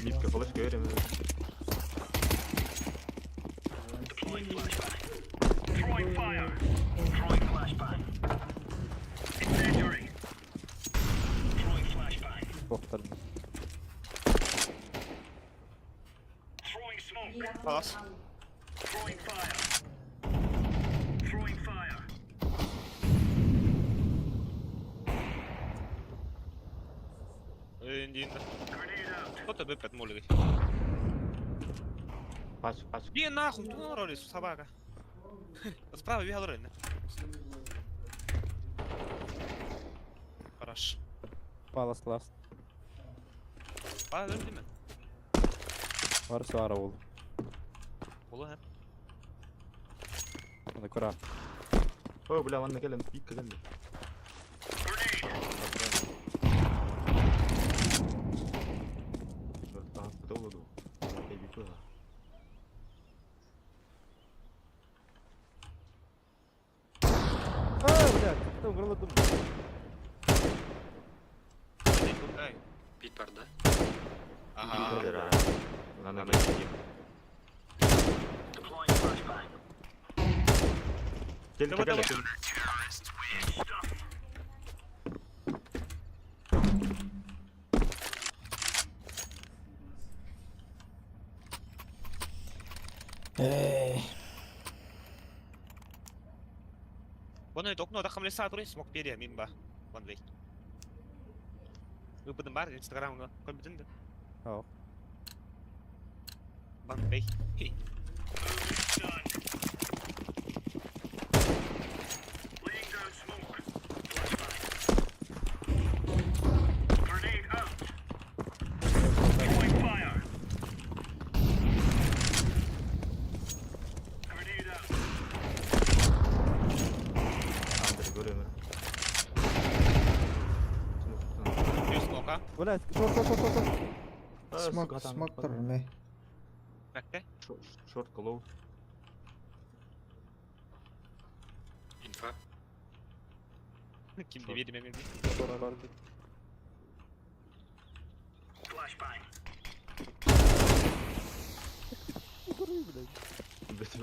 Митка флешка өрөмө. Бохтар. Палас. Индин. Кто-то выпад молит. Пач, пач. Бе нахуй, ту роль, собака. Справа бегал роль. Хорош. Палас класс. Пала değil mi? Varsa ara ol. Ола хеп. Аны кора. Ой, бля, манна кэлэн, пикка кэллэ. Таһаспыта буолуо дуу? Кэйбит быһа. А, блядь, там горло дым. Пит бар да? Ага. Надо найти. Кел, Давай, кел, давай. кел. Эй. Оны окно да хамлеса туры смок перья мимба. One way. Выпадым бар Инстаграмга көрбүтүн да. Ау. One way. Андер көрөмүн. Плюс смока. Блядь, шорт, шорт, шорт, шорт. Смок, смок турме. Бәкте. Шорт колоу. Инфа. Кимди бердим эми. Тора бар.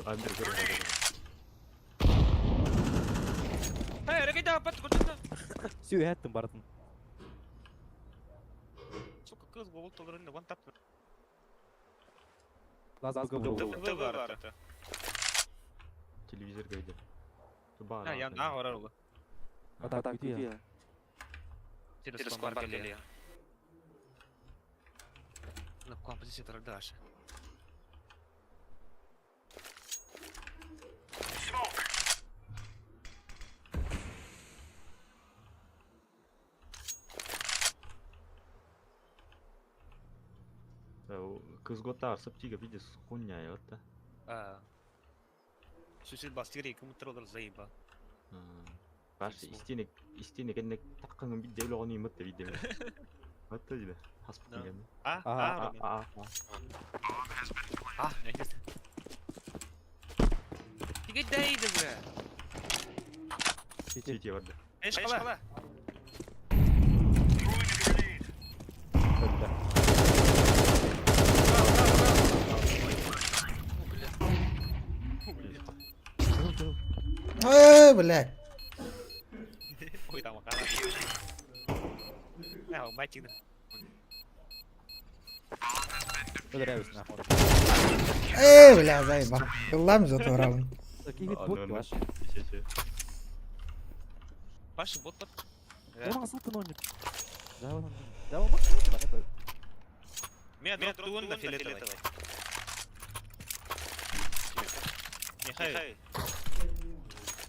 Андер көрөмүн. Эй, регида пат көрдүн. Сүй әттім бардым. Сука, кыз болуп толорун one tap. Лаз гол. Бар. Телевизор гайде. Бар. Я на орар ола. Атак күтия. Через бар келе. На композиция дальше. Кызгота арсып тиге видишь хуйня это. А. Сусид бастири кому троллер заеба. Баш истине истине кенне таккан бит деле оны имат бит деме. Атта диде. Хаспыт деген. А, А, а, А, а, а, не Тиге дейди бре. Сити. Сити барды. Эш кала. Эй, блядь. Ой, там акана. Э, мальчик. Öldürəbilsin нахуй. Эй, бля, заебал. Ыллам зато раунд. Кигит бот ваш. Паша бот бот. Оған сылтын ойнап. Жабан. Жабан бак. Меня дроп туун на фиолетовый. Михаил.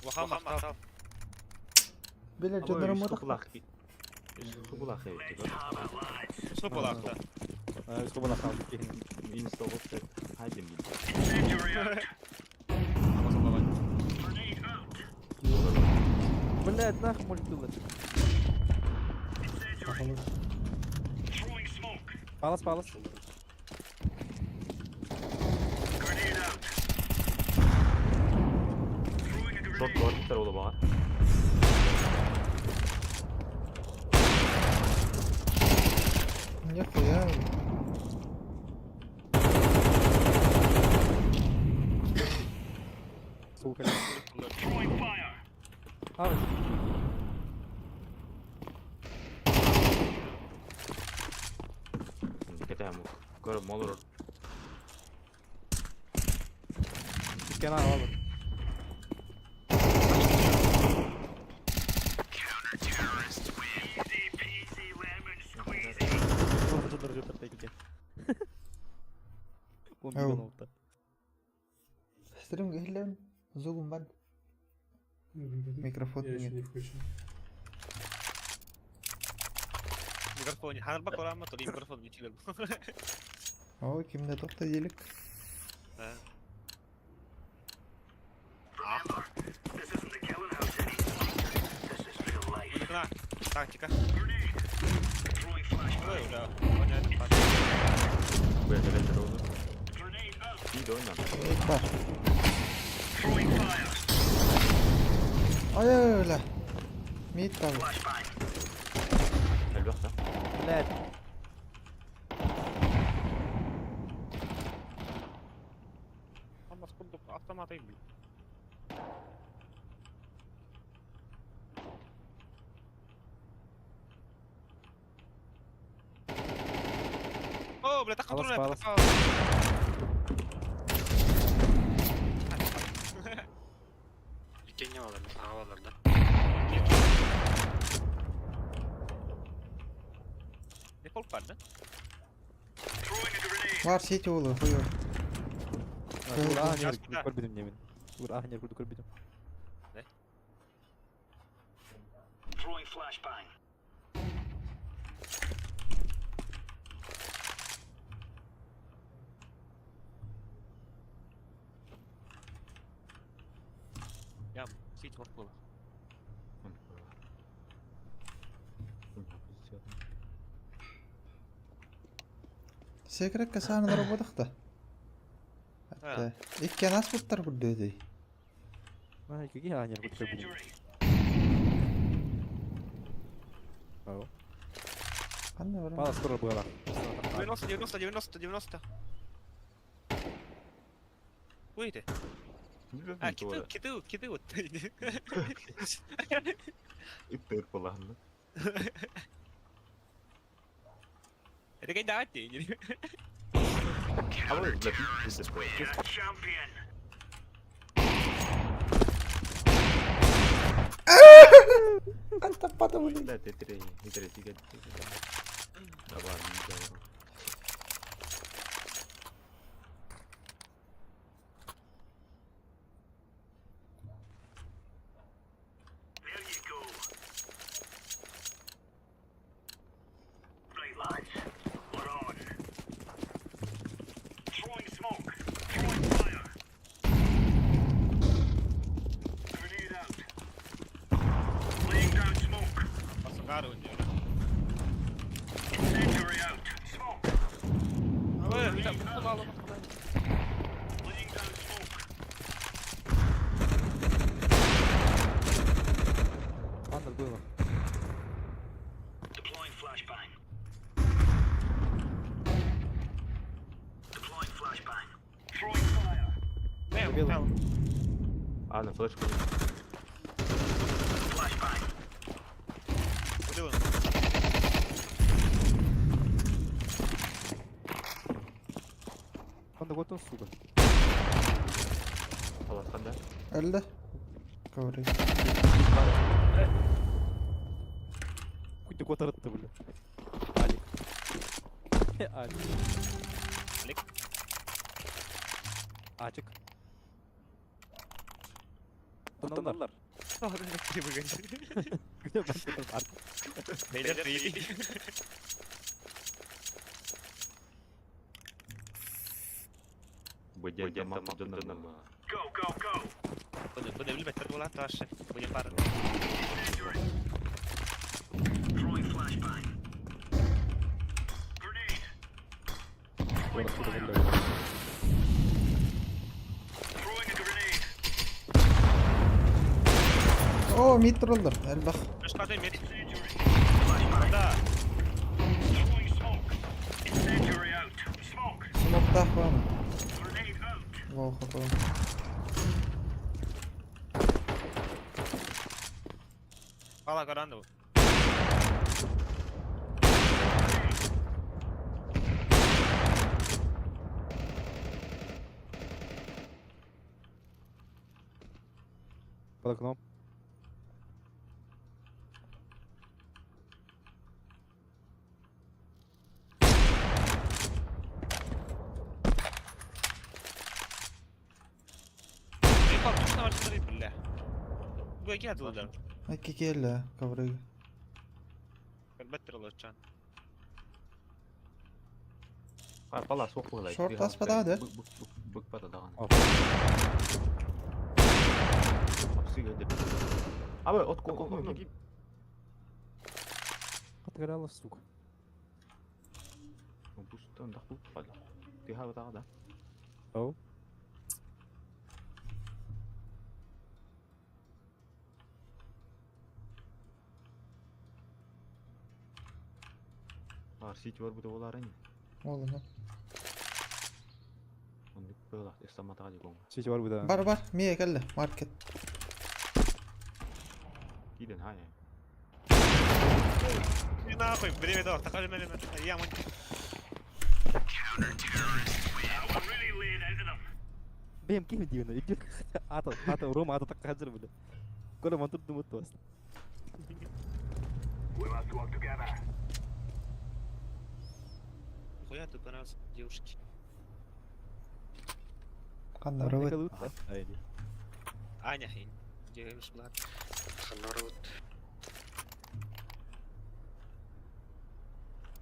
Вахам махтал. Бля, что на работах? Что было? Скобана хал. Блядь, нахуй мультилы. Палас, палас. Шорт бар, ола бар. Нихуя. Сука. А, Кэтэһэм көр молорор. Иккен аҕалар. Ау. Стрим иһиллэбин. Звугум бар. Микрофон Я еще нет. не включил. Микрофон. Ханарба корама то микрофон не чилер. О, кимде тоқта делик. На, тактика. Ой, бля, понятно. Бля, oldu. İyi de oynan. Evet var. Ay öyle. Mid var. Elbette. Блядь. Ama kurduk автомат ayım. О, бля, так Алас, контроль, алас. Иккиэннэ балар, аҕа балар да. Не полк бар, да? Var city oğlu. Huyu. Ура, Сейчас не куда? көрбүтүм немин. Ура, не көрбүтүм. Я сить вот было. Секрет касаны работахта. Hatta. İlk nas buttar bu dedi. А, какие а, не көрбүтүм. Ау. Qanday var? Мало скоро было. 90, 90, 90, 90. Выйди. А, киты, киты, киты вот. Иттер kullandı. Это когда ты? Ama бля, bir Anta pata bu. Бля, тетре, тетре, тетре. Давай, давай. Посугару у нее. Ой, бля, мало, мало. Андер было. Не, Белый. там. А, на флешку. Куды он? Андер вот он, сука. Allah'tan da. Öldü. Коврик. Хуй ты кот ты, бля. Алик. Алик. Алик. Ачик. Тоннар. Где бар? Бейлер ты. Быдя, мама, Буду, буду любить була тоже. Буде пара. Oo mid roller. Elbak. Başka değil mi? Да. Суох. Пала гаранды. Под окном. Эй, точно var бля. Бу эки атылды. Айки келле ковры. Беттер олочан. Пала суох буолай. Шорт аспада, да? Бык бата даҕаны. Оп. Апсыга деп. Абы от ко ко. Отгорела, сука. Бустан да хуп пала. Ты ха да. Оу. Ар сити бар бу болар ини. Олуна. Оннук была эстаматага дигон. Сити бар буда. Бар бар, мие келле, маркет. Киден хай. И нахуй, время дал, такая же я мон. بهم كيف ديونا يجيك عطى عطى روما عطى طق حجر بلا كل ما تبدو مت اصلا. Хуя ты понравился девушке. Канна робот. Аня хин. Девушка была. Ханнарут.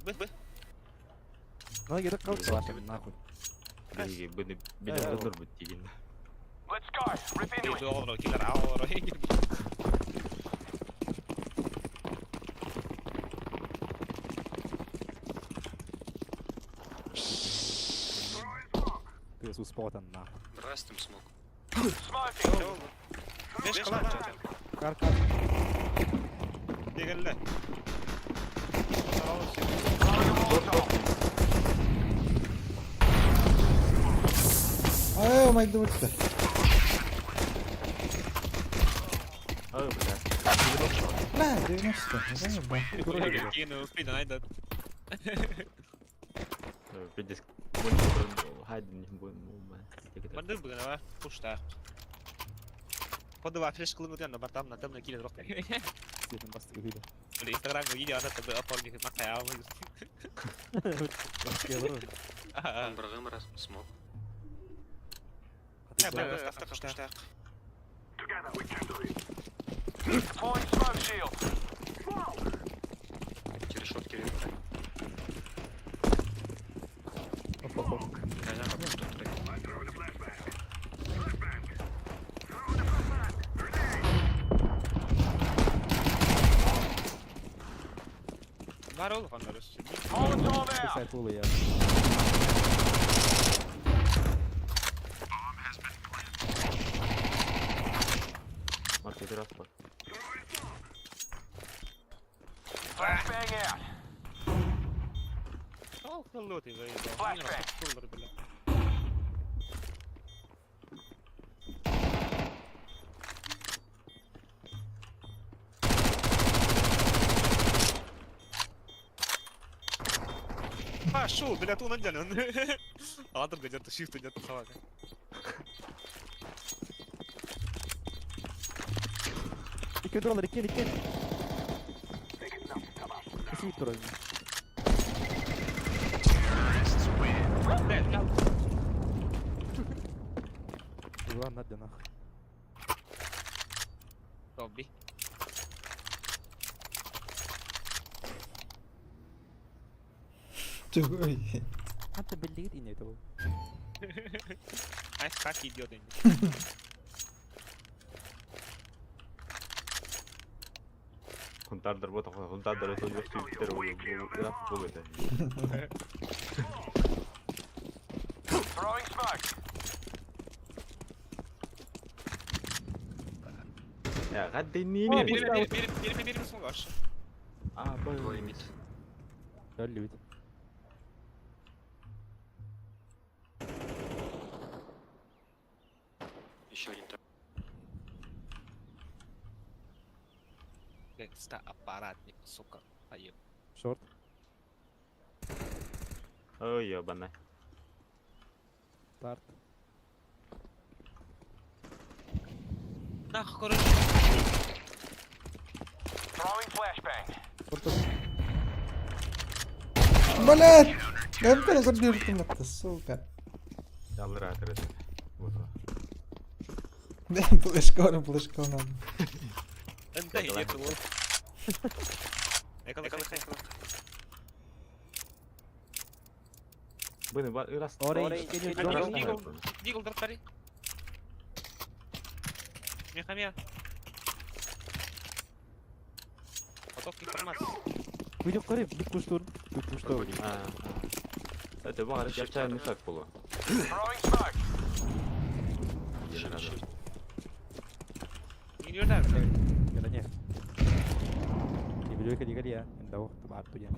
Б б. Ноги так калды нахуй. Биги бини биле дыр бит деген. Ты олро, киллер аоро. Ты с спотан нахуй. Брастым смог. Беш кала. Кар кар. Дегелле. Ай, майды бутты. Ай, бля. Бля, 90. Заебал. Кину, успей, найда. Пиздец. Хайден не будем. Бандыр бүгін пушта. Подава флеш кылын өтен, бартам на темно килер рок. Сетин басты видео. Или Инстаграм видео ата тебе оформи макай алмай. Он брагым раз смог. Через шот кирилл. Коня что трек. Бар ол хандарыс. Сайт улы я. Маркет раз бар. Ол кыллы ты заебал. Бля. А, шо, бля, ту надян. Ладно, где-то shift где-то салат. İki dolar iki iki. Nasıl bir dolar? Бля, бля. Ulan hadi нахуй. Робби. Чугуй. Hatta belli git iniyor bu. Ай, как идет. Хунтардар бот, хунтардар өтө жок сүйтер граф болот. Я гаддини. Бери, бери, бери, бери, бери, смогаш. А, Двое бой. мид. Öldü. Наконец-то аппаратник, сука. Поеб. Шорт. Ой, ебана. Старт. Нахуй, короче. Блядь! Гамка көрдүртүм сука. Яллар атыр это. Вот. Флешка, флешка надо. Да нет, вот. Эколог, Быны бар раз. Orange, Дигл, Дигл, дартари. Мехамия. Поток информации. Видео көріп, бит куштур. Бит куштур. Это бар жапча мешак болу. Не Кэлэне. Ибилүү кэлигэлиэ, эндау табааттуя.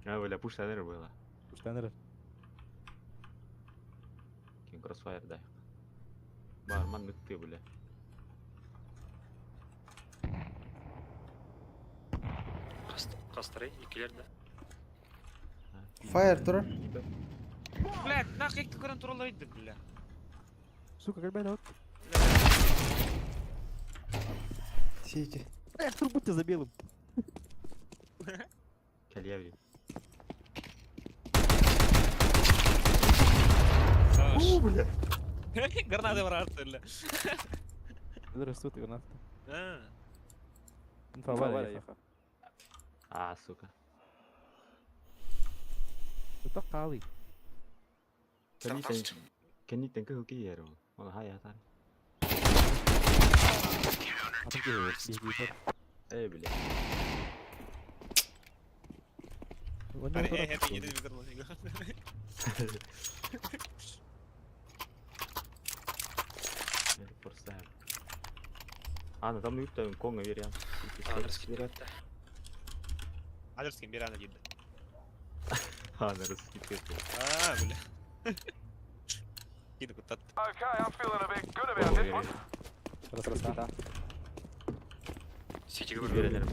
А, бля, пуш танер было. Куштаныр. Кин кроссфайр да. Бар, ман ныкты, бля. Қастырай, екілер да. Фаер турар. Блядь, нахуй екі көрін туралы еді, бля. Сука, кэлбэт от. Сити. Эх, турбутте за белым. Кальяви. Хорош. бля. Гранаты брат, бля. Растут и нафта. А, Инфа еха. А, сука. Это қалы. Кенни тенки хуки еру. Он хай атар. Атын кеһи. Эй, бля. Аре, э, это не дебил, Просто. А, ну там юпта конга веря. Адрес кетті. Адрескен бер ана дейді. А, на русский кетті. А, бля. Киді күттат. Раз раз да. Ситиге бір Верелер.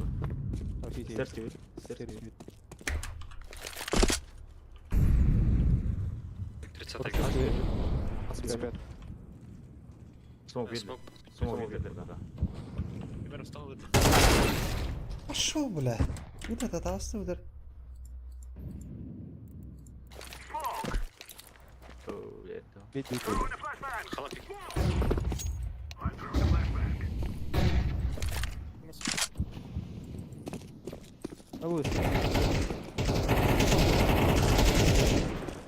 Сити. Стерский вер. Стерский. 30 Смок верді. Смок. Смок верді, да, да. Бер встал еді. Пошел, бля. Вот это тасты удар. О, бля, это. Бит бит. Қалап Алыс.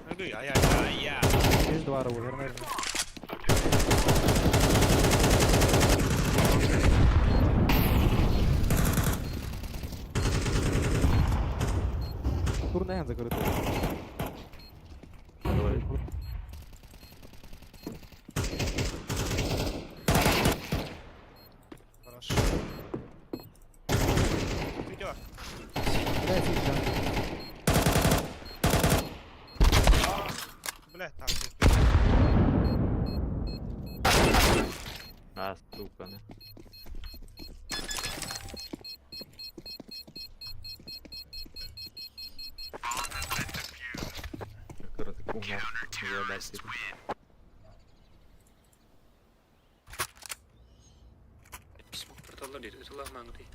Ай, ай, ай, ай. Без два рау, верно. Турнаян закрыт. Давай. Хорошо. Видео. Да, сити, да. Бля, там. А, сука, да. Коротко, угнал. Я Смок порталар дейді. Ытыла маңды.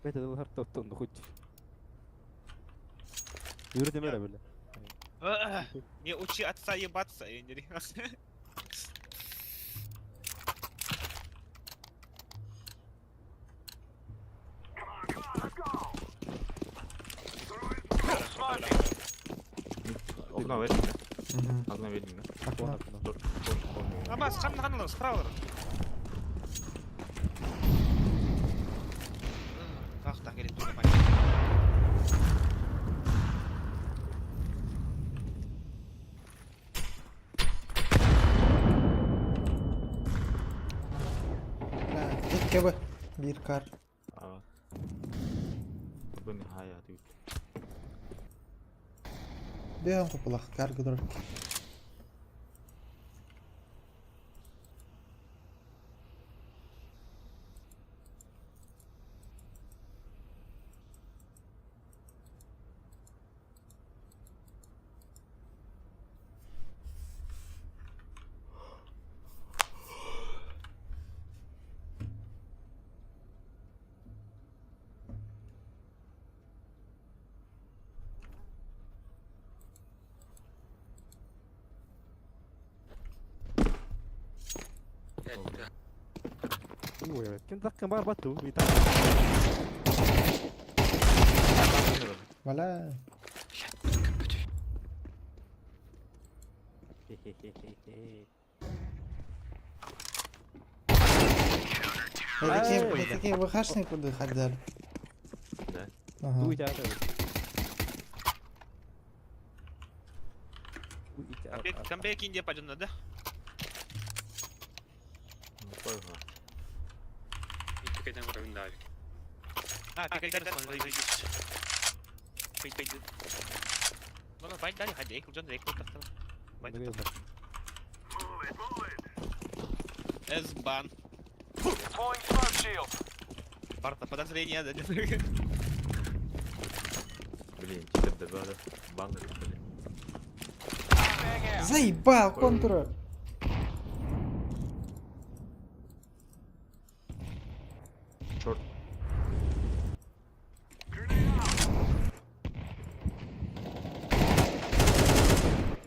Бет это хартоттон хоть. Yürü demere böyle. Не учи отца ебаться, я не Окно верни, да? Мгм. Окно верни, да? Окно. Абас, хан хан справа. Ах, так, или тут Бля, икки бир кар. А. Бұны хай аты Бэйэн купулах кар гыдыр. Ким таккын бар батту. Бля. Это такие ВХшные куда ходили? Да. Ага. Камбэк Индия пойдем да? А, ты когда С-бан. Барта, подозрение, да? Блин, теперь добавили. Бан решили. Заебал, контура. Черт.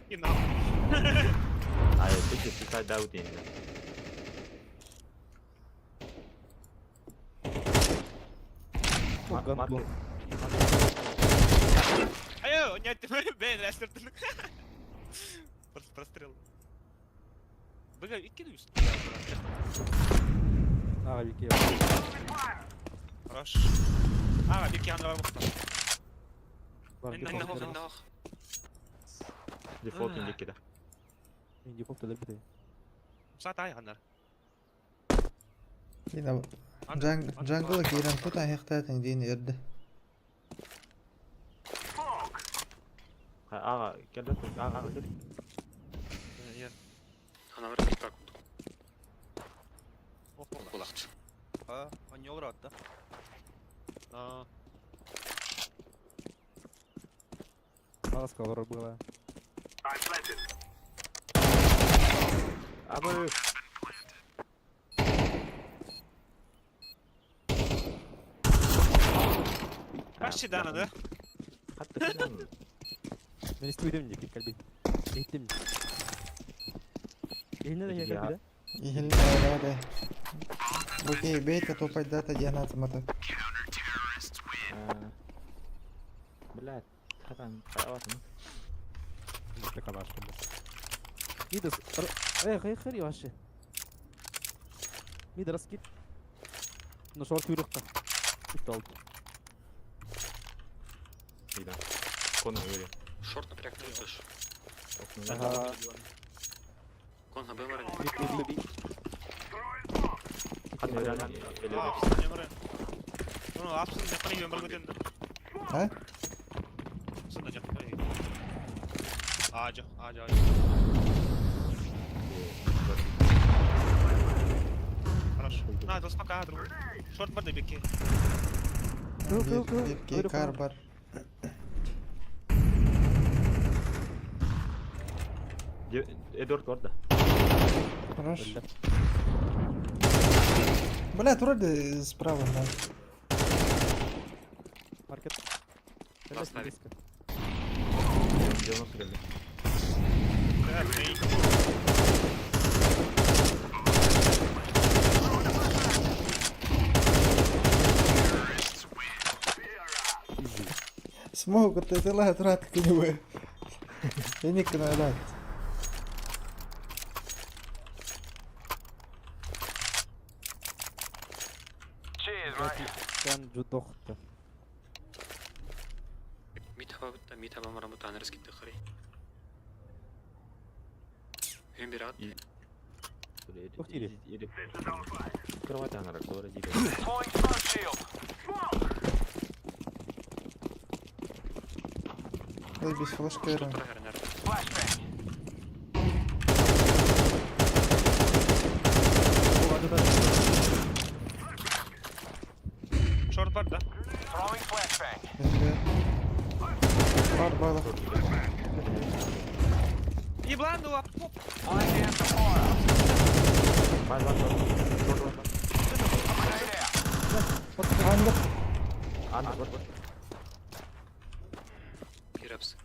И нахуй. А, я ты суицид аут енді. Маркет. Айо, нет, бен, рестердік. Просто прострел. Быга, икки А, Вики. Хорош. А, Вики, анда бар болыпты. Дефолт индики да. Дефолт өлбүтэ. Саат ай хандар. Джангла киирэн тута айахтаатын диэн эрдэ. Аға, келді, аға, кел. Маска была. Абы. Вообще да, да? Қатты кінәм. Мен естіп не кальби. Еттім. Еліне де кальби да? Иһин да. Окей, бейте топать дата дианат мата. Блядь, хатан, қараватым. Мидас. Эй, хай хай вообще. Мидас кит. Ну шорт юрыққа. Үтті алды. Ида. Кон өлі. Шорт напряг не слышу. Ага. Кон на БМР. Қан өлі. Ну, апсын жаққа өмір көтенді. А? Апсын жаққа. Ажы, ажы, ажы. Хорошо. На, дос пока, друг. Шорт бар да беке. Бирке кар бар. Эдуард бар да. Хорош. Блядь, вроде справа, да. Маркет. Поставить. 90 келді. Смогут это лад рад к нему. Я никогда рад. Кан жудохты. Мид хаба марамут анрес китте хри. Hem bir at. Ух ты. Кровать анара, кора диде. Ой, без флешки. Шорт бар да? Бар бар. Еблан, ну, оп. Бар, бар, бар. Шорт бар, бар. Андыр. Андыр, бар, бар. Bir apsı.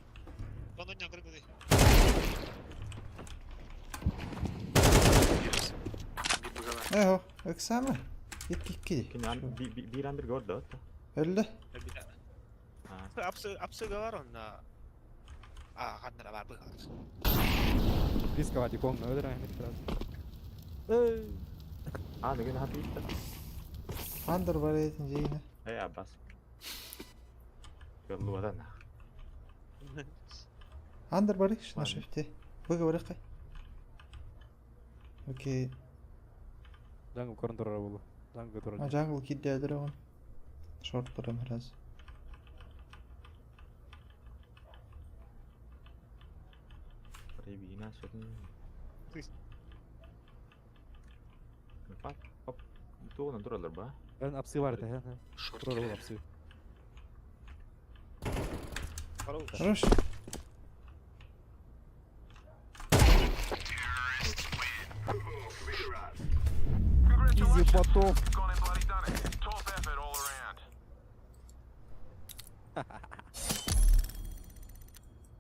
Эхо, эксама. Икки икки. Кини ан биир андыр көрдө отто. Өллө. Апсыга бар онно. А, ханнара бар быһалар. Близко диком, өлөр ахмет сразу. Эй! А, деген хаты итті. Андыр бар этин жейіне. Эй, Аббас. Көрлү нах. Андыр бар иш на Ладно. шифте. Выговори кай. Окей. Jungle көрін тұрар болу. Jungle А тұрар. jungle кидде өлөр оған. Шорт барам раз. Ребина сөтін. Пап, пап. Туғынан тұралар ба? Эн апсы бар это, ха. Шорт Тұрар бол келер. апсы. Хорош. Изи потоп.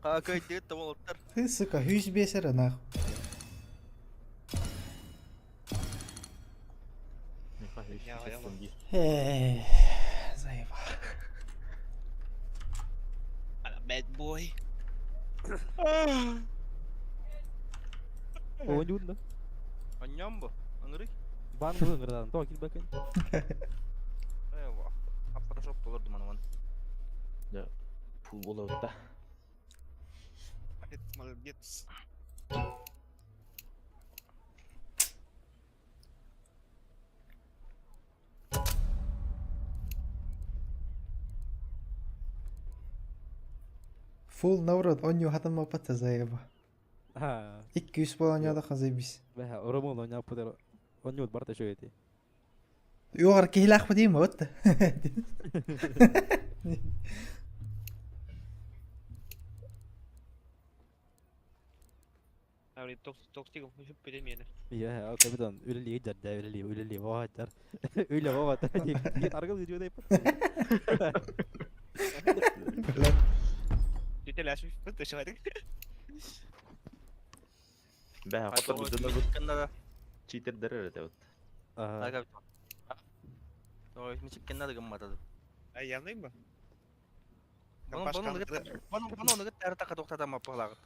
Какой дед олтар. Ты, сука, хүз бесер нах. Я, я, Эй, заеба. I'm a bad boy. Ойнюн да. Анням бу. Аңырый. Бан бұл ыңырдан. То кил бәкен. Эва. Фотошоп болор думан Пул бола отта. Молодец. Full наурод оню хатан мапата заеба. Ха. Икки үс болан яда хазайбис. Бәһә, оромол ойнап путер. Ойнют бар та шөйти. Югар кихлах бадим вот. Аури токсик хүп мені. Иә, капитан, үлели жар, үлели, үлели, ваа жар. Үле ваа та. Аргыл видео деп. Жетеләшіп бітті шығайдың. Бә, қотыр бізді Мечиккенде да. читер дәрер өте от. Ага. Капитан. Ой, мечиккенде да гымматады. Ай, янайын ба? Бұны бұны гыт әр тақа тоқтатам аппалагыт.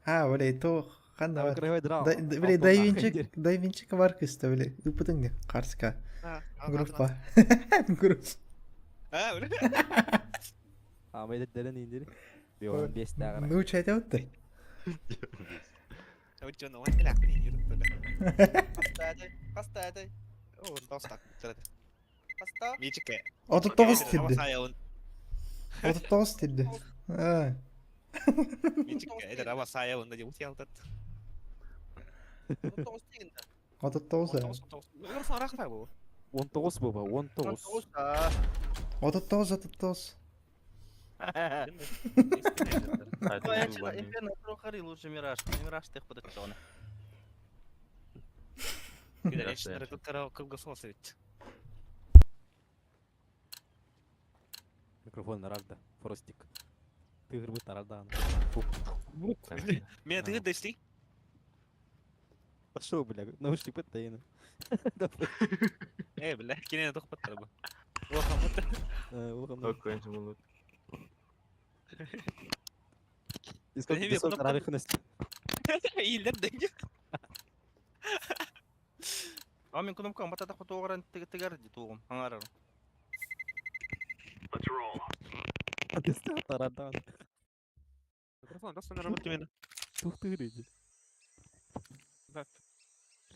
А, блей, то ханна бар. Блей, дайвинчик, дайвинчик бар кысты, блей. Үпүтүң карска. Группа. Группа. А, мен дәрен индир. Бион бес тагы. Ну, чайта отты. 39 тирди. 39 тирди. А. 39. 19 бу, 19. 39, 39. Лучше Мираж. Мираж тех подачоны. Микрофон наралда, фростик. Тыгыр бут наралда. Мен тыгыр дести? Пошел, бля, наушник бит. Э, бля, кине тохпаттар бу. Окей, Сколько рарыхность. Ийлер деңге. А мен кнопкам батата хотоогран тигер ди тугум. Аңарар. Тарадан. Микрофон достан работает мен. Тух тыгыр иди.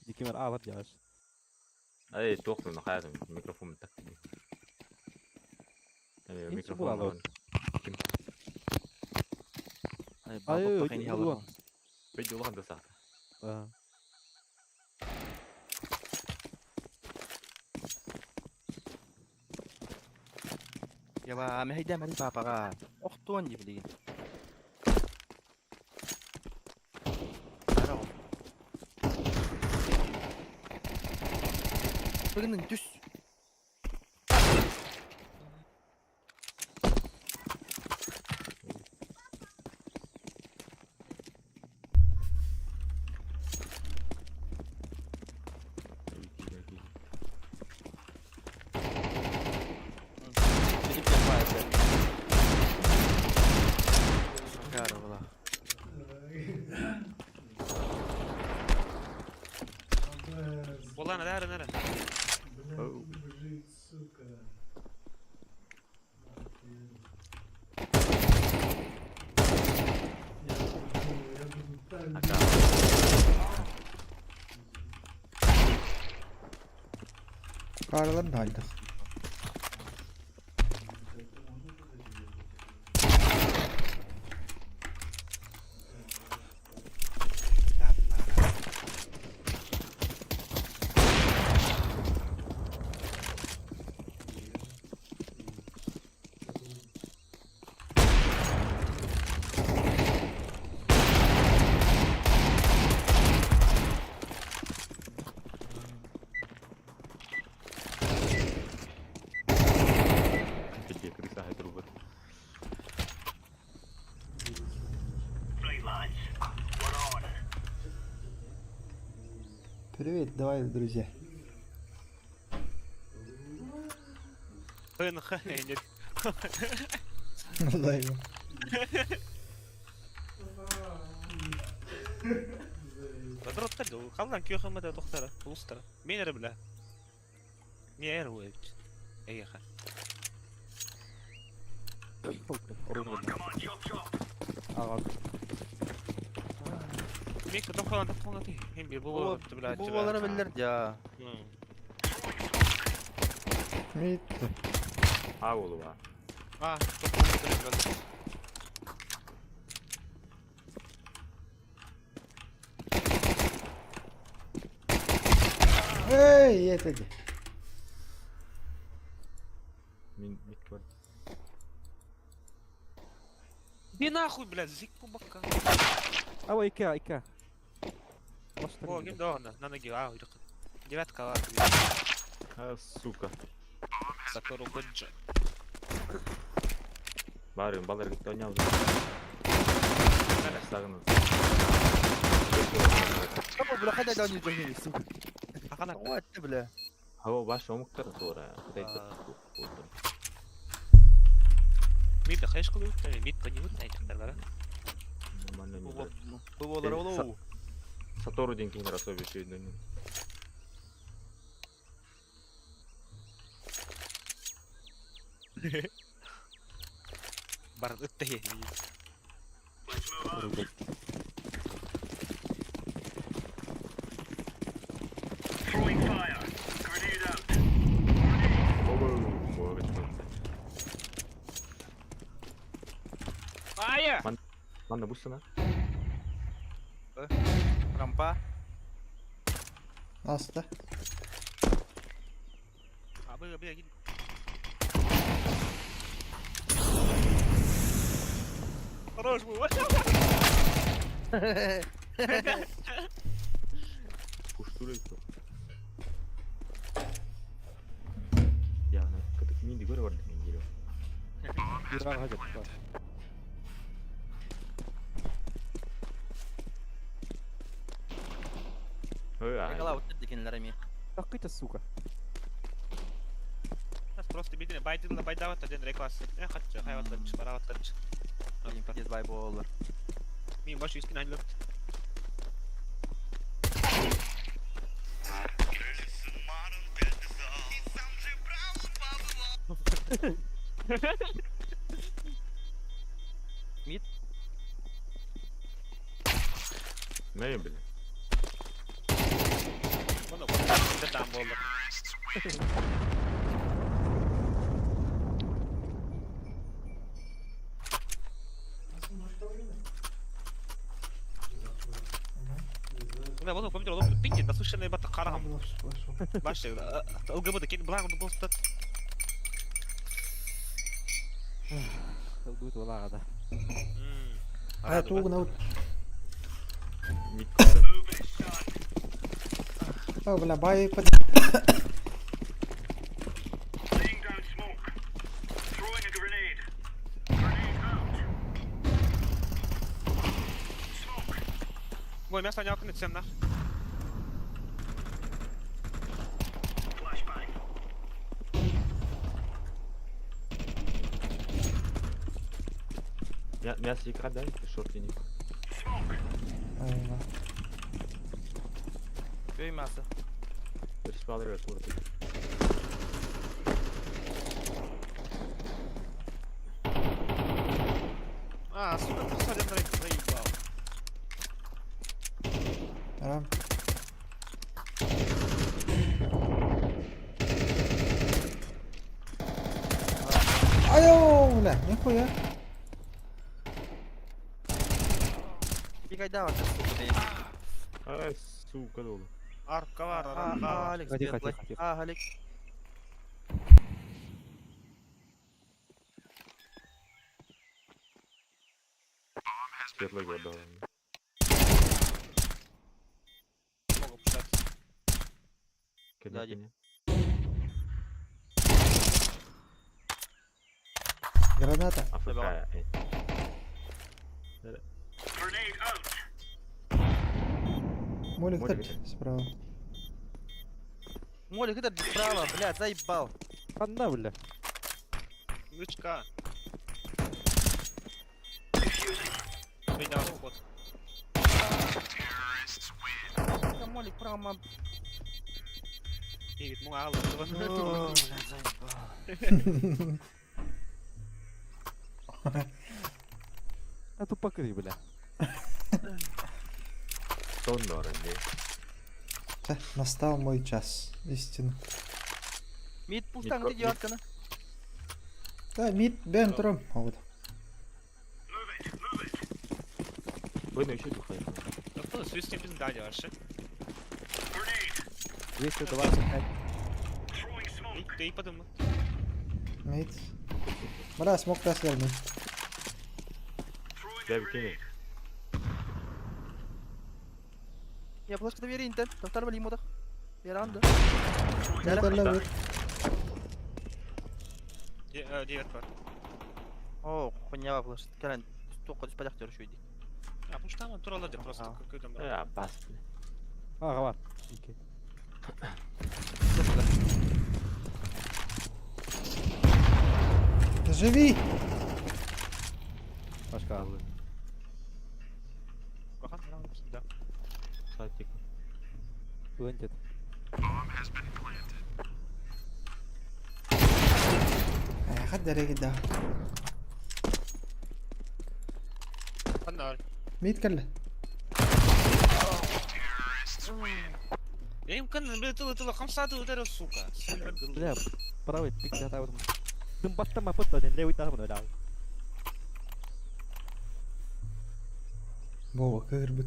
Дикимер алар жаш. Эй, тоқтым, хайдым, микрофон так. Микрофон. Ай, улан. Видео улан да сахта. Яба, мехайда мари папага. Охтуан ди билигин. Прыгнуть, түс. والله انا داير انا Караларын да альдах. Пиздец, крыса турбот. Привет, давай, друзья. ХНХ, нет. Дай его. ضربت خلنا كيو خمسة تختار وسطرة مين ربله؟ مين هو اي خا ميك تدخل تدخل هم بيبو تبلا Бу биллер я. Мит. А, олуа. اه Эй, это где? Мин мид бар. دي нахуй, блядь, зик по бака. Ава, ика, ика. О, гим догна, на ноги, а, уйдёт. Девятка, ладно, А, сука. Сатору Годжо. Бары, балар кетті ойнау. Сағыныз. Бля, хотя да не жогни, сука. Ахана. Вот ты, бля. Хава баш омуктар тура. Кытай Мид хайш кылып, мид понимут, айтактар, Нормально не Бу болар олу. Сатору ден кейін особи шүйден. Бар ытты. Ая! Манна буссана. Рампа. Аста. Абы, абы, гин. Хорош был. Куштура Я, минди көрө бардым мен келип. Ой, Кала вот декенлер эми. Такой-то, сука. Просто бидин байдылла байдават один реклас. Э, хатчы, хайватлар, бараватлар. Пиздец бай болар. Мин баш үстүн айлып. Мид. Не, бля. Bunu там болду. Бля, bunu компьютер алып пинти, наслышанный бата карагам. Баш, ЛГБТ кен благ болуп Будет валага, да. А, тугна. Мид. О, бля, бай. Бой, мясо не окна, всем нах. Мясо икра дай, шорт не. Айва. Көй мясо. Переспалдырар курты. А, сука, ты всё один заебал. Рам. Айо, бля, нихуя. Бегай, давай, сука, блядь. Ай, сука, долу. Арка бар, А, арка бар. Алекс, Тихо, бедлай. тихо, тихо. А, Алекс. Светлый год дал. Могу писать. Сзади. Граната. АФК. Молик Молик. так справа. Молик, это справа, блядь, заебал. Ханна, бля. Лычка. Выйдя в ход. Сука, Молик, право, мам. Девять, ну алла. О, блядь, заебал. А тупакы, бля. Сонно, ранее. Та, настал мой час. Истина. Мид пустан, Мид- где девятка, на? Да, мид, бен, тром. А вот. Войну еще духай. Кто свистни пизда вообще. 225. Ты и подумал. Мид. Бля, смог тас вернуть. Я викину. Я флешка доверие, интен. Тоқтар бали модах. Веранда. Мид алла бир. Девять бар. О, хуйня флеш. Кэлен, тоққа түспәдәк төр шүйді. А, потому что там он туралы деп просто А. какой-то А, бас, бля. А, бар. Окей. Живи! Башка. Да. Сатик. Вынтит. Хад дәрәге да. Пандар. Мид кэллэ. Я им кан, бля, тылы тылы хамсады ударил, сука. Бля, правый пик да вот. Дым баттама пытта, левый там, бля. Бова, кырбыт.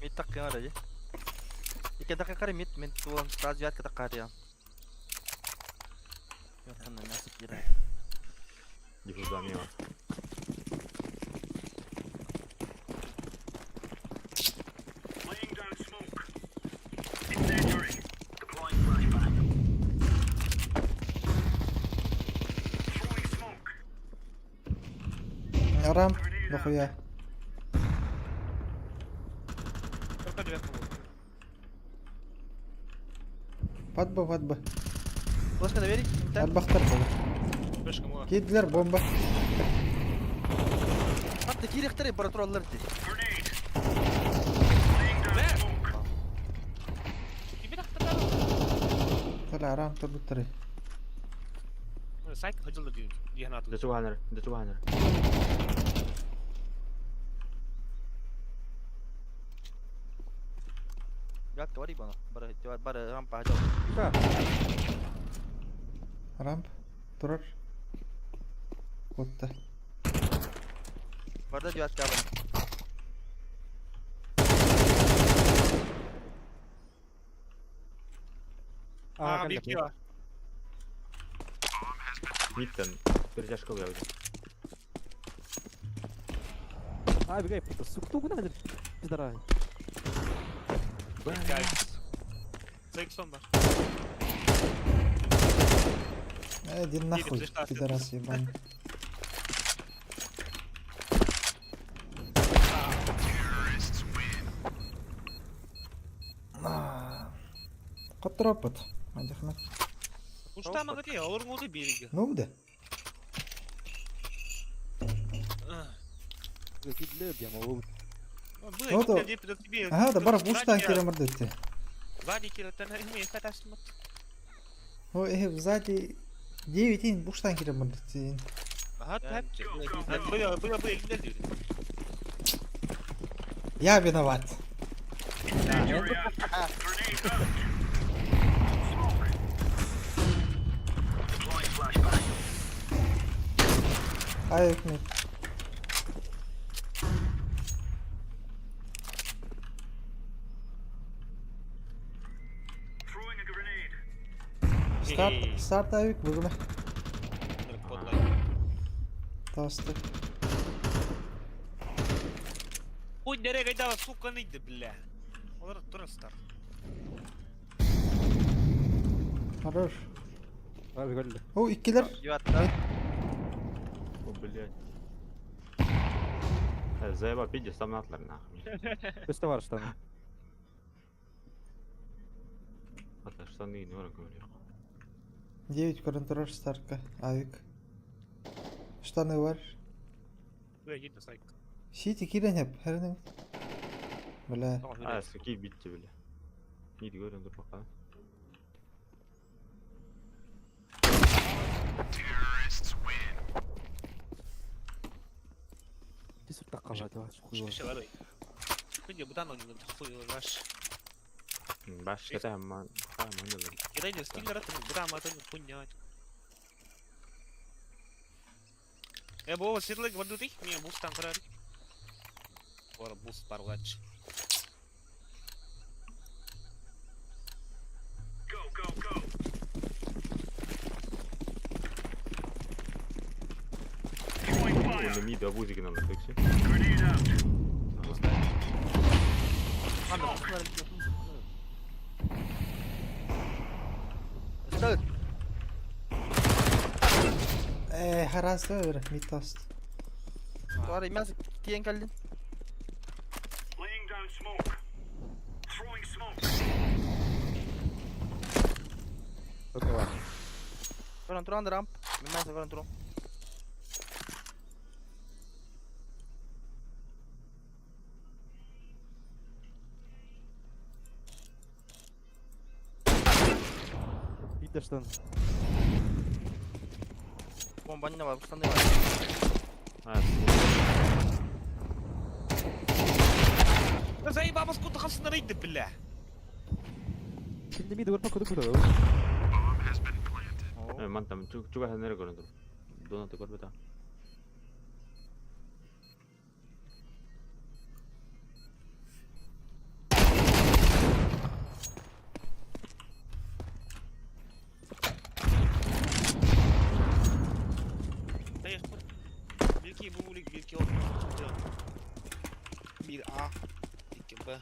Мид тақ қиын аради. Ике даққа қары мид, мен туылам сразу девятка тақ қары я. Ёхана, мясо кире. Диффуза мимо. Рамп, дохуя. Только девятка будет. Подба, подба. Флешка доверие, интен. Арбахтар бова. Флешка мула. Кидлер бомба. Хатта кире бара тураллар ди. Бля! Тебе так татару. Тала рамп турбуттары. Сайк ходил до дигнату. До чуганер, до чуганер. Девятка вари бана. Бара, бара рампа хажал. Рамп. Турар. Отта. Барда девятка бана. А, бикива. Мидтен. Перетяжка я А, бегай, пута, сука, тугу надо. Пидора. Цейксон бар. Иди нахуй, пришла, пидорас ебаный. Хоттороппут. Мандьахна. Устаамага тиийэ, олорун биэригэ. Ну да. Ага, да бар буштан киремир дэтти. Сзади киреттен эми хатасмыт. О, сзади 9 буштан киремир дэтти. Ага, так. Было, было, было, Я виноват. Ай, нет. Старт, старт авик бүгүнэ. Тасты. Ой, дерек айдала, сука, ныйды, бля. Олар тура старт. Хорош. Abi golle. О, иккилер. Юатта. О, блядь. Заеба пиди, сам натлар нахуй. Өстө бар штаны. Ата штаны не orang көмөлөр. 9 көрөн турар стартка. Авик. Штаны бар. Бля, едет сайт. Сити кирен хеп. Хернең. Бля. А, суки битти бля. Не көрөн тур бака. Тисүр таккалады хуй. Что бар? Күнде бұдан ойнаған хуй ваш. Баш кете амман. Амман дела. Кидайте скиллер это бұдан атын хуйня. Э, бо сирлек бардути, не бустан карар. Бора буст баргач. Онда миди абузигин алып текси. Өстө. Харасы бер митост. Туара имясы тиен калдин. Окей бар. Көрөн туран рамп. Мен көрөн турам. Битте штан. Бомба не бар, штаны бар. А, Заеба баскута хасна рейд, бля. Şimdi midi көрпө көдүк көдүк. мантам чуга ханера көрөн тур. Донаты көрбөтө. Бирки бу бирки ол. Bir A, 2 B.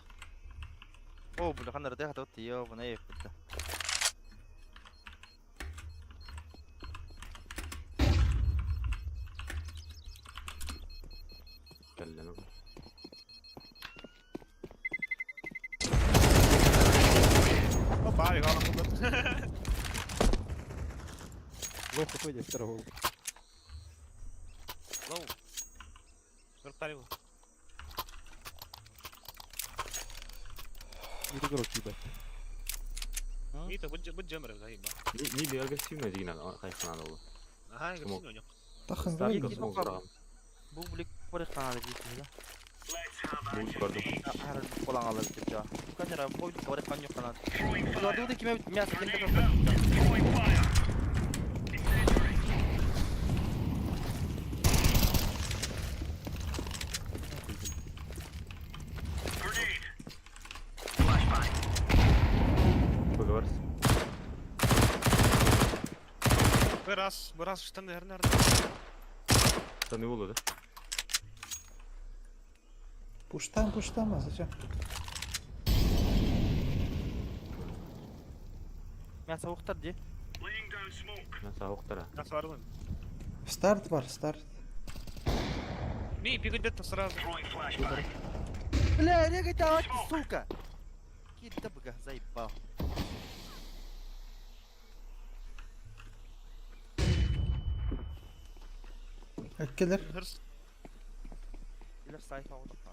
О, бля, хандар да хатып тиё, буна епти. Келлен. Опа, я главное Лоху пойдешь второго. Лоу. Вертолет. Мид игрок типа. Мита, будь джемер, заеба. Миди агрессивно дигин кайханан ол. Ага, агрессивно у него. Тахын Стартка гой. смог барган. Бу блик бар каналы бит да. Бул көрдүм. Ар колан алып деп жа. Камера бу бар кан жок канат. Буларды киме мясо кимде калды. Поговорс. Раз, раз, штаны, наверное. Штаны болду да? Пуштан, пуштан, а зачем? Мясо уктар ди. Мясо уктара. Мясо бар Старт бар, старт. Не, пигать сразу. Бля, регай давай, сука. Кит бга, заебал. Иккилер. Хырс. Илер сайфа отоппа.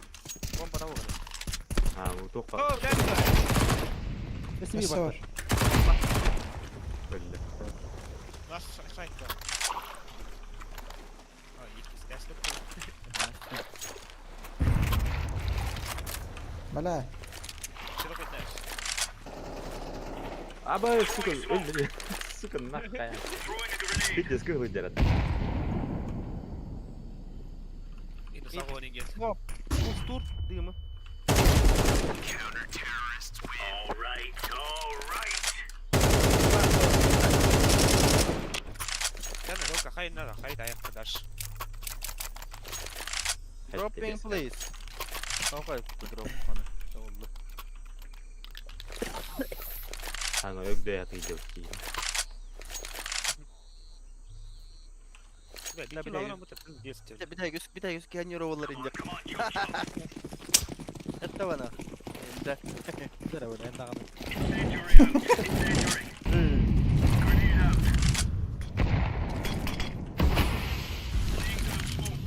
Бомба да olur. А, вот тоққа. О, блядь. Өссө Өссө бар. бар. Бля. Наш сайт. А, икки Бля. Широкий дальше. Аба, сука, өлді. Сука, нахуй. Пиздец, как выдерет. И до самого не гет. Кустур дымы. Кәне, только хай надо, хай дай дальше. Dropping please. Окей, drop аны. Oldu. Ана өгдө аты идет. Бля, Да, бики бля, лаврам это пиздец. Bir daha göz bir daha göz kendi rovalar ince. Hatta bana. Ende. Дара бля, энэ даҕаны.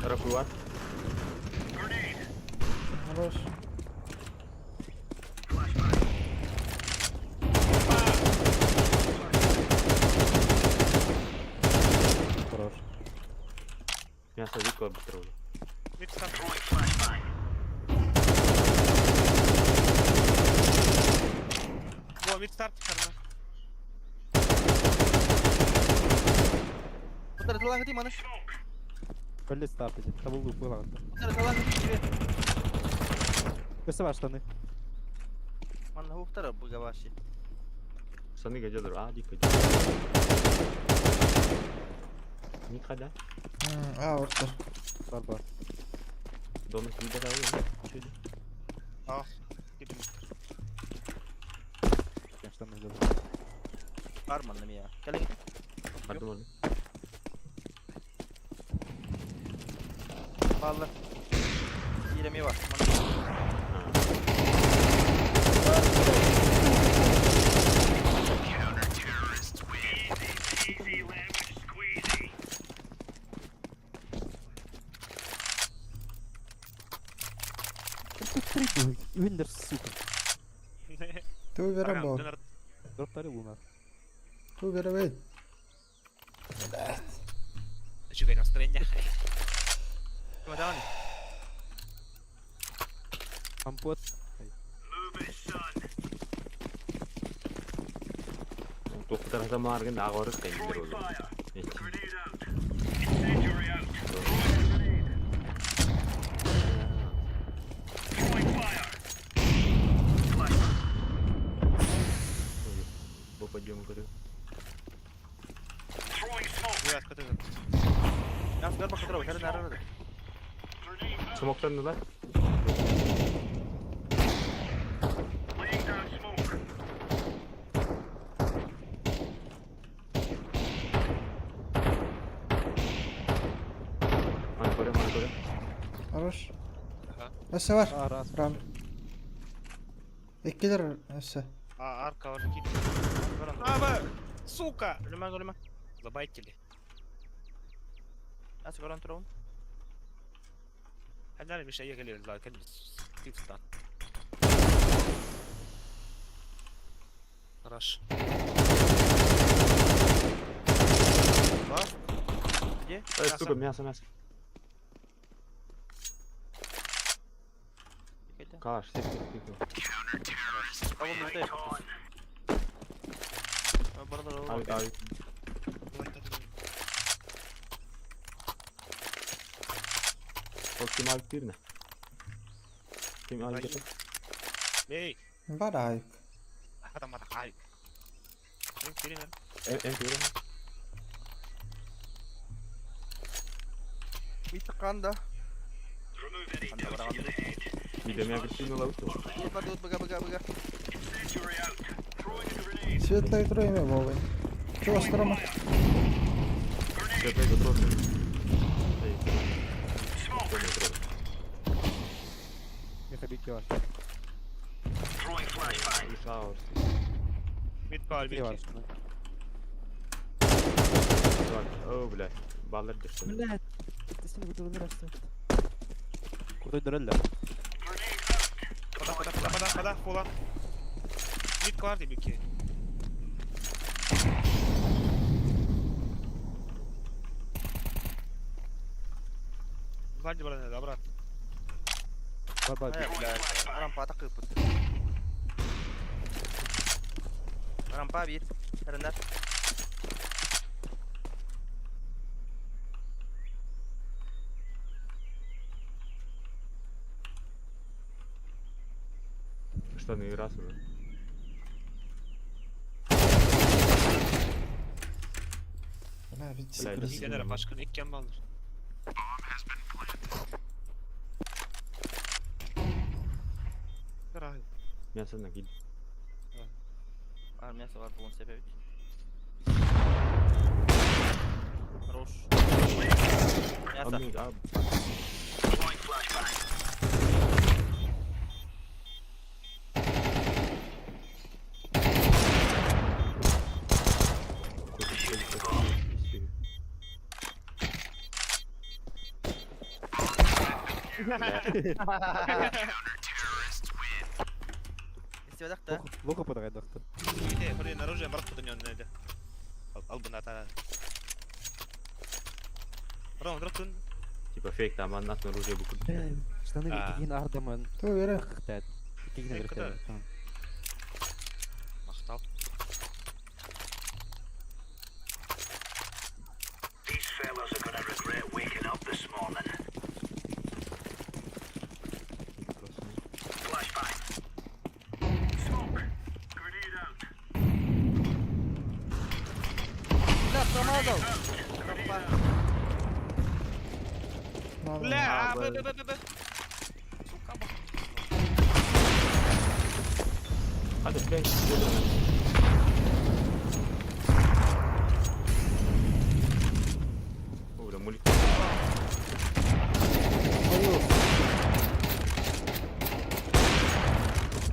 Ракуат. Хорош. Хорош. Мясо викла быстро. Мид стар. Во, мид старт, карна. Bunlar talan gideyim ana. Көлле старт иди. Табылды булагында. Bunlar talan gideyim. Өссө бар штаны. Manna huhtara bu gavaşı. Штаны гадедр, а, дико. Никогда. А, орто. Бар бар. Дома не дала. А, кип. Штаны взял. Var mı annem ya? Gel git. Pardon. Vallahi. İremi var. Manna. Виндер, сука. Ту бере бо. Дроптары лунар. Ту бере бей. Үчүгэй настроение. Kime devam et. Компот. Тоқтар маргын ағорық қайындыр олы. Бу подъем көрü. Буяз көтөзөт. Yaz gör bak kadar bak. Nerede nerede? Смоктанdılar. Мана көрө, мана көрө. Хорош. Ага. Өссө бар. А, раз. Рам. Иккилер өссө. А, арка бар кип. Аба, сука! Ölüme ölüme. Забайтили. Yaz gör antrenman. Ханар миша егелер ла кән кип стан. Раш. Var. Где? Эй, сука, мясо, мясо. Dikkat et. Калаш, сек, сек, сек. Tamam burada yapıyoruz. Burada da Ай, ай. Ол ким алып бирне? Ким алып кетти? Эй, Бар айык. адам ай. Мен беремін. Эм, эм берем. Bir tıkan da. Anda var anda. Видео меня картину ловит. Bak bak bak bak. Светлый тройме болбай. Чего строма? Светлый тройме. Эй. Мехабики бар. Шауэр. Мид бар Икки бар бики. штаны. О, бля. Баллар дешті. Блядь. Истини бутылын расты. Крутой дөреллер. Пода, пода, пода, пода, пода, пола. Mid var diye bir ki. Сзади, брат, обратно. Баба. Блядь, рампа такыпыт. Рампа bir. Рендар. Штаны раз уже. Бля, ведь Бля, крысы. Сен эрэ башкын иккен балдыр. Рай. Мясо на гид. Армиясы бар бугун себеби. Хорош. Мясо. А, а, Истебедак да. Лока подагай доктор. Иде, блин, оружие брат поднён найде. Ал бу ната. Ром, дроптун. Типа фейк там, а нас на оружие букут. Штаны А. иккиген ардаман. То вера. Хтат. Иккиген Эй, куда? ардаман. Махтал. Бля, промазал. Рампа. Бля, А, б, б. б, б, б, б. Сука, б. А, да, блядь, что О, бля, мулик.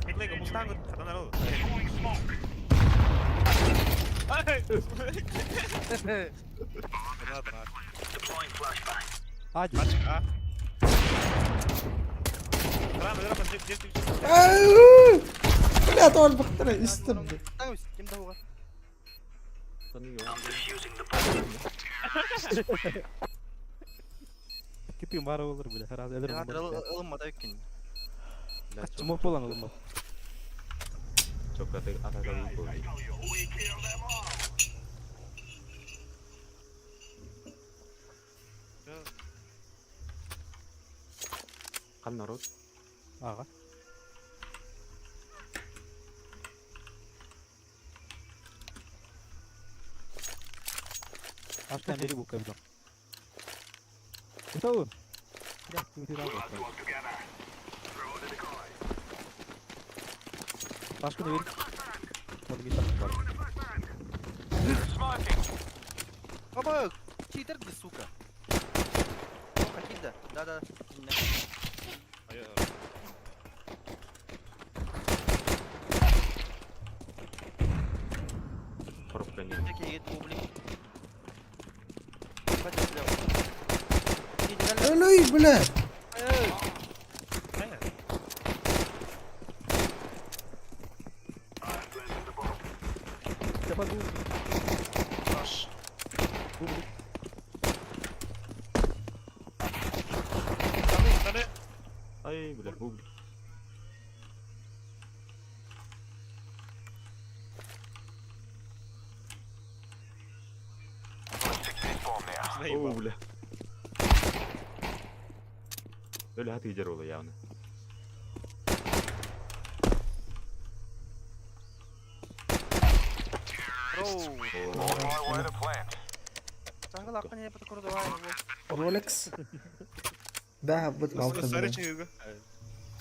Миглега, мустангу, хатанарол. Ай! Граната, на. Ади. Пачка, а. Рама, рама, жеп, жеп, жеп. Ау! Бля, толь бахтара истим. Таңыз, ким дауга? Штаны, Кипи мара olur бля. Раз элер. Ылымма да өккин. Чумок болан ылымма. Чоп, атака был. Кан народ. Ага. Аштан бери бука бидон. Готовы? Бля, ты ты Пашку не верь. Вот гитар бар. Баба, читер где, сука? Сука, килда. Да, да. Коробка не. Такие бублик. Пойдем, бля. Өлөй, бля. Аш. Штаны. Ай, бля, бублик. О, Заебал. бля. Өлі хаты идер олы явно. Роу. О, Саңгыл акын не патыкыр давай. Ролекс. Да, вот алтын. Сорри, бля. чего?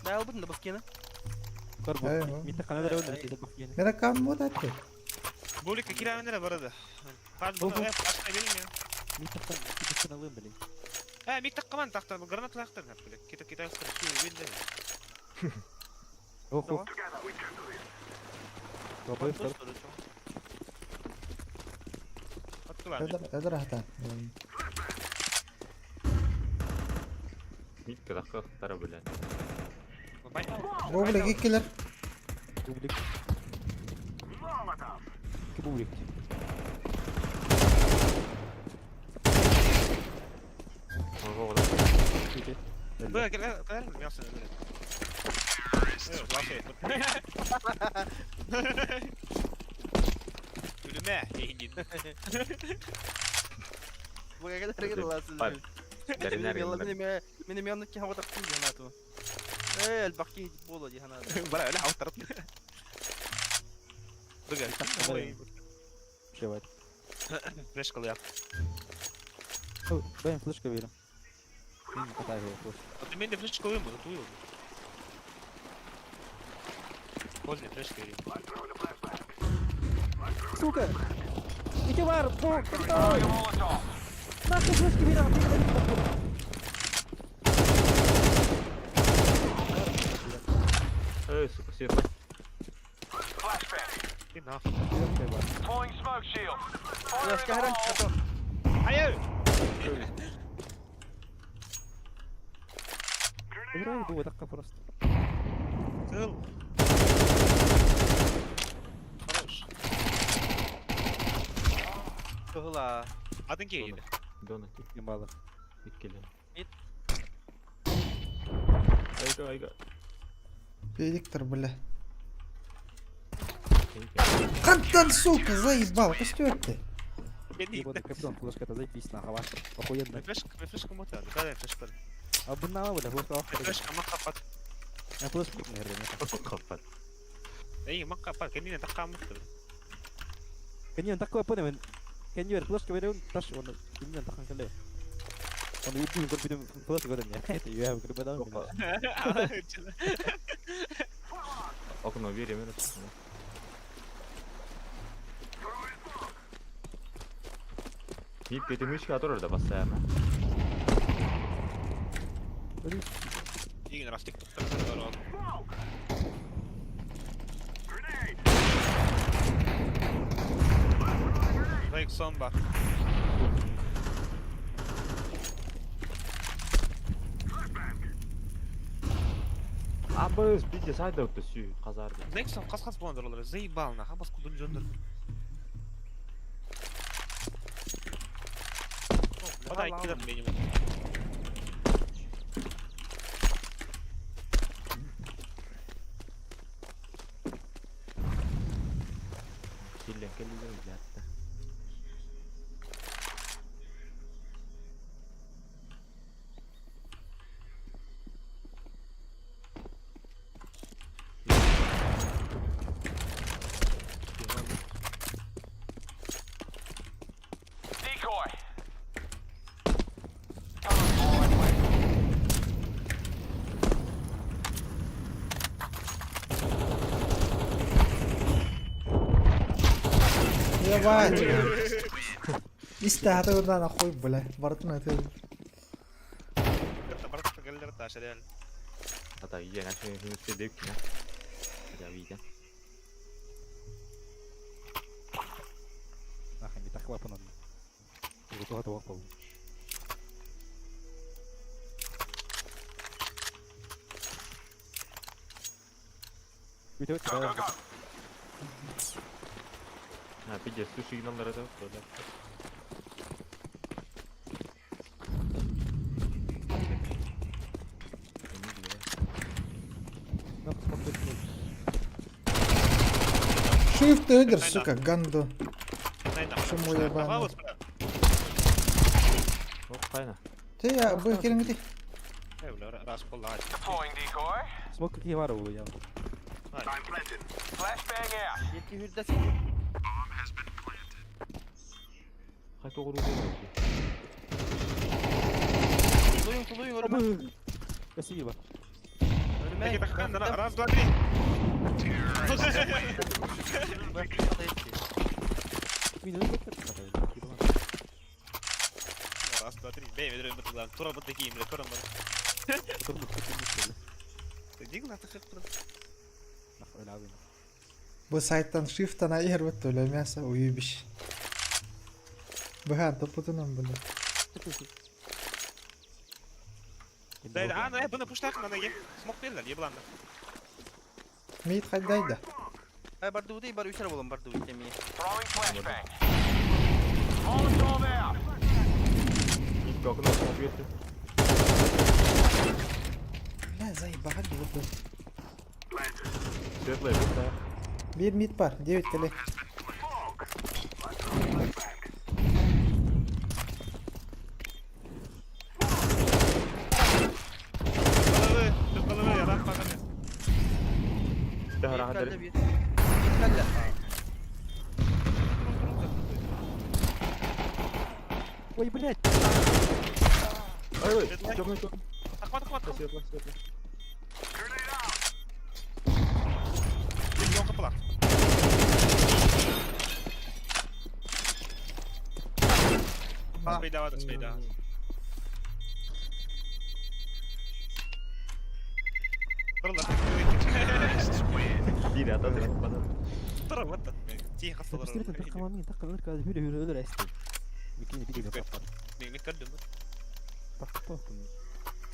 Да, албын да баскена. Кар Эй, бу. Митте канада рәвен дә бак яне. Мена кам вот атты. Бублика кираменер барады. Хад Бу- буна, э, пашка берин я. Митте кан алым блин. Э, мик таккаман тахта, граната лахтар, бля. Кита китайская, шуй, видно. Ох, ох. Бабай, втор. Откуда? Эдер, эдер хата. Митка таххахтара, блядь. Бу бля киккилер. Бублик. Бублик. Бля, кэлэр кэлэр мясо блядь. Үлүмэ, эйигин. Бу кэлэр ласыз. Мин эми оннук киһи оҕотохпун диэн аатым. Ээ, элбэх киһи буолуо дии санаатым. Бара өлө хавтарат. Быга. Чевать. Флешка лыя. Дай им флешка верим. Мин катаю его флешку. А ты мен флешка лыя, мы туил. Поздний флешка верим. Сука! Итивар, бу, капитан! Нахуй флешки верим, Эй, сука, светло. Ты нахуй. Флешка харан чато. Ай! Играй, бу, так просто. Тыл. Хорош. Кыһыла. Атын кейdi. Дона, Ебало. иккилен. Ит. Айга, айга. Виктор, бля. Хантан, сука, заебал, костер ты. Ебаный капитан, флешка, это заебись нахуй, ваш. Охуенно. Флешка, флешка мота. Да, флешка. А бна, бля, флешка, Флешка макапат. А флешка, наверное. Капат. Эй, макапат, кенин такамыт. Кенин такой понял. Кенин флешка берем, таш он кенин тахан келе. Он үйдүн көрүп бүтүн флешка көрөм я. Это я көрүп адам. Окно верим, Мип кетимишка турар да бассаяма. Игин растик туктар. Лайк сомба. Абыз, биде сайда өттү сүй, казарды. Лайк сом кас-кас болондор олар. Заебал нахуй, бас кудун жондөр. Подай кидер минимум. Киллен келлер блядь. Ебать. Исте хата нахуй, бля. Бартын это. Барта келлер ташырел. Ата ие нахуй хинсе деп кина. Я видя. Нахуй, не так лапа надо. Готово лапа. Бүтөт. А, пиде суши гиналлар это да. Shift öldür, сука, ганду. Почему я баню? Ох, кайна. Ты я бы келиңди. Раз болла. Смок какие вары я. Жети хүрдә син. Кайта огуру. Тулуйун, тулуйун, өрүмө. Спасибо. Өрүмө. Раз, два, три. Раз, два, три. Бей, ведрем бытылан. Тура быты кийим, көрөм бар. Дигла тахып. Бу сайттан shift'тан айыр бит төлөмәсә уйбиш. Быхан топутунан бля. Аны бұны пуштақ мана ем. Смок берілер, ебыланды. Мид хайдайда. Ай барды удей бар үсер болом барды удей ми. Икки окно смок берді. Бля, заебали вот. Светлый бұл да. Бир мид бар, 9 кэлэ. Головы, головы, рампа кәне. Тәһәрә Кәллә хәдер. бир. Кәллә. Ой, блядь! Ой, ой, Светлый. черный, черный. Тақма, тақма, тақма. Светлый, светлый. Миллион қапылақ. Спейда бады, спейда. Бұрылар. Дире, ата бада. Тұр, вот. Тиін қасылар. Таққа мин, таққа өлөр, қазір өлөр, өлөр, өлөр әсті. Микини видео таққа. Мен көрдім. Таққа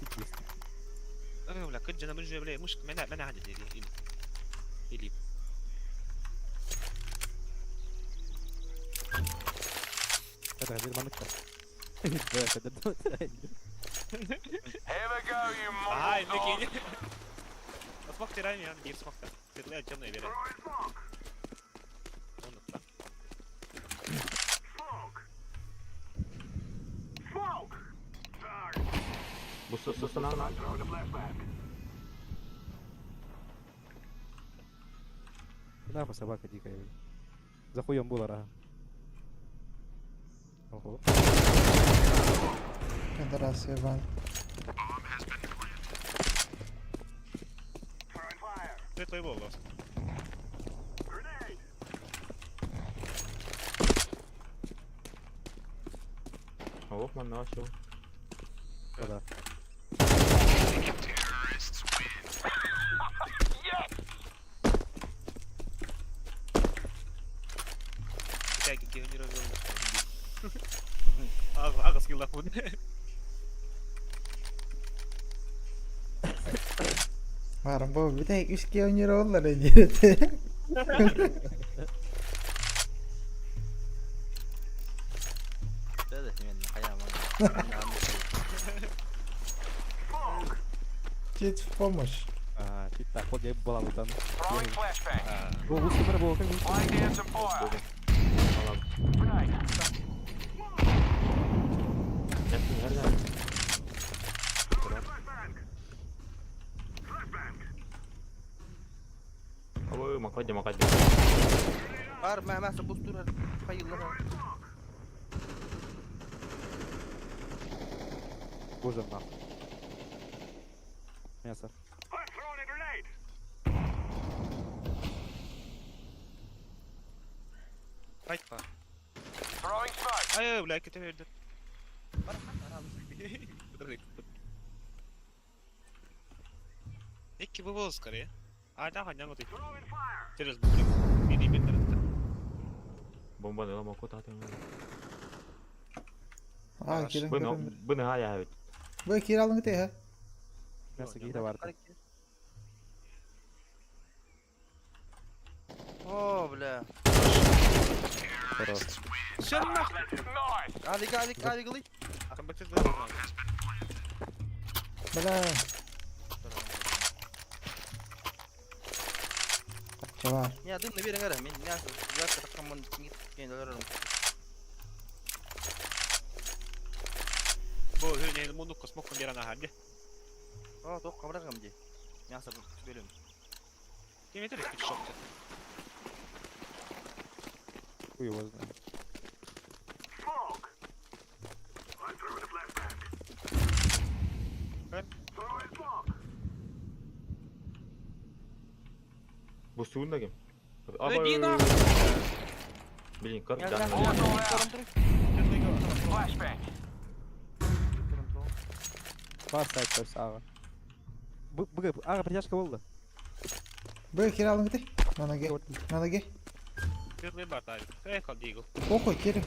Пиздец. Ой, бля, كنت انا من بلا مش منا منا عندي اللي اللي هذا غير ما نكتر. هاي ميكي اسمك تراني يعني دير اسمك تطلع الجنة يبيرا. Бус, бус, на, на. Нахуй собака дикая. блядь. За хуем было, ага. Ого. Пидорас ебан. Светлый был. Ох, манна, все. Да. Тәки генерал Ағыз килла худ. Барым бу бите үске өнер олар эдит. Дәді мен қаяма. Чит в помощь. А, ты так, вот я была вот там. Бо, узкий мэр, бо, как Ясын, nereden? Ой, макадя, макадя. Бар мә мә бустур хайыллар. Боже, нахуй. Мясо. Айтпа. Ай, бля, кете берді. Икки bu boz скорее. А, да, ханян вот. Через бублик. Мини бендер. Бомба не лама кота атым. А, кирен Бұны, көрөн. бұны хая бит. Бу кир алың те, ха. Мясо киһи бар. О, бля. Хорош. Все нахуй. Алик, алик, алик, алик. Бля. Чавар. Не, дым на берең әрі. Мен мясо, мясо таққанмын кен өлерім. Бу hur мунукка смоккон беран аханде. О, тоқ қабырағым де. Мясо бөлім. Кем етер икки шок. Хуй его знает. Бу суын да кем? Иди нахуй. Блин, как Я да. Бар сайт көс ага. Бу бу ага притяжка болды. Бу кир алың те. Нанаге. Нанаге. Светлый бар та. Эй, кал дигл. Похуй, кирин.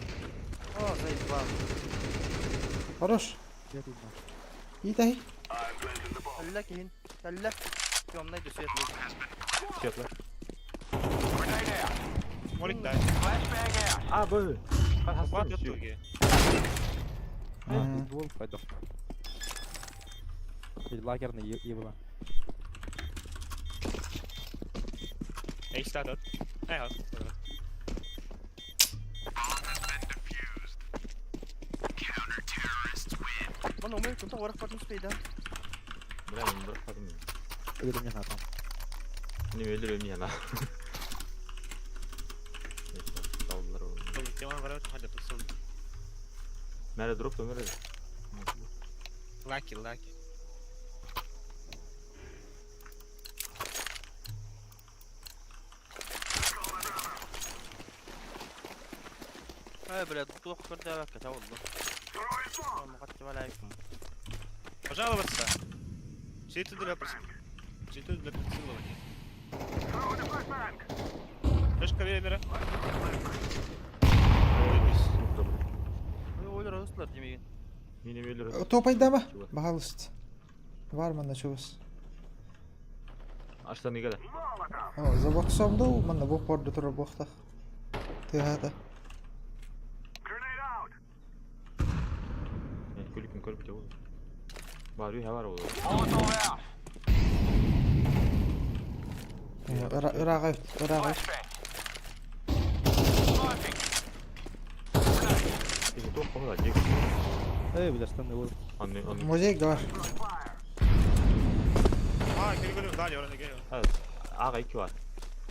О, заебал. Хорош. Я тут знаю. Итай. Кэллэ киһин. Кэллэ. Темный да светлый. Светлый. Молик да. А, Б. Бар өттүгө. Ствол пойду. Или лагерный ебала. Эй, staat dat. Hij had. Lan o kunta varak patın süpeydi. Бля, мен бір қадым. Или не знаю там. Не өлір өлмей ана. Мәре дроп өмірі. Lucky, lucky. Эй, блядь, туох көрдөөбөккө табылды. Мукатчы алейкум. Пожаловаться. Все это для прос... Все это для прицелывания. Флешка Вебера. Ой, ойлор ыстылар демеген. Мен өлір. Топайдама. Баһалыст. Бар манна чугас. Аштан неге О, забоксом да манна бу порду турар буохтах. Тыһата. Күлікін көріп те болды. Бар үй бар ол. Ырага ырага. Тегі тоқ қоңда жек. Эй, бля, штаны вот. Анны анны. Музей бар. А, gel gel gel oraya gel. Аға екі бар.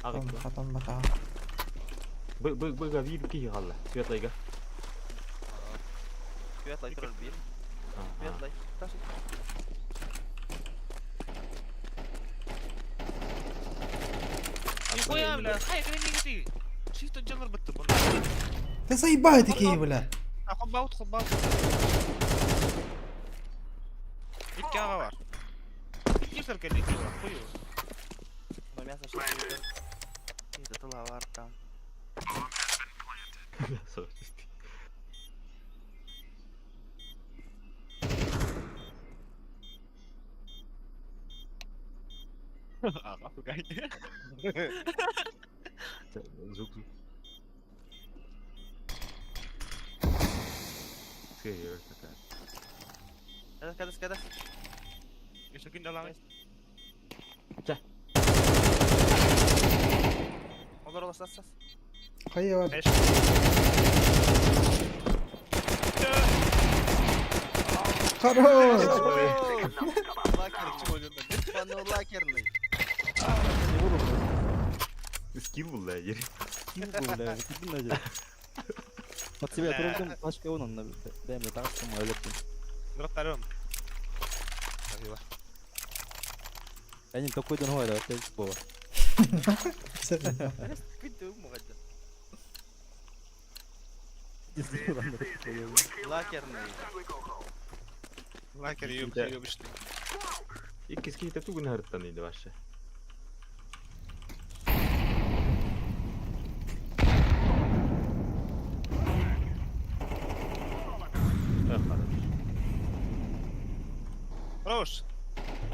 Аға екі бар. Хатан бата. Б б б бир кихи қалды. Светлайга. Светлый турар бир. Светлый. Ташып. Нихуя, бля, хай, кরে не Чисто джанр бітті бұны. Да заебали такие, бля. А, хоббаут, хоббаут. Икки аға бар. Кимсер келді, икки бар, қою. Но мясо шашылды. Это тыла бар там. Аға, фугай. Звук, звук. Серьезно такая. Кадас, кадас, кадас. Еще күн даламай. Олар олар сас сас. Хайа бар. Эш. Хорош. Лакерный. Пану лакерный. Скилл был, да, ери. Ким был, бля, ким бля. Под себя трудом, пачка вон он, дай мне так, что мой лепин. Дроптарым. Спасибо. Они такой дон говорят, это было. Күнті мұғадды. Не знаю, ладно, Лакерный. Лакер Да. ёбышный. Икки скилл тугун харыттан дейді вообще. Э, хорош. Хорош.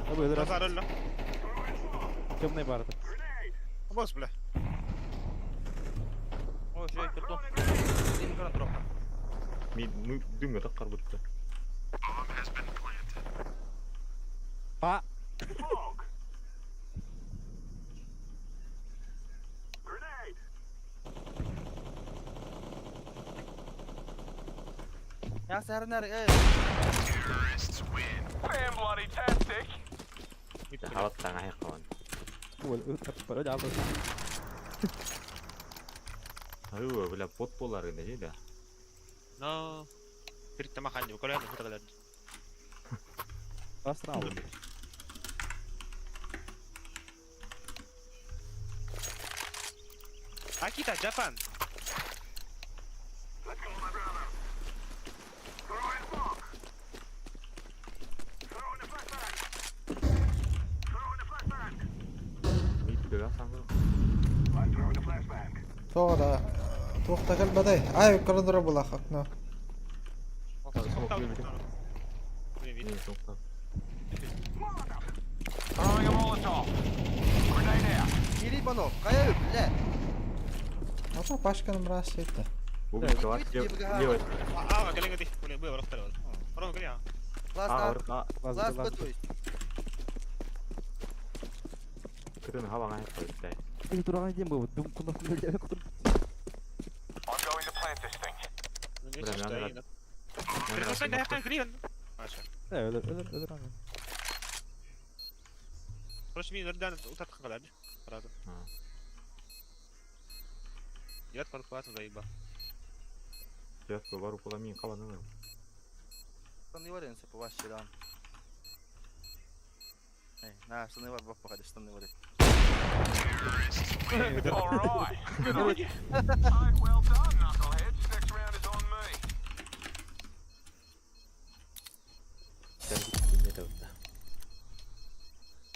Абы, раз, Назар өлі. темный бар. Бос, бля. Ой, жой кірді. Дим көрін дропта. Мен мы дүңгө таққар бутты. А! Я сәрінер, эй. Хабаттан аяқ қалған. Ой, пароль алды. Ой, бля, бот болар енді жейді. Но. Перед тамаханди, көленді, фотогалерді. Астрал. Акита, Japan. Мид саңгыр. Тоғра. Туохта кэлбэтэй. Ай, көрөндөрө булах окно. Мен соңықтан. Кири бано, кая бля. Апа пашканы мрас это. Убийка бар. Левый. Ага, кэлиҥ ити. Блин, бу барахтар. Орон кэлиҥ. Ласт А, А, орка. ласт Б, то есть. Кытын хабаңа хеппэ. Или тураган дем был, дум куда куда куда. Бля, Өлөр, өлөр, өлөр аны. Короче, мин өрдән утатка калар. Сразу. Дед паркуаться заеба. Девятка бар упала мин хабаны. Штаны варенцы по вашей дан. Эй, на, штаны вар, бог походи, штаны варит.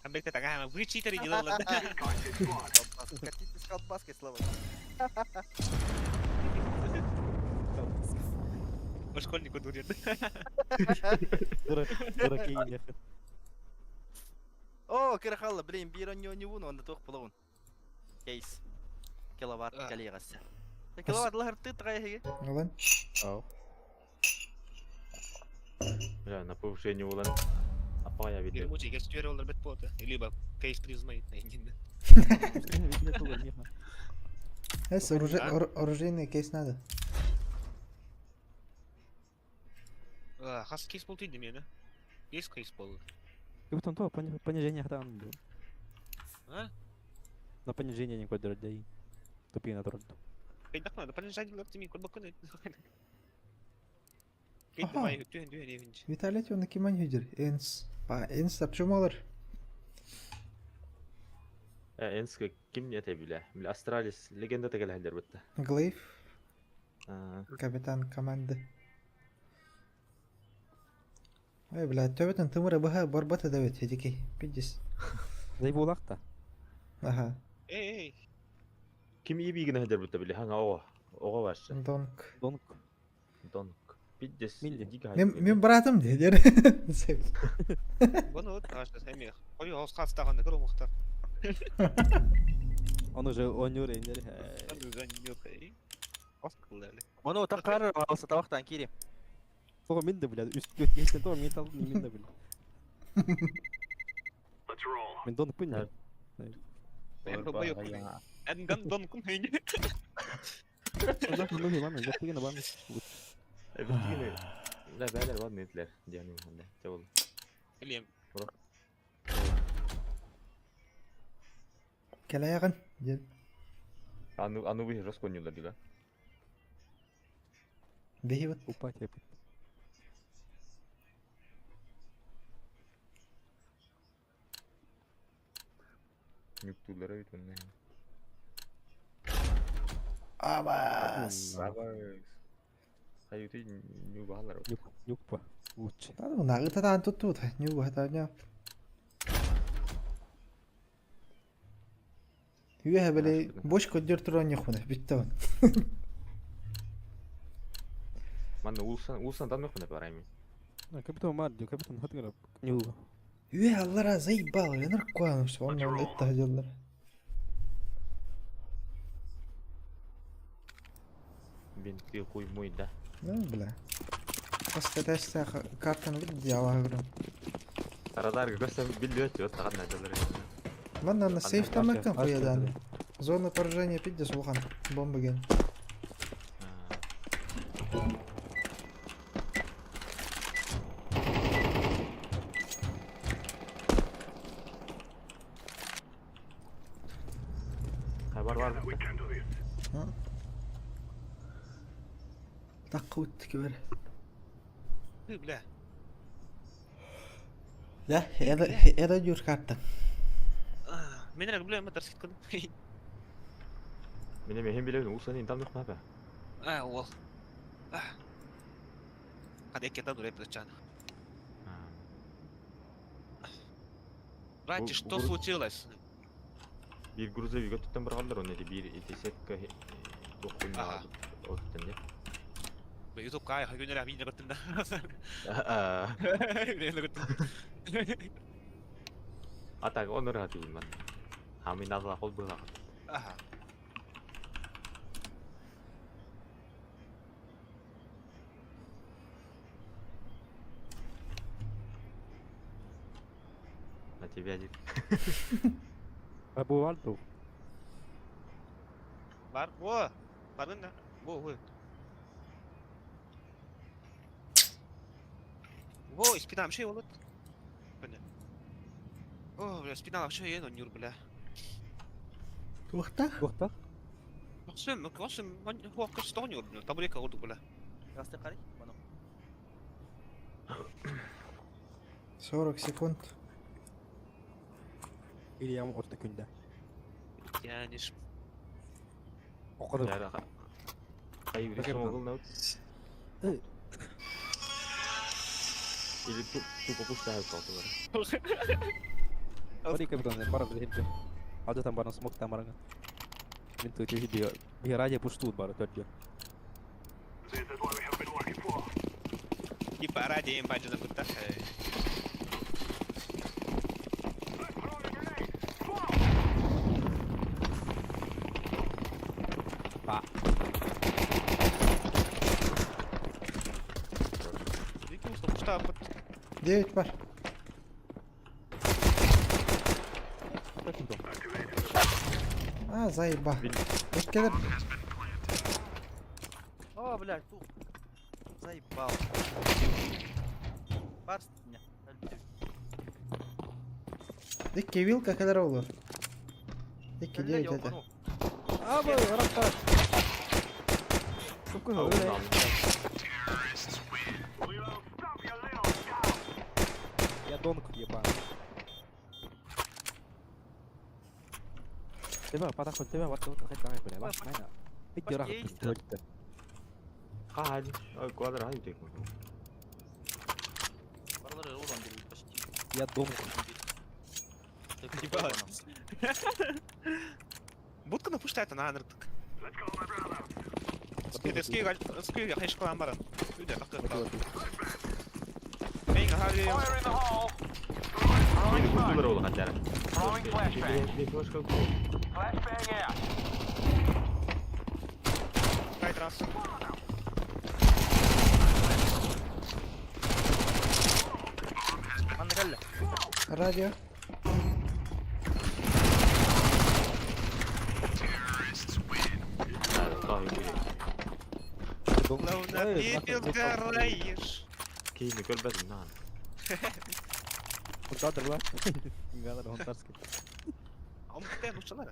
Амбекте такая, вы читеры делала. Колбаска, катитесь с колбаской, слава. По школьнику дурит. Дурак, дураки не. О, кирахалла, блин, бира не не вуну, он тох полон. Кейс. Киловатт коллегасы. Киловатт лахар ты трай Алан. Ау. Бля, на повышение улан. Апая видел. Мучи, я четверо олар бет пота. Либо кейс призмай. Эс, оружейный кейс надо. Хас кейс был ты мені. Есть кейс был. Как будто то понижение там был. А? На понижение не кодер дай. Тупи на трон. Кайдах надо понижать лаптими код бакуны. Кейт давай, түйен түйен евинч. Виталий он киман хүдер. Энс. Па, энс тапчумалар. Энске ким не это бля? Бля, Астралис легенда тегел хәлдер битте. Глейв, капитан команды. Ой, бля, төбөтөн тымыры быһа барбата да бит, эдикей. Пидис. Заебулак-то. Ага, Эй, эй. Ким иби генә хәлдер битте бля? Хаңа ога. Ога барсы. Донг. Донг. Донк. Пиддес. Милли. Мен, мен братым дедер. Бұны вот ашты сәмех. Ой, ауыз қатыстағанда кір омықтар. Он уже онюр энер. Ону такар алса табактан кири. Тоға мен де бля, үст өткенсен тоға мен талдым, мен де бля. Мен донг пын Да. Әнган дон күн Бля, бәлер бар нетлер. Дианин хәлдә. Тәул. Илем. Келаягын. Дед. Ану ану бу расконюлар дилә. Беги вот. Упать я. Нюктулары бит монда. Абас. Абас. Хаюты ню баһалар. Нюк, нюк па. Лучше. Тады нагы тадан тутту та. Ню бата ня. Юэ били бош көдөр туран яхуна битте. Манна улсан улсан дан мөхүнә барайм. Капитан Мардио, капитан Хатгара. Нюга. Юэ аллара заебал, янар куан что он это делал. Бинты хуй мой да. Ну, бля. Просто картаны бит дияла говорю. Тарадар көсө билбөт өт таган нәдәләр. Манна на сейф там Ашка, экен ашка хуядан. Зона поражения пиздец улхан. Бомба ген. Бар бар. Таккут кибер. Бля. Да, это дюр карта. Мен әрі бля, мен тарскит кылдым. Менә мен биләм улсан инде там мөхүнә. А, ол. Қады еккетан дурай плечан. Братья, что случилось? Бир грузовик өттөн бер калдыр, оны бир десятка тохуйна оттан я. Ютуб кай, хайгүнер абин көттүм да. Мен көттүм. А так, он рад именно. А мы надо хол было. Аха. На тебя один. Бу бар ду. Бар. Во. Барын да. Во, во. Во, спина вообще болот. Бля. О, бля, спина вообще ен онюр, бля. Туохтах? Туохтах? Максим, Максим, хуак стонюр, бля. Табурека орду, бля. Расты қарай, мано. 40 секунд. Или я орта күндә. Тянешь. Оқыдым. Кай бир Ракета. смогул на Или тупо пустая палтылар. Бари капитан, бара бир. Адатан баран смок там баран. Мин тут видео. Би радио пуштут бар төрдө. Типа ради им баджана кутта. Па. Вики уста пушта под 9 бар. А, заеба. Эккелер. О, блядь, тут. Заебал. Барс меня. Икки вилка келер олу. Икки 9 это. Абы, ракта. Сука, Я донг ебаный. Тебе, потахуй, тебе, вот вот хоть давай, бля, баш, майна. Иди рах, Баш, Хadi. Квадр хadi тек. Барлары урон берет почти. Я донг. Ебать. Будка на пушта это на анртык. Скига, скига, хайш калан баран. Үйдө такы. Мен хари. Или культура олу хатяра. Кайт раз. Манна кэллэ. Радио. Лауна пепел сгораешь. Кейini көрбөдүм нан. Кудадыр ла. Гадыр онтарский. Омуктай нучалар.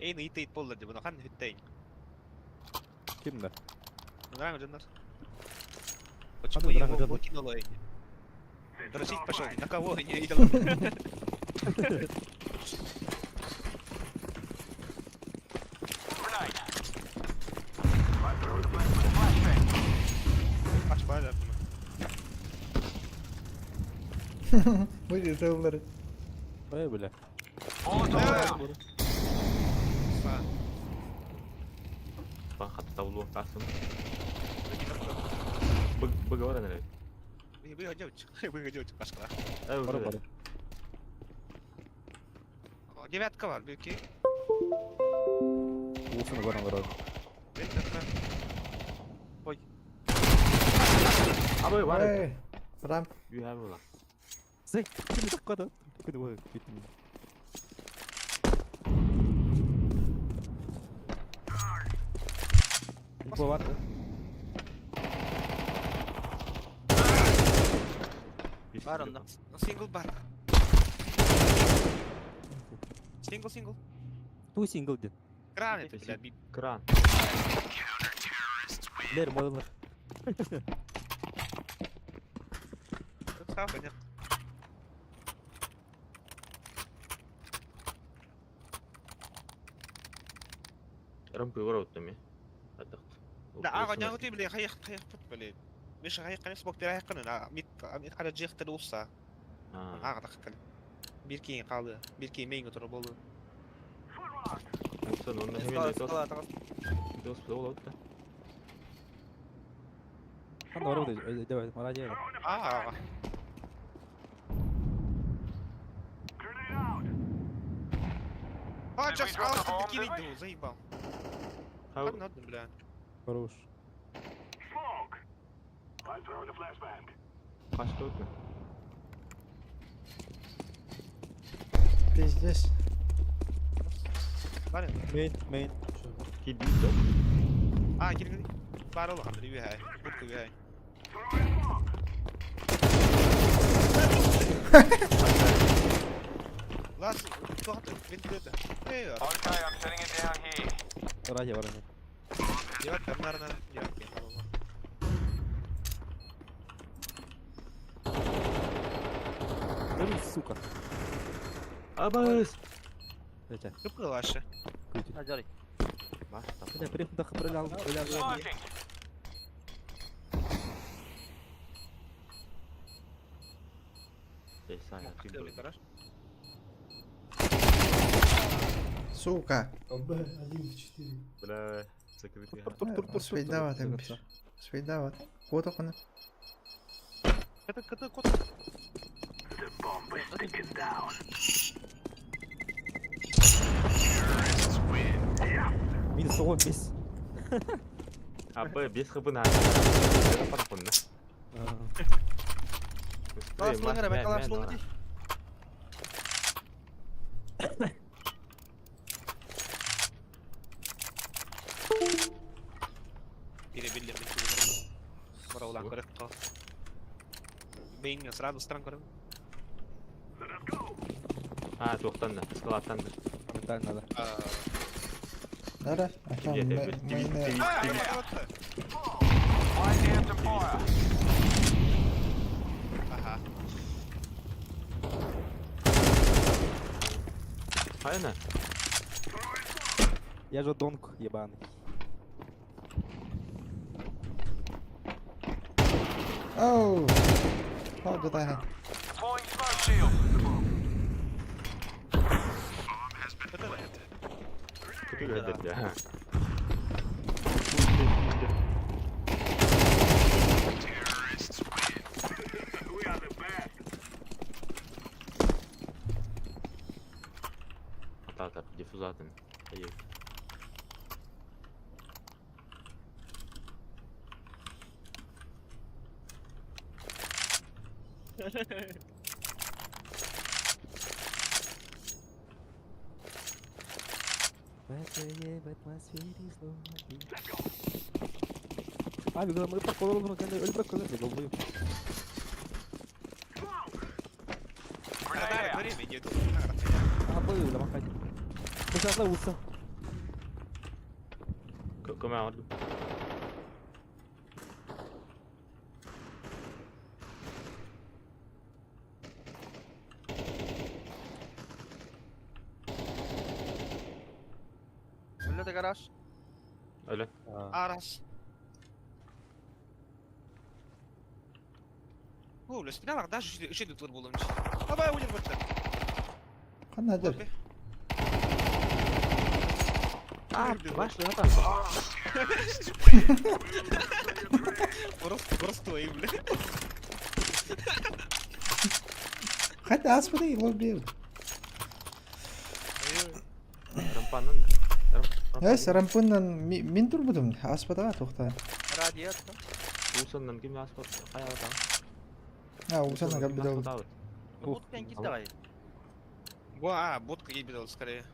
Эй, итейт болду деп, хан хүттейн. Кимде? Нравится жандар. Почему Аны я нравится его жандар. покинула? Дрочить пошел, на кого не видел. Пошла, да. Бу тыллары. Ой, бля. Бан хатта таулу касым. Быг бар эне. Выходил, пошла. Бара бара. Девятка бар, бүки. Усыны баран бара. Ой. Абы бар. Ой. Рам. Үй була. Зей, ким таккада? Күнү бу кеттим. Бу бар. Бар онда. Сингл бар. Сингл, сингл. Ту сингл ден. Кран это, бля, би. Кран. Лер модалар. Сау, конечно. Рампы бар оттами. Атак. Да, ага, не ты, бля, хайх, хайх, бля. Миш хайх, конечно, бок тирай кына, мит, мит хара жихтер уса. Ага, так кал. Бир кейин калды, бир кейин мейн отур болду. Сон он Скала, хемен скала, тагас. дос болот да. Кандай бар бу? Давай, марадия. А, Just алыстан киирийди, заебал. Ханна одну, бля. Хорош. Kaçtı ötme. Пиздец. Бар енді. Мейн, мейн. Кидди yok. А, кир кир. Бар ол ханды үйе. Будка үйе. Лас, тоқты, вентилятор. Эй, Радио бар эми. Девятка, нарна, девятка. Бери, сука. Абыз. Эте. Кып кылашы. Күтү. Ажарый. Баш тап. Бля, приехал да бля, бля. Ey sen ya. Гараж. Сука. АБ 1 в 4. Бля, закрытый. Тур, тур, тур, тур. Свидава там пиш. Свидава. Кот окна. Это кт кот. Минус 15. Абы 5 хыбын ha. Para konuna. Калаш лыңыр, бә калаш лыңыр ди. Бире билле мен Бара улан көрөк кал. Бейин сразу стран көрөм. Ha тоқтан да, скалаттан да. Моментально надо. Да-да. А там Привет, мейн. Ага. Хайна. Я же донг ебаный. Оу. How did I Kötü gördüm ya. Ата ата диффуз атын. Hayır. Abi kızım ölüp bak olur mu kendi ölüp bak olur mu? Радар время идет. Абы ламакай. Кусатла уса. Come on. Үлле гараж. Öyle. Арас. О, бля, спина даже еще тут булым. Давай уйдем вот так. Канадыр. А, başla atan. Просто, просто, бля. Хотя аспады лобби. Rampandan da. Эс рампыннан мин турбудум. Аспада тохта. Радио. Усандан ким аспат кая атан? А, усана габидал. Бут пен кит давай. А, ботка ебедал скорее.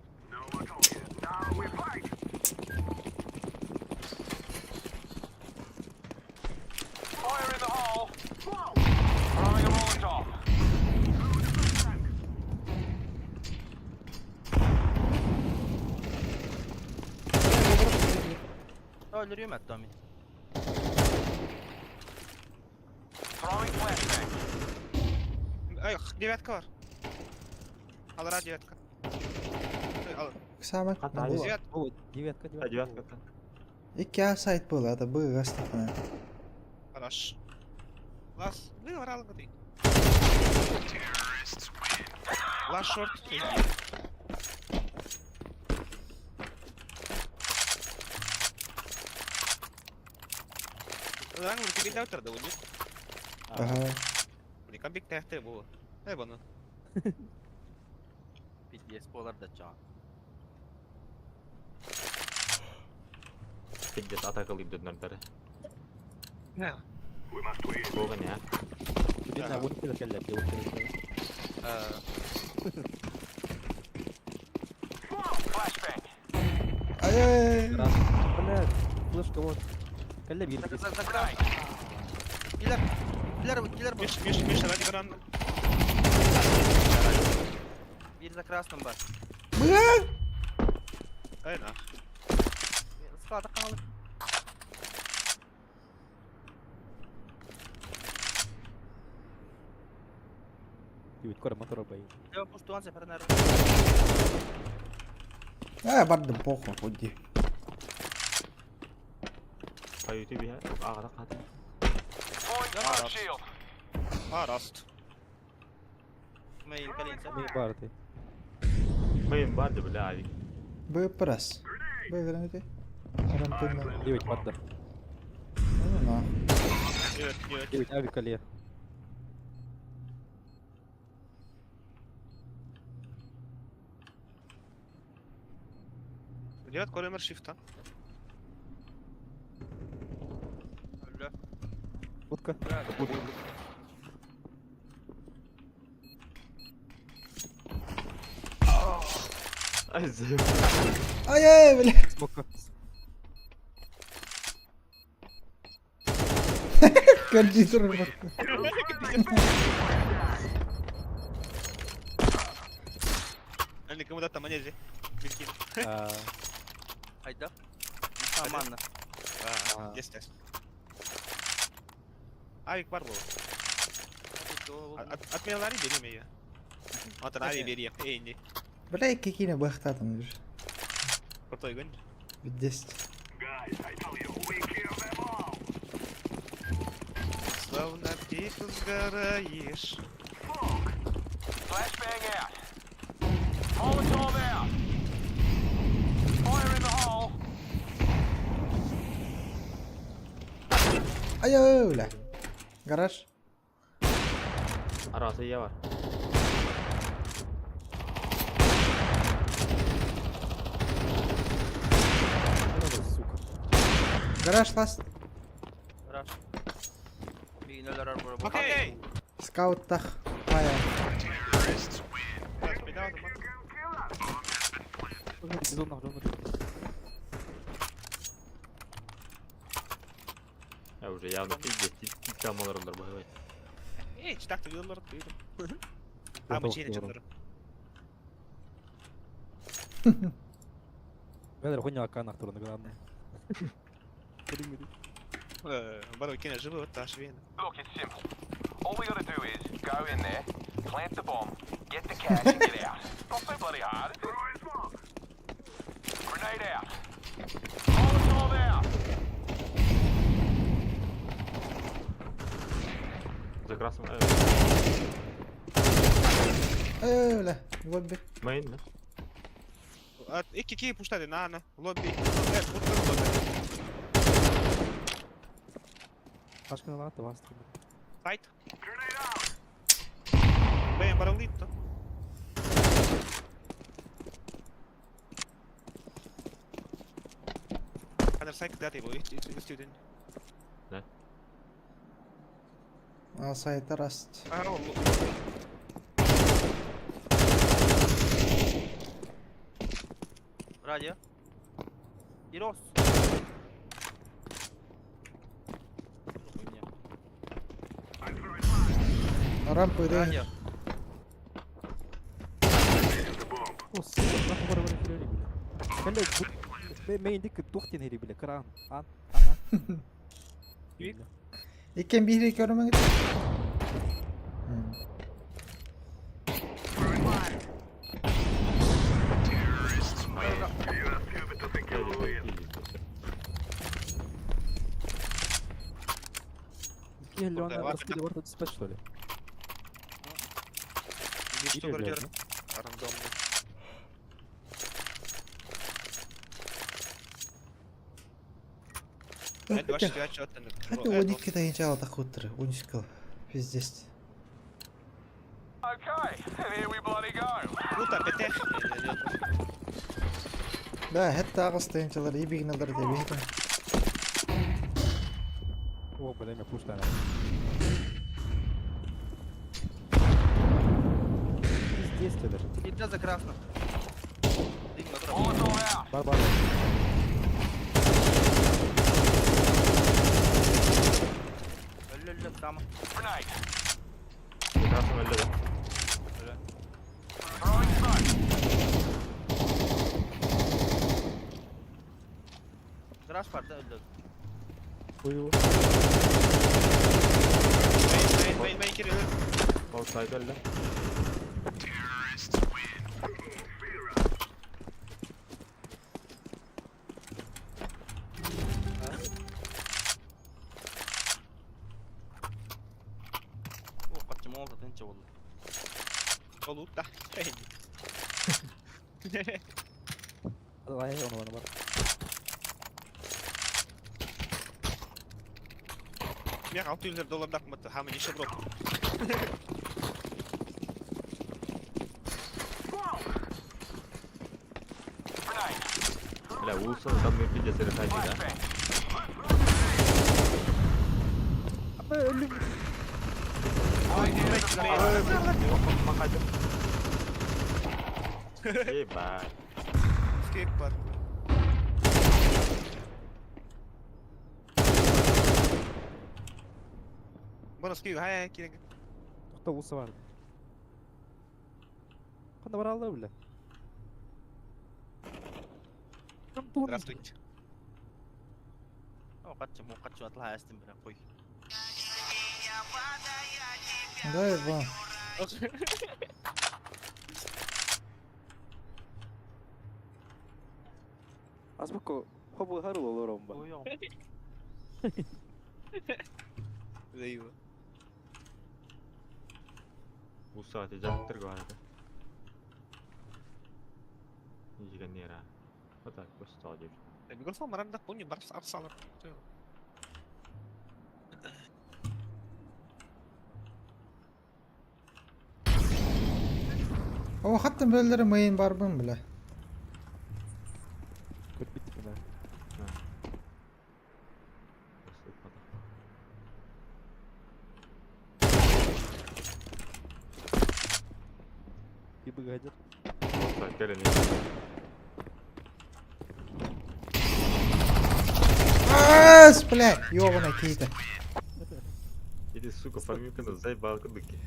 Öldürüyorum hatta min. Ай, девятка бар. Алра девятка. Ал. Самак. Хата, Девят. О, девятка, девятка. Девятка. Икки сайт был, это был гастахана. Хорош. Лас, вы орал ты. Лас шорт. Рангл тебе даутер да будет. Ага. Блин, комбик ТХТ было. Эй, бана. Пиздец, болар да чаа. Пиздец атакалыыр дьоннордор. Туох ини, а? Билинна уон кило кэллэр дии, уон кило. Ай-ай. Бля, флешка вот. Кэллэ биир. Киллер. Киллер, киллер был. Миш, Миш, Миша, ради гран. Бир за красным бар. Бля! Ай нах. Склада каналы. Дивит кора мотор бай. Я пуштуан се перенер. Аа, бардым похуй худи. Хаюты биһэ аҕата хата. Араст. Мейн калинца. Мин бар ты. Мейн бар да бля авик. Б прас. Б вернете. Рампына. Дивит барда. Ну на. Нет, нет. Дивит авик кале. Делать колемер шифта. Бля. Утка. Ай, заеб. Ай-ай, бля. Смока. Кондитер. Они кому-то там манези. Билькин. Аа. Айда. Аманна. А, естественно. Авик бар был. Отменил Ари, бери ее. Вот Ари бери, эй, не. Бля, какие бахтатым. Крутой гонь. 10. Словно пепел сгораешь. Ай-ай, бля. Гараж. Арасы я бар. Сука. Гараж ласт. Раш. Бигнелер бар. Окей! Скаут тах. Пая. Я уже явно пиздец, тип олороллор быһыбай. Эй, читак ты видел, ты видел. А, мы чейни чатыр. Бәлер хуйня аканах турны главное. Бару кине живы, вот та швейна. Look, it's simple. All we gotta do is go in there, plant the bomb, get the cash, and get out. Not so bloody hard, is it? Grenade out. Molotov out. За красным. Ай-ай, бля. Лобби. Мейн, да? Икки ки пуштады на на лобби. Э, лобби. Башканы лата басты. Сайт. Бэм баралитто. Ханер сайт даты его, student. А, сайт раст. А, Радио. Ирос. Рампы, да. Радио. О, сука, нахуй бар бар бля. Кэллэ мейн дик тухтин хери бля, кран. Ан, ан. Иккен бири көрмөң. Кэллэ он раскиды варто диспatch что ли? Что бордер? Рандомно. Хотя он китай начало так утро, унискал. Пиздец. Okay, and here we bloody go. Круто, ПТ. Да, это агыс тайынчалар, ибигналар деп. О, бля, мен пуштана. Пиздец даже. Иди за красным. Bullets all out. Бар бар. Өллө өллө сама. Grenade. Красным өллө да. Throwing smoke. Garaj бар да өллө. Хуево. Main main main kiri өлөр. Outside өллө. О, качым ол тынчы болду. Олут да. Давай, он он бар. Мен 600 доллардаах мытты, хамы неше бро. Grenade. Бля, Уилсон там мен пиздец решайте, да? Flashbang. Ебать. Скейт бар. Бұны скейт, хай, хай, кирен. Тоқта усы бар. Қанда бар алды, бля? Здравствуйте. О, качым, о, качым атлаа астым бира кой. Да, его. Азбуко, хобу хару лоромба. Ой, Дейбі. Уса ти жаттыр говорит. Нира. Вот так, просто стал Микрофон марандах помню, барс арсалар. О, хаттан бөлдері мейін барбын, бля. Көріп биттік мына. И быгадер. Ас, бля, ёбаный кейті. Иди, сука, фармилка заебал кудыки.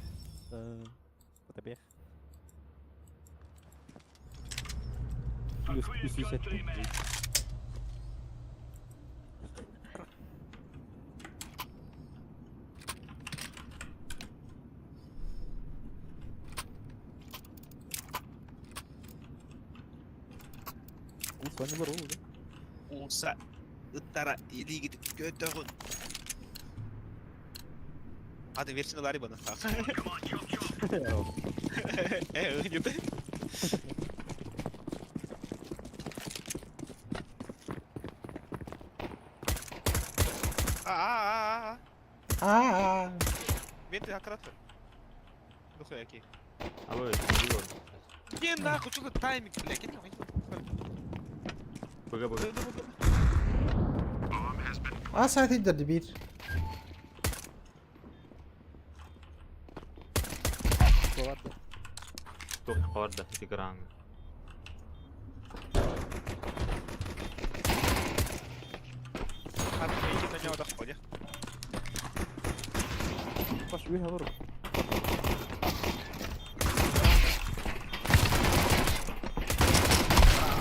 Потабех. Плюс плюс 53. Ус, они бар ол, да? Уса. Ыттара илигит көтөгүн. Ады версин лари бана. Э, нет. А, а, а, а. А-а-а. Мен ты аккуратно. Ну хуй, окей. Алло, это Дилон. Не нахуй, что за тайминг, бля, кинь нахуй. БГ, БГ. А сайт идерді бір. Болады. Тоқ қаларда, тигран. А, ты иди на него доходи. Паш, уйға бар.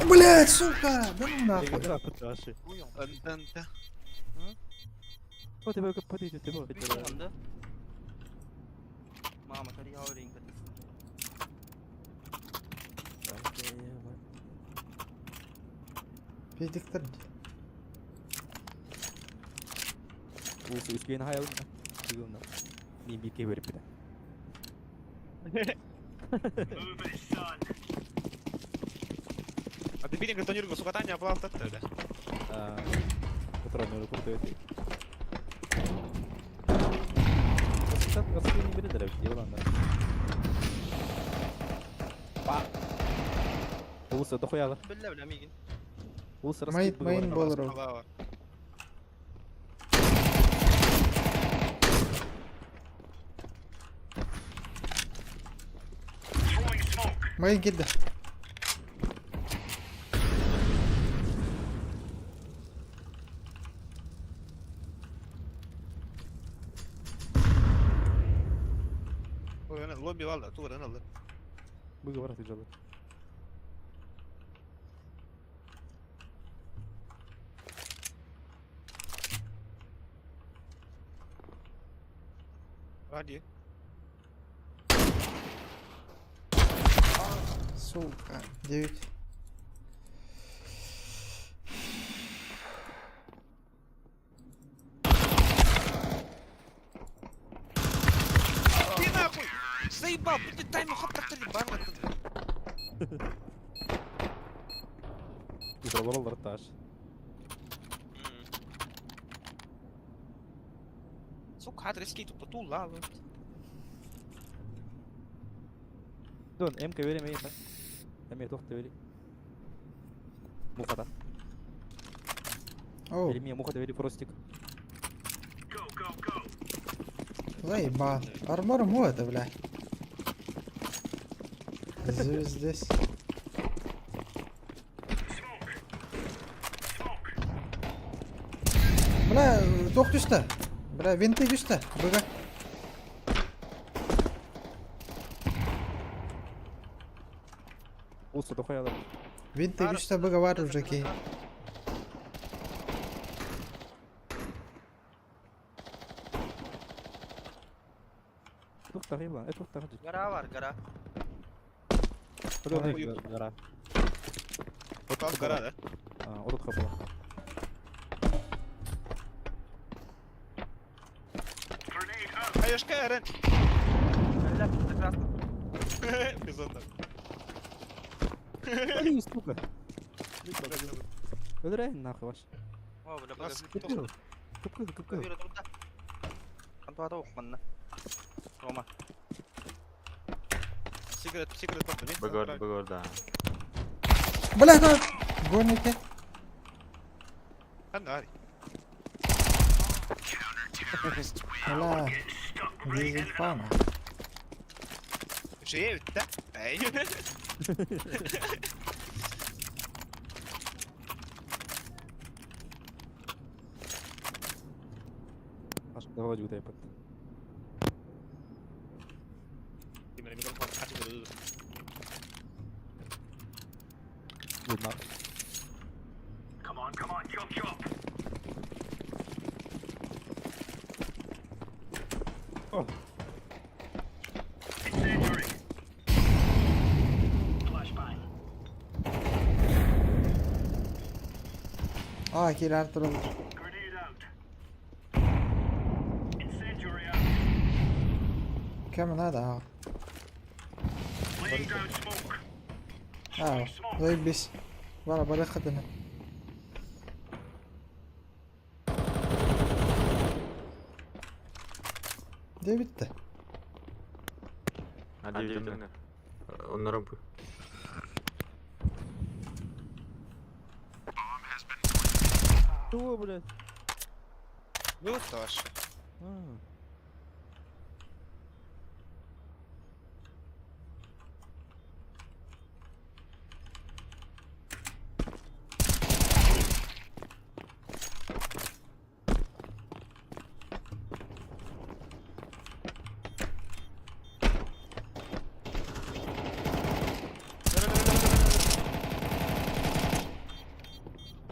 Блядь, сука! Да ну нахуй. Антанта. О, тебе подойди, тебе. Анда. Мама, кари аурин. Пиздиктер. Усы үскен хаялым. Түгілін. Мен бекке беріп бітті. А ты били картонирку, сука, Таня, оплал бля. Патроны крутой ты. Раскрыть не бери, дорогие, Па. Усы, дохуя. Билля бля мигин. Усы Мейн, мейн болыр ол. Алла. Магин киирдэ. Лобби валла, тугуран алды. Быга бар тыжалы. Ради. Сука. 9. Ты нахуй! Заебал, блядь, таймер хоп так бар. Олороллар таш. Сука, адрес кейт потула. Дон, МК бери мейін. Эме тоқты бери. Мухата. Оу, Бери мне мухата, бери фростик. заебал. Армор му это, бля. Звездец. Бля, тоқ түсті. Бля, винты түсті. Бұға. Усы тохаялар. Винты түсті бұға бар уже кей. Тоқта қибла, тоқта қибла. Гора бар, гора. Гора. Там гора, да? Отут қапыла. Хаешка, Эрен. Бля, прекрасно. Безумно. Блин, сука. Өлірәйін нахуй ваш. О, бля, Нас бага. Кып-кып, кып-кып. Вера труда. Антуата оқманна. Рома. Сигарет, сигарет попали. Бөгөр, бөгөр, да. Бля, да. Гоники. Анарь. Бля. Дизельпана. Живет, да? Эй. Аш, давай жутай пат. Микрофон хачы Будна. О. А, кир Артур. Кем надо? А. А, заебись. Бара, бара хатына. Де бітті? А, 9 Он на рампу. Чего, блядь? Ну, тоже. А.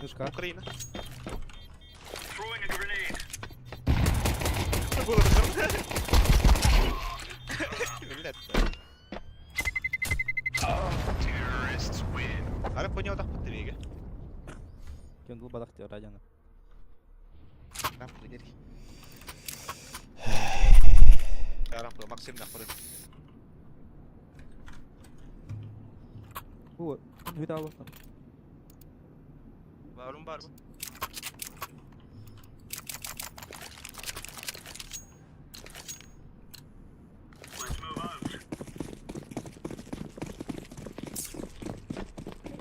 Мишка. Украина. Блядь. Ара понял так подвига. Кем бадах те радяна. Рампы дери. Рампы Максим нахуй. Бу, видал. Барым бар бу.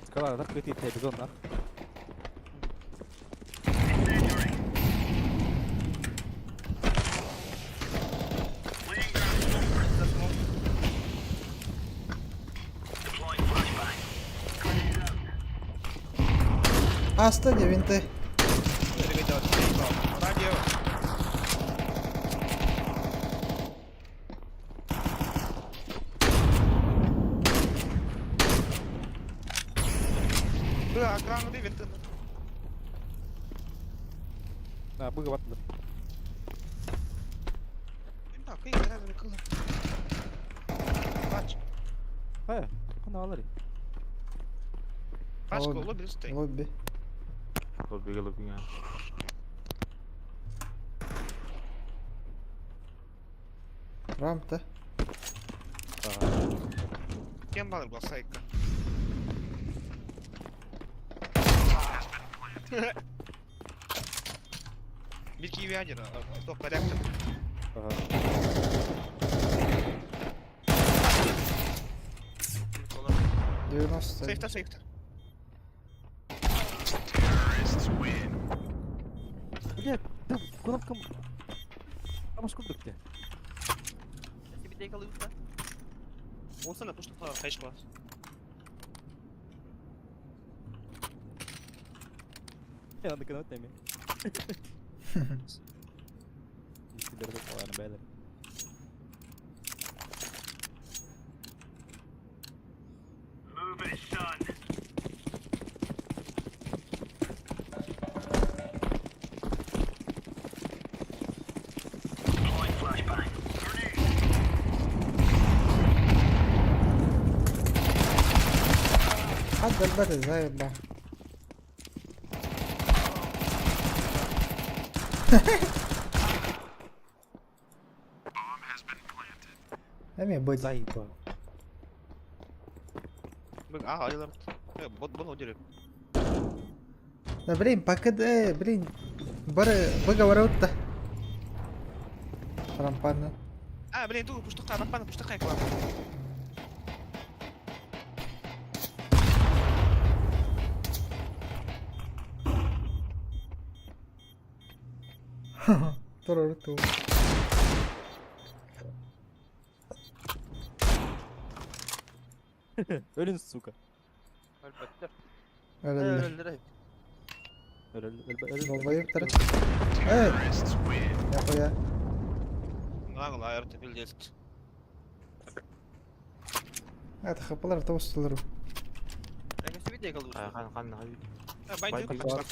Скала, так крити телевизор нах. Аста девинте. Радио. Бля, экран винты. А, быга баттылар. Бач. Хайа, хана алар. Пачка лобби стой. Лобби. Лоббига лоббига. Рамта. Кем балыр был сайка? Bir киви один, тоқ реактор. Ага. 90. Сейфта, сейфта. Блядь, там кнопка... Там сколько ты? Тебе дай Olsana пуштуққа қайшы қылас. Я надо канат эми. Сидерде калган бәлер. Хадда البدل زي الله. Эми быть. Заебал. Б, а, алар. Бот бот одереп. Да блин, пока да, блин. Бары быга воротта. Рампана. А, блин, ту пуштуққа, рампаны пуштуққа қылам. Тороруту. Өлүн, сука. Өлбөттөр. Өлөллөр. Өлөлдөр. Өл, өл, өл, өл. Долбоебтар. Эй! Я хуя. Нағыл айырты билдест. Это хапалар тоостулар. Эге тебе дай Хан хан хан. Бай Бай дюк.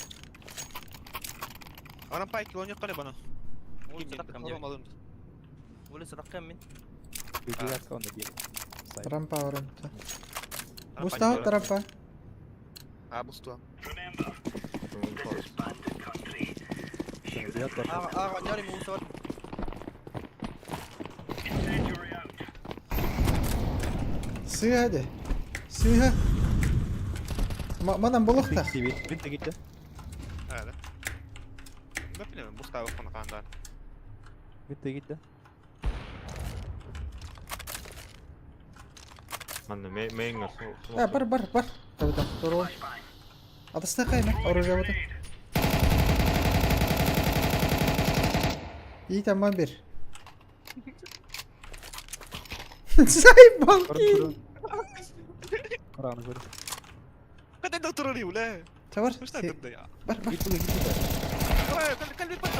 Рампай килоне қали бана. Улица таккам. Улица таккам мен. Бегият каунда бир. Рампа оромта. Бустау рампа. А, бусту. Ага, ага, жарым улица бар. Сыга де. Сыга. Манан болуқта. Бинте гитте. А, да. Да, билем, буста қана қандар. Бинте гитте. Манна ме мeenga со. А, бар, бар, бар. Табыта, туру. Атысты кайма, оружие вот. И там бир. Заебал ки. Караны көр. Қандай доктор ула? Чабар. Пушта дымды я. Бар, бар. Гитте гитте. Калби бат.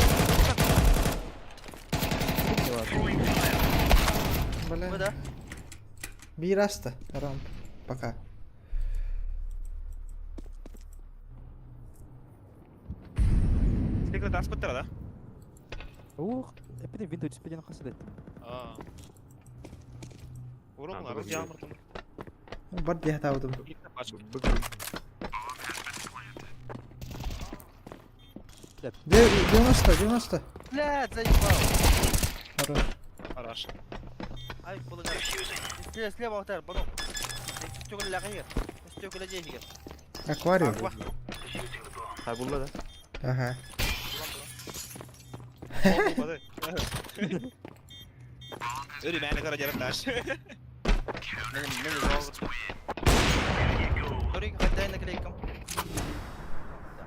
Бля. Бу да. Бир аста. Рамп. Пока. Секрет аспыттар да? Ух, эпидем винто түспеден касыдет. А. Урон А, арыз бүгін ямыртым. Бар дия табыдым. Быга. 90, 90. Блядь, заебал. Хорош. Хорош. Ай, булыгар. Слева, слева алтар, бұны. Үстөгүл лағайыр. Үстөгүл жейгер. Аквариум. Хай булла да. Ага. Өрі мәні қара жарым таш. Менин менин жолу. Көрейік, қайтайын клейкам.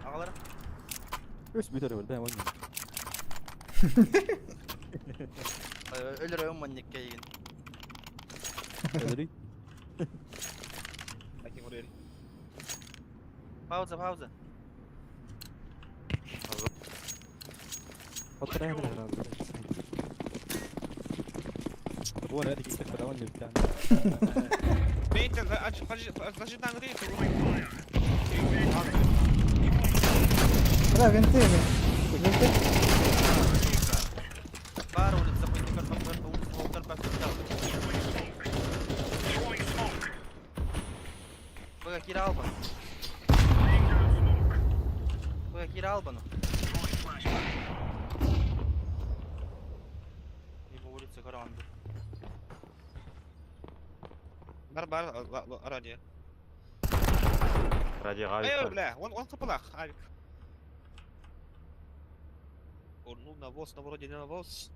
Ағалар. Өс бүтөр бер, бәм ойнайм. Өлөр өм манникке деген. Өлөрүй. Әкең ұры Пауза, пауза. Бля, винты, винты. Баар улица пойти Быга киирэ албан. Быга киирэ албану. Либо улица көрөҕүн Бар бар радио. Радио Эй, авик. бля, он капалах, авик. Урнул навоз, на вроде не навоз.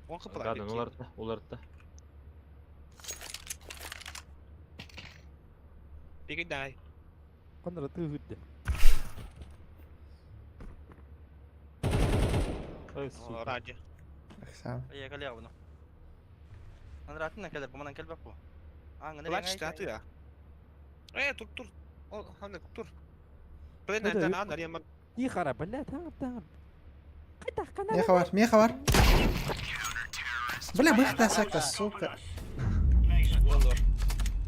Он капалах. Гадан уларытта, уларытта. Беги дай. Ой, сука. Радио. Сам. Эйэ кэлиэҕин. Анраатын кэлэр, бу манан кэлбэт бу. Ааҥын Плач, да ты, а. Э, тур, тур. О, ханна, тур. Блин, это надо, я Тихо, блядь, там, там. Меха бар, меха бар. Бля, быхта сака, сука.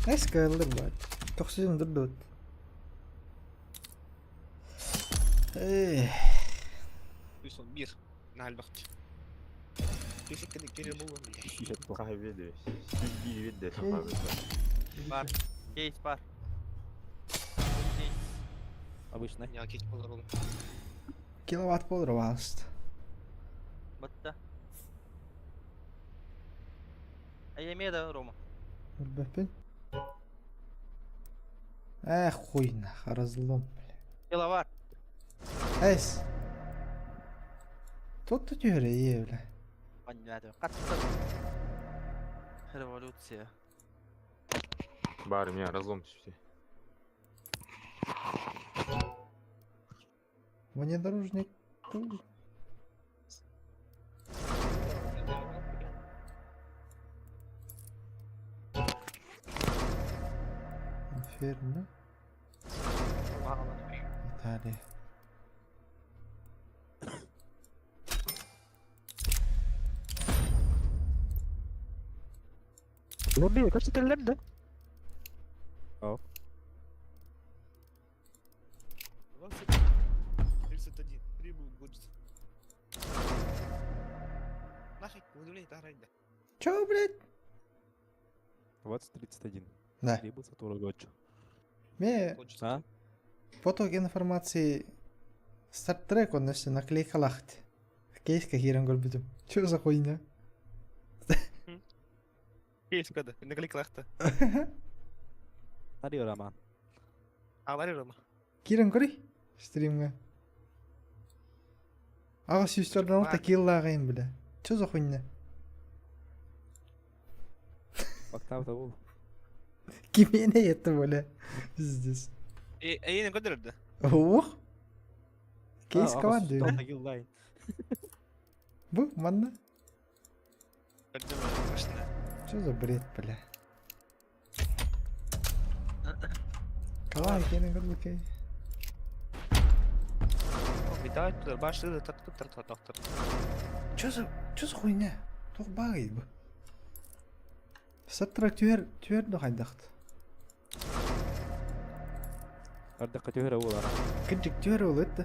Эска ылыр бат. Тохсузун дурдут. Эх. Bir. Нальбахт. Хай веде. Сиди веде. Бар. Кейс бар. Кейс. Обычно. Киловатт болор васт. Батта. Эйэ да Рома. Бэппин. Эх, хуй нах, разлом, бля. Киловатт. Эс. Тут тут юре, бля. Понятно. Хатта. Революция. Бар, у меня разлом все. Внедорожник. Тут. Инферно. Италия. Лобби, как ты да? О. 31. Прибыл будет. Нахуй, выдавляй, да. Чё, блядь? 20.31. Да. Прибыл Сатуру Гочу. Ме А? поток информации Star Trek он если наклейка лахт. Кейска хирен көрбүтүм. Чё за хуйня? Кейс когда? Наклейка Ари Роман. А, Варя Рома. Кирен көрүй стримге. Ага сүйстерден орта киллагайын бля. Чё за хуйня? Октав был. Кимене это бля. Пиздец. Э, не көдөрдө. Ох. Кейс команды. Бу манна. Чё за бред, бля? Калай, кирен көрбүкей. Чё за чё за хуйня? Тух багай бу. Star Trek түһэр түһэр да хайдахт. Ардакка түһэр ол ара. Кырдьык түһэр ол это.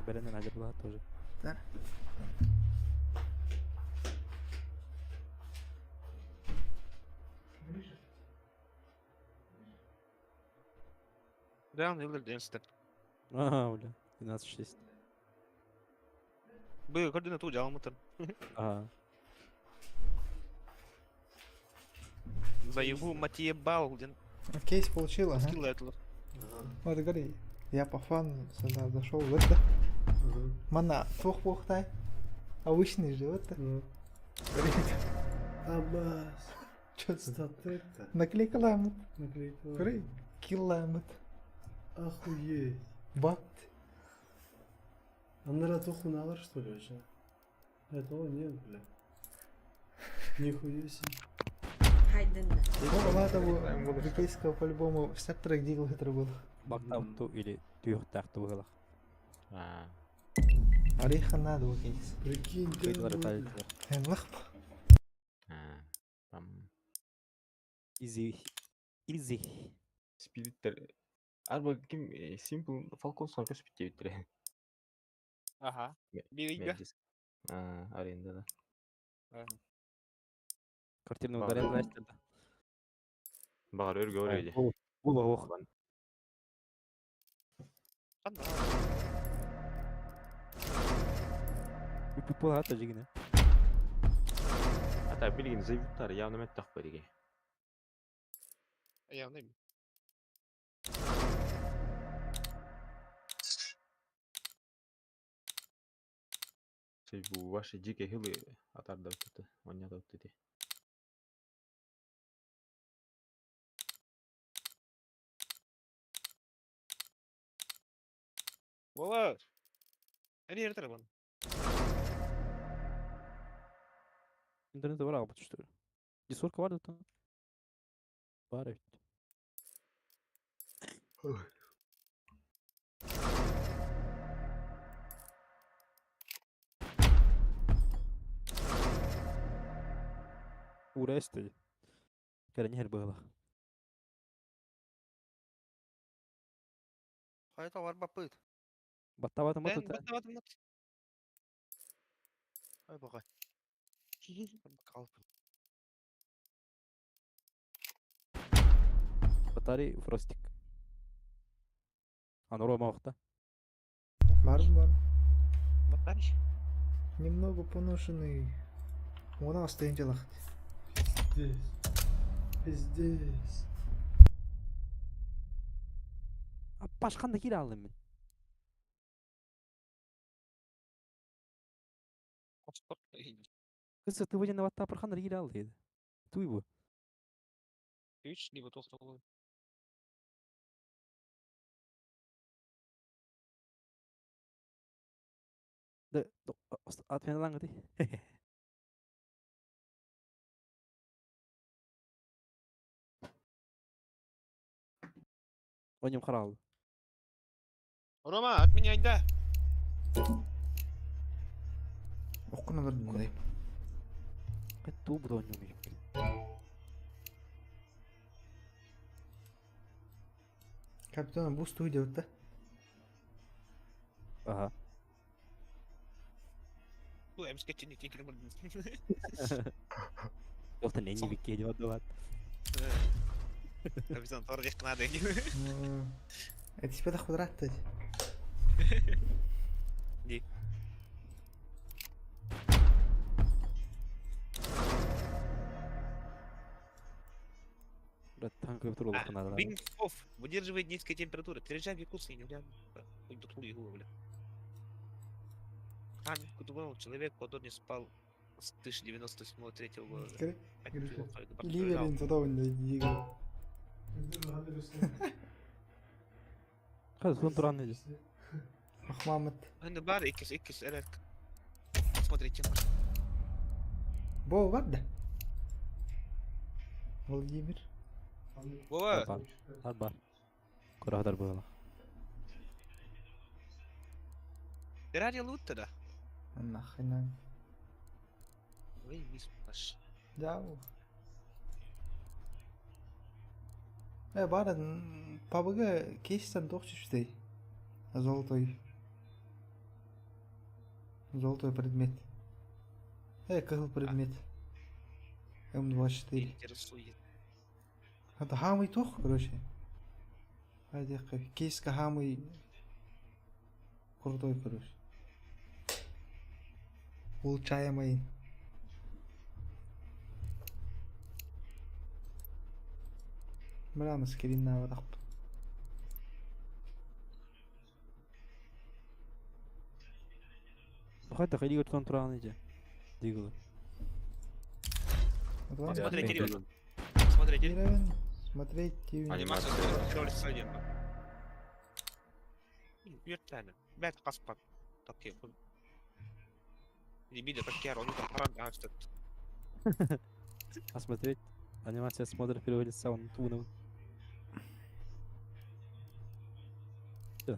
Бәрінен ажырла тоже. Да. Да, он ылыр денстен. Ага, бля. 12.6. Бу көрдүнө туу жалмытын. Ага. За его мать ебал, ден. Кейс получил, ага. Скилл этого. Вот говори, я по фану сюда зашел в это. Мана, тух пухтай. Обычный же, это. Абас. Чё за Статетта. Наклейка ламут. Наклейка. Говори, килл ламут. Охуеть. Бат. Анара тухуналар, что ли, вообще? Этого нет, бля. Нихуя себе. Ну, ладно, европейского по-любому Star Trek Дигл это был. Бактау ту или түйіқтақты бұғылақ. А. Ореха надо вот кейс. Прикинь, ты Кыйдылар талитылар. Лах. Аа. Там Изи. Изи. Спириттер Арба ким Simple Falcon көспүт диэбиттэрэ. Ага. Бирига. Мэлдьи. Аа, арендада. Квартирный Бар. ударен знаешь да. Баҕар өргө өргө Була ох. Үпүп хата жигине. Ата билигин заявиттар явно меттах бариге. Явно. Бу ваши дикие хилы атарда өттү. Оннята өттү. Вова. Эни эртер бун. Интернети бар абы түштү. Дисорка бар да. Бар evet. Ура эсти. Кәрәне һәр быгыла. Хайта бар бапыт. Баттабаты Бен маты та. баттабат мат. Ай бакай. Калпын. Батарей фростик. Аны Рома вакытта. Бар бар. Баттариш. Немного поношенный. Она остается лахт. Пиздец. Пиздец. Башканда кире алдым мен. Кызы ты водяна ватта пархандар кире алды еді. Туй бу. Үч либо тоқтолу. Да, отмена лаңы ди. Ойнем карал. Рома, отменяй да. Окуна бар мындай. Ту буду ойнем. Капитан бу студия да? Ага. Бу эмскетчини текер бу. Жокта не бикке деп аталат. Капитан тордих кнады. Это тебе квадрат Ди. Брат, танк өтүр болуп канада. Бин оф, выдерживает низкие температуры. Приезжай в Якутск и не бля. Ой, тут хуй его, бля. Хан человек, который не спал с 1097 третьего года. Ливерин туда он не Каз сон туран неди. Ахмамат. Ханды бар иккис иккис эрек. Смотрите. Бо бар да. Владимир. Вова, Бар. Ат бар. Көрө була. Террария лутта да. Нахрена. Ой, мисс паш. Да. Бар ПБГ кейстен тоқчы Золотой. Золотой предмет. Кызыл предмет. М24. Интересует. Это хамый тох, короче. Кейска хамый крутой, короче. Улучшаемый. Бля, скрин на враг. Хайда хайди өтөн туран неди. Дигл. Смотрите, ребят. Смотрите. Смотреть Анимация ролик Үөртәне. Бәт каспат. Такие. Либидо такие ролики харам астат. А смотреть анимация смотр переводится он туном. Да.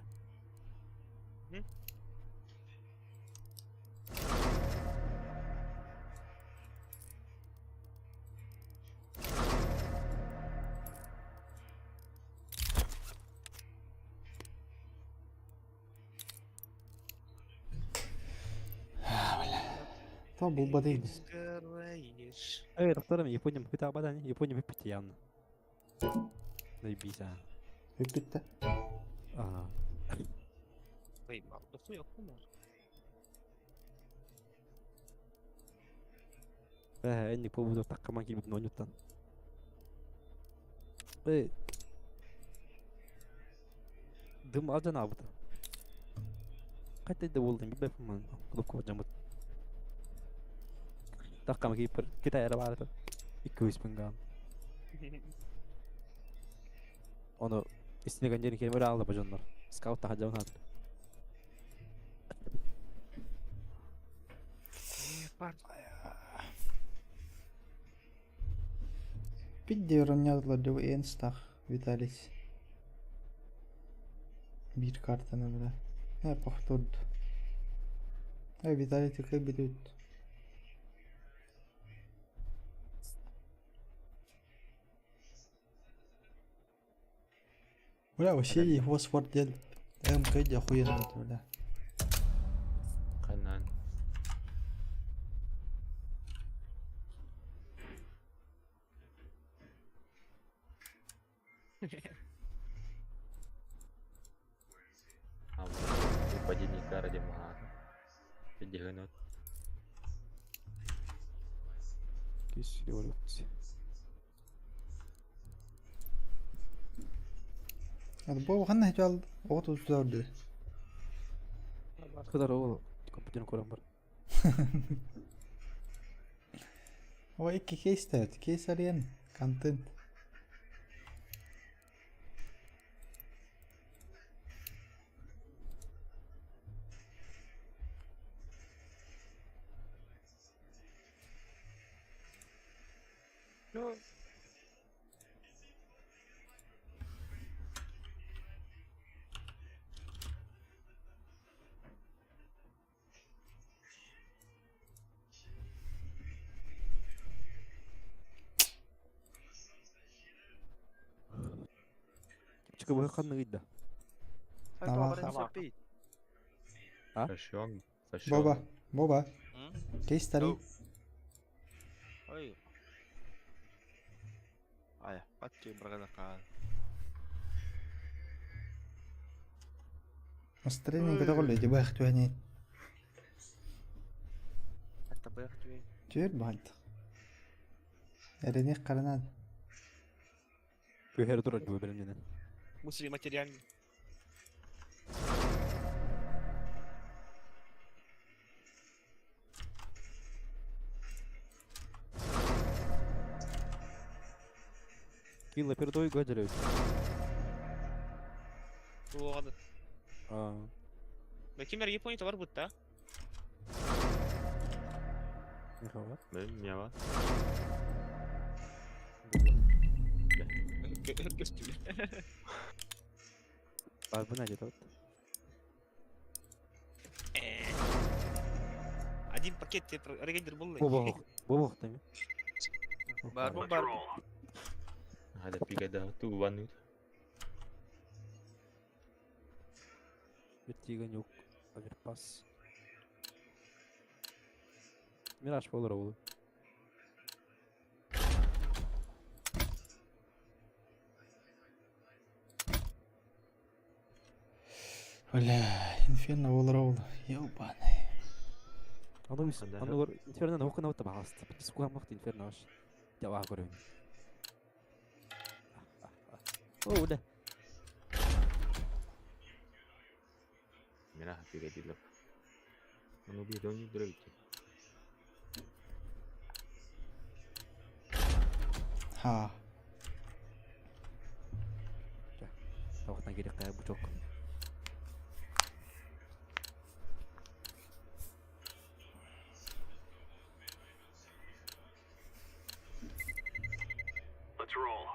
То булбатый. Сгораешь. Эй, докторым, Япония бит абадан, Япония бит явно. Заебись, а. Бүппүттэ. А. Ой, мал, да хуя кумар. Энник побуду таккаман килбит нонюттан. Эй. Дым алжан абыта. Кайта да болдым, билбеппин ман. Кнопка жамыт. Таккама кийип Китай ара баары. Икки үспүн гам. Оны истинеген жерин келмер алды божоннор. Скаут таха жабын хат. Бар. Бидде ороннядылар деп эн стах Виталис. Биир картаны бля. Э, повторд. Э, Виталий тыкай битут. Бля, Василий Фосфор дел. МК де охуенно, бля. Канан. Падение кара демага. Педигенот. Кис революция. Бу ханна хечал от устарды. Кыдар ол компьютер көрөм бар. О, икки кейс тәт. Кейс арен. Контент. Чыкы бу канны гидда. А? Фашон. Фашон. Боба, Боба. Кейс тари. Ой. Ая, патчы брагада каал. Настроение көтөҕүл эти бах түһэни. Хатта быах түе. Түөр баайт. Эрених каранан. Көһөр турар бу белемнен. Мысли материальные. Килла пердой гөдөрөт. Туоҕады. А. Да кимер Япония бар бутта. Нихава. Мен мява. Көстүле. Бар бу нәҗе тот. Один пакет тебе регендер был. Боба. Боба тами. Бар Бу бар. Hada пигада ту ванут. Беттиген юк. Оверпас. Мираж болор ол. Бля, инферно болор ол. Ёбаный. Аны мис. Анда- Аны инферно окына отта багасты. Бит куамакты инферно аш. Жаба көрөм. О, да. Мира пигадилов. Ну би дони дройти. Ха. Тавактан керек кая бучок. Let's roll.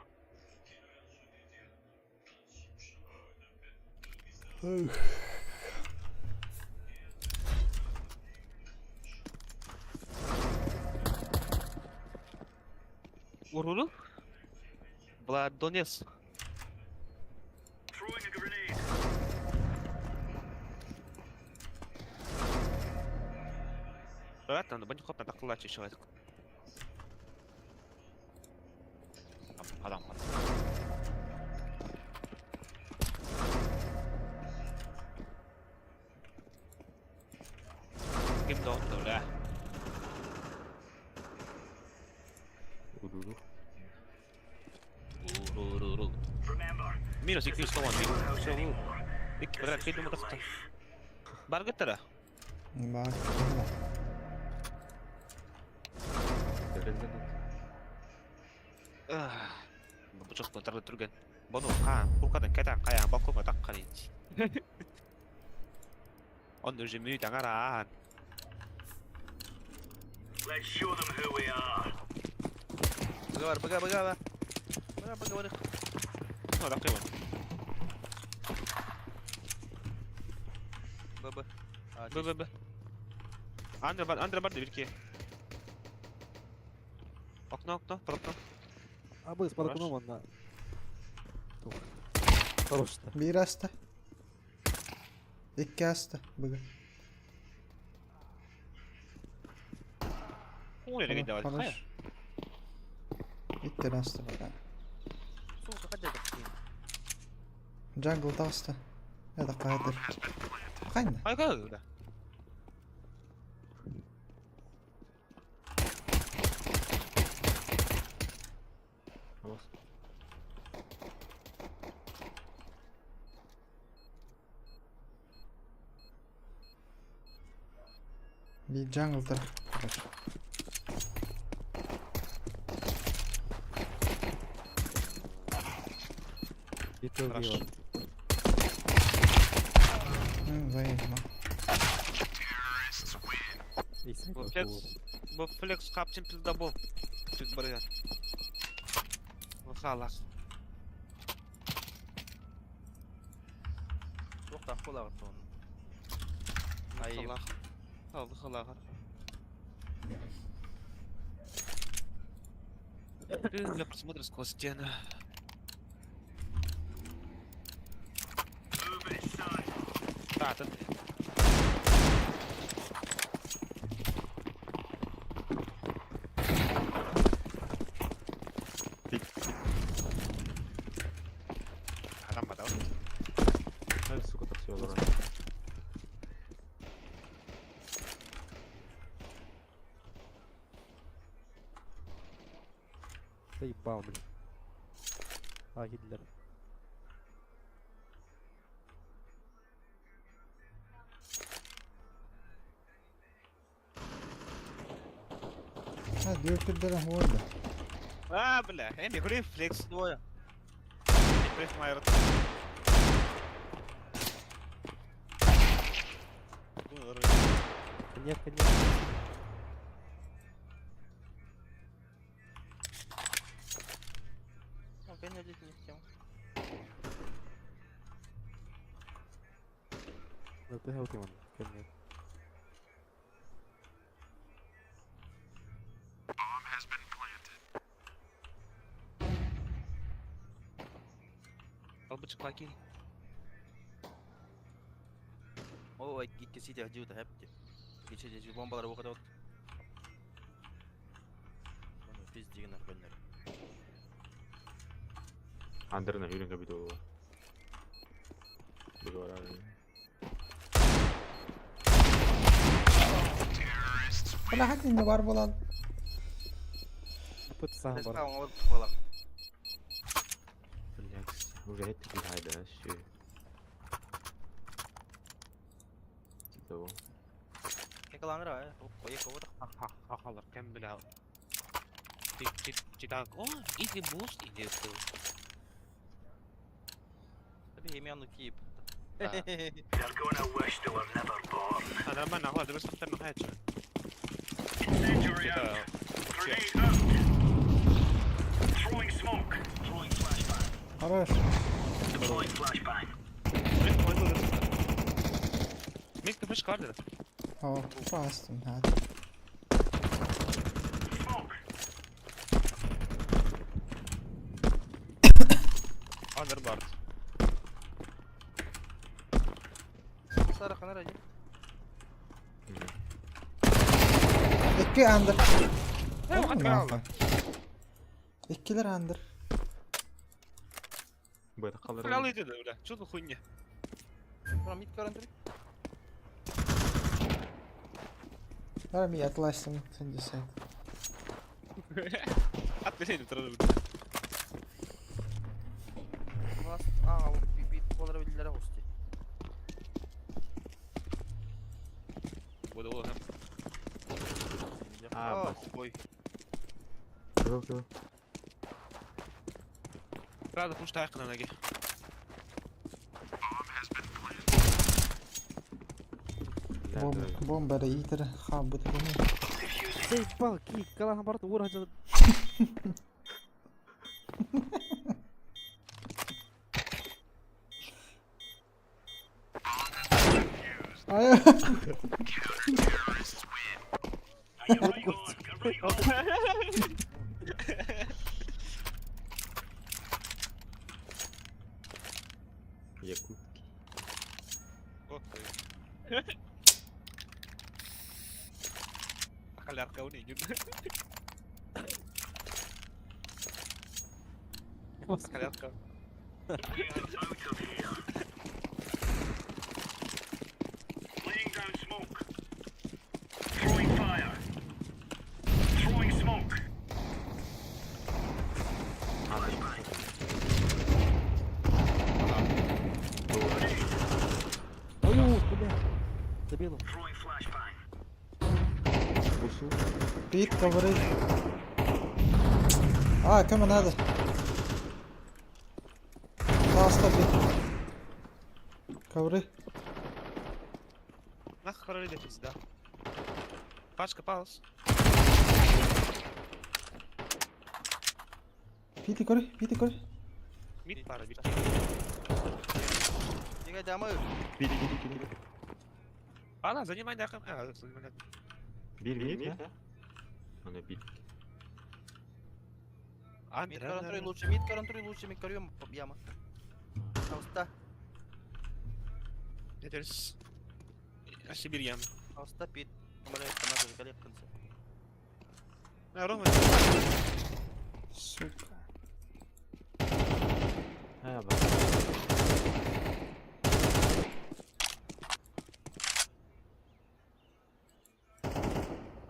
Уруру? Влад Донец. Throwing a grenade. Ладно, бани хоп на такла чешет. Адам. Kim đó rồi ra. Уруру. Минус 211. Икки квадрат кыйды мутахта. Бар гыттара. Бар. Бу чох тарды түрген. Бону ха, куркадан кэтан каян баккома таккан ич. Он уже минут аңара. Бага бар, бага, бага, бага. Бага, бага, бага. Ну, таккайбан. Б, Б. Б, Б, Б. Андра бар, Андра бар бирки. Окно, окно, под окно. А бы с под окном он на. Хорош. Биир аста. Икки аста. Быга. Ой, не давай. Хорош. Икки аста бага. Сука, хотя бы. Джангл таста. Это кадр. Хайна. Ай, как? Алас. Би джангл тар. Хорош. Little Хорош. River. Воевма. Бу флекс, бу флекс капчын пизда бу. Чүт барыган. Бу халас. Тоқта қола бар Ай. Халах. Алды халах. Для просмотра сквозь стены. Да, тут. Адам бадал. Ай, сука, так все олорон. Заебал, блин. А, Гитлер. А, дүркүддер хуорда. А, бля, эми гриф флекс. Двое. Гриф майрат. Нет, конечно. Ну, конечно, не хотел. Ну ты хелки он. Конечно. Албычык лаки. Ой, икки сити жута хепти. Киче же бомбалар оқыды от. Оны пиздеген арбаннар. Андерна хүрен кабит ол. Быга бар. Бля, хатин бар болан. Пыт сам бар. Бола. Блядь, уже это хайда, щи. Того. Екаланра, ой, кого-то. Ахалар кем бля. Ти ти так. О, easy boost иди ты. Таби имя ну кип. Нормально, ладно, бес на хайче. Хорош. Мик флеш карды. О, пастым. Андер бард. Сара ханара. Икки андыр. Нахуй. Иккилэр андыр. Бля, иди, бля. Что за хуйня? Мид көрөн тур. Бара ми атластым сен десен. Ат берейин турады. Ласт аа бит болар билдере хости. Буду ол. А, бас. Ой. Кыл кыл. Правда, пуш тайқын анаги. Бомба, бомба ра итер ха бут буну. Заебал, ки, калахан барат ур хажа. Ай. Якутки. Акалярка уни. Акалярка. Ой, бля. Забил. Бусу. Бит ковры. А, кому надо? Ласта бит. Ковры. Нах хорори пизда. Пачка паус. Пити кори, пити кори. Мид пара бит. Дига дамы. Бир бир бир. Ана, занимай дахым. А, занимай. Бир бир. Аны бир. Мид көрөн тур лучше, мид көрөн тур лучше, мид көрөм яма. Ауста, Этерс. Ашы бир ям. ауста пит. Амара канада калеп кынса. Рома. Сука. А, бас.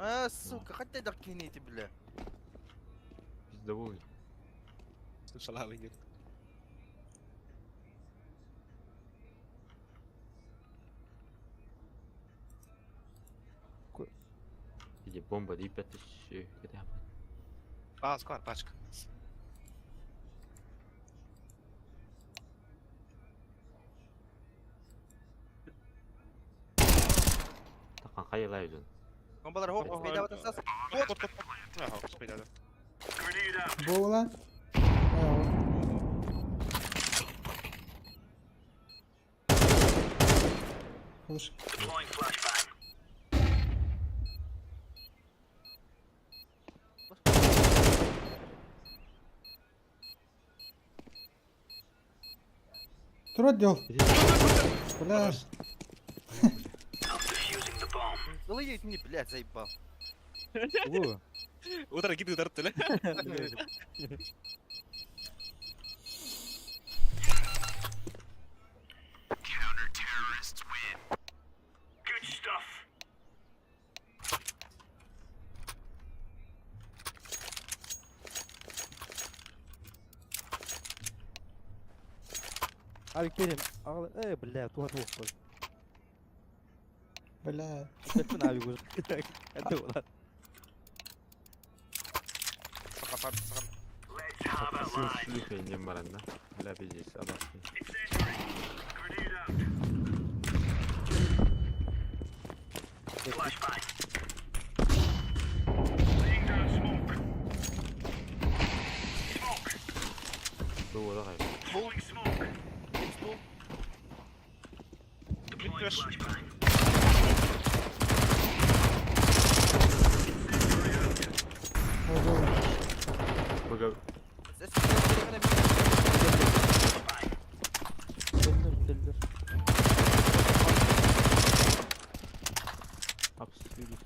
А, сука, хотя да кинете, бля. Пиздовой. Слушала идет. Иди бомба дейп бәтті кете Паус кар пачка. Тақан қайылай жүн. Бомбалар хоп, спейда батасас. Кот кот кот. Ага, спейда. Була. Слушай. Турот дел. Бля. Ылый не, блядь, заебал. Уу. Утра гиды тартты, Авик берем. Ағалы, э, бля, туа туа қой. Бля. Беттен авик уже. Это улар. Сен баранда. Бля, пиздец, абасын. Бұл ода қай. Стул. Мид краш. Ой, Бага Теллер, теллер. Абсолют.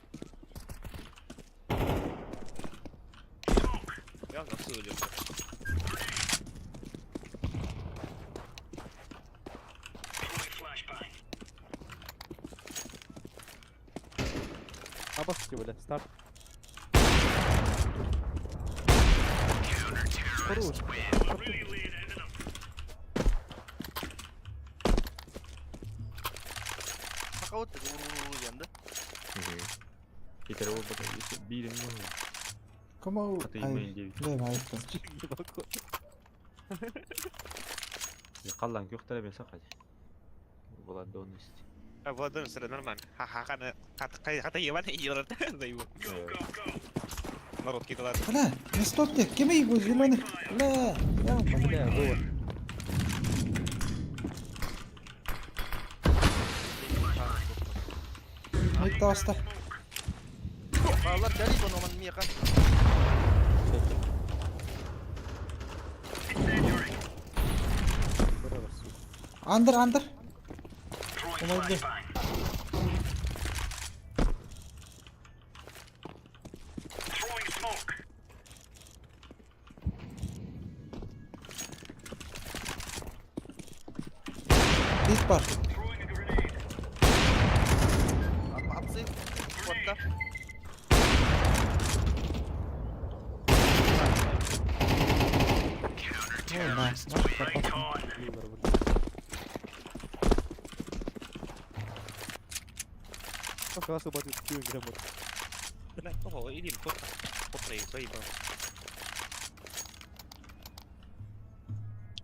Абас бля, старт. Хорош. Саха вот уру диэн да. Итер ол бата биирин ну. Кому? А ты Ай, имейл девять. дай майка. Қаллан көктөрө мен сақай. Владонность. Владимир сэр нормально. Ха-ха, хата ебан и Заебал. Народ кидала. Бля, не стопте, кеми его зеленый. Бля, я вам Бля, говор. Не таста. Баллар кэлит оны ман миэхэ. Андер, андер. Помоги. Бит бар. Апсы. Куотта. Ой, на, на, пропал. Как раз убатит кью грамотно. Ого, иди, кто Заебал.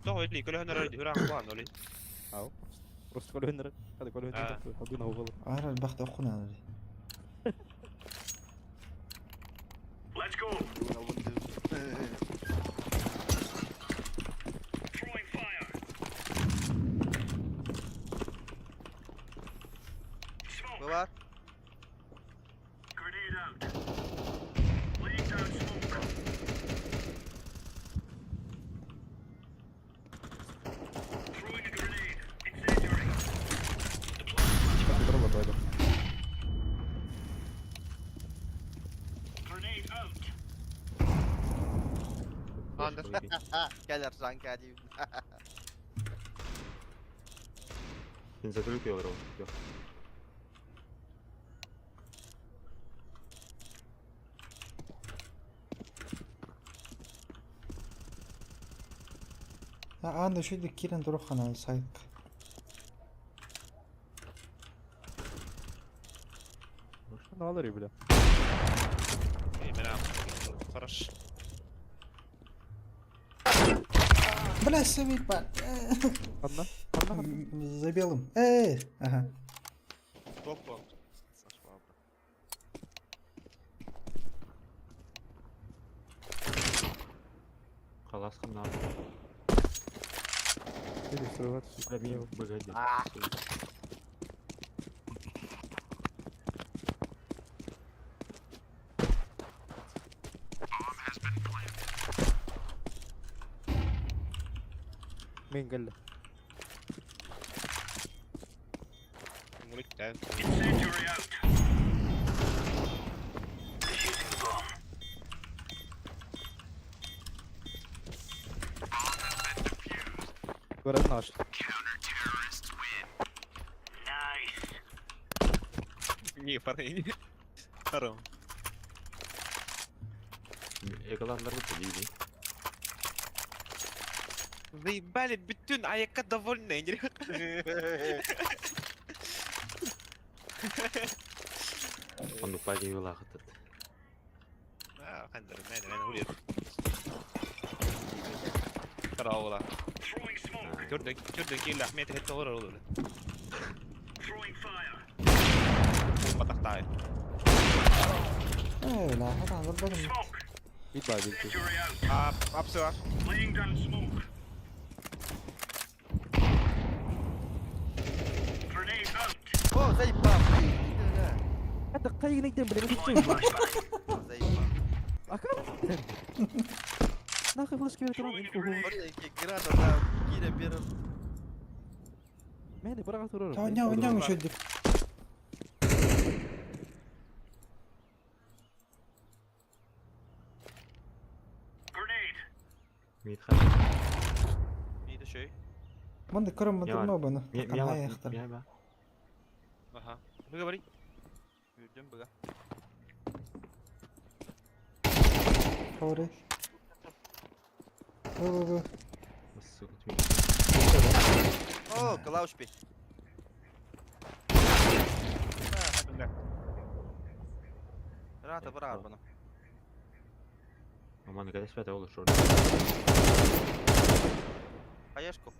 Toho ili, kyllähän ne oli hyvä vaan oli. Ау. Просто колюнер. Hadi колюнер. Одну голову. Ара бахта охуна. Бывар. Андер. Кэлэр жанка диибин. Сен закрылки олар. Анда шүйді кирен тұрухана сайт. Ну, алары, бля. Ei minä. Хорош. Бля, сэмит бар. Одна. Одна. За белым. Эй, ага. Опа. Қаласқын на. Или срываться. Бля, мен бгд. Мен кэллэ. Mulla käy. Говорят наш. Не, парень. Харам. Экаларлар бутта дейді. Заебали бүтүн аякка довольны. Онду паги юлағытыт. Аа, хандыр, мен мен хулир. Караула. Көрдө, көрдө кел Ахмет хетте олар olur. Батактай. Эй, ла, хата, забарым. Бит бар, бит. А, апсы бар. О, заебал. Это кайгын итен, бля, О, заебал. А как? Нахуй флешки берет инфу. Граната, да, кире берер. Мени быраға турар. Оня, оня шүйді. Митха. Миди шөй. Мында көрім Я- мында бұны. Мен Аяқтар. мен Аха. Вы говори. Үрдүм быга. Хавры. Го, го, го. Сука, О, Калаушпи. Рата бар арбаны. Маманы кәдәспәтә ул шор. Хаешку.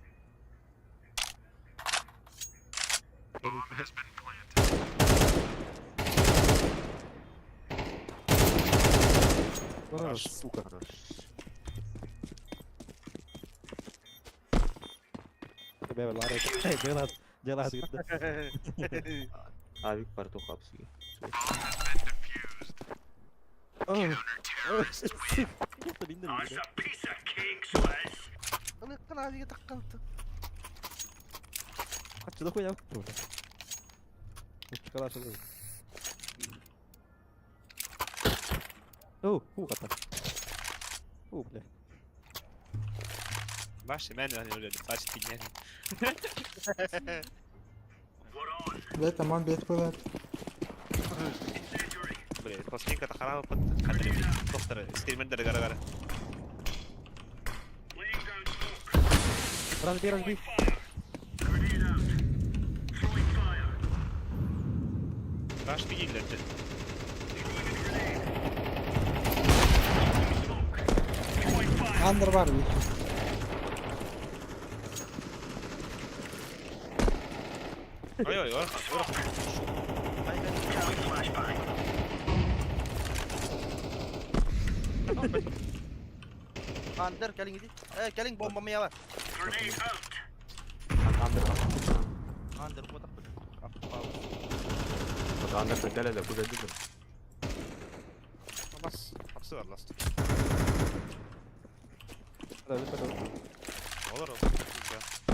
Хорош, сука. Хорош. Делай, делай, делай. Авик парту хапсыги. Что за хуйня? О, уха так. О, бля. Баш, мен hani öyle baş dinlen. Бля, таман бет было. Блин, пластинка тахара под хадри. Доктор, стримендер гара гара. Разбей, разбей. Баш dinler. Андер бар бит. Ой ой, ой, Андер, келин иди. Э, келин бомбамы яла. Андер Андер, вот так. Андер кәләлә күзә дидем. Бас, hapsi var last. Olur olur.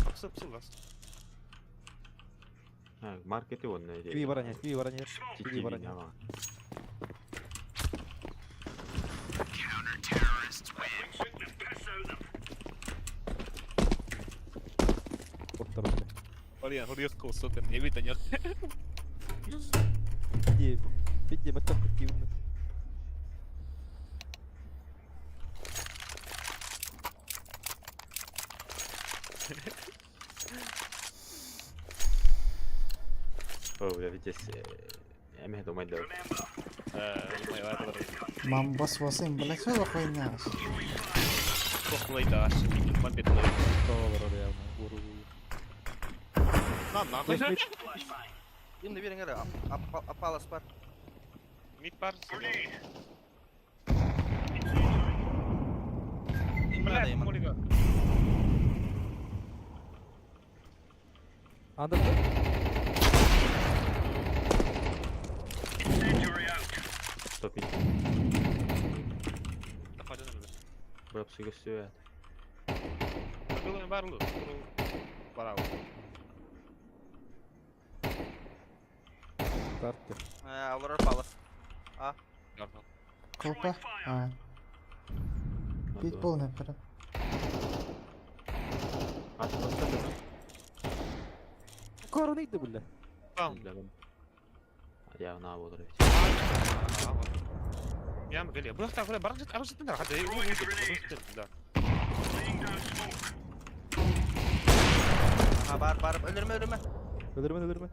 Hapsi hapsi last. Ha, marketi онны. Киви бараня, киви бараня. Киви бараня. Oraya oraya koysa ne bir tane. Иди, иди, мы так активно. О, бля, ведь Эме думай да. Мам бас басым, бля, что за хуйня? Тохлай да, man бит. Lan lan. Имни берин эре, апалас бар. Mid бар. Имна да иман. Андер. Топи. Бра псыга сөя. Bravo. Карты. Э, алар палас. Колпа? А, бит полный прям. Коронейді, бля. Tamam. Я на болор ведь. Ya mı geliyor? Bu hafta buraya baraj arası da hadi. Da. Ha бар бар, өлөрмө өлөрмө. Өлөрмө, өлөрмө.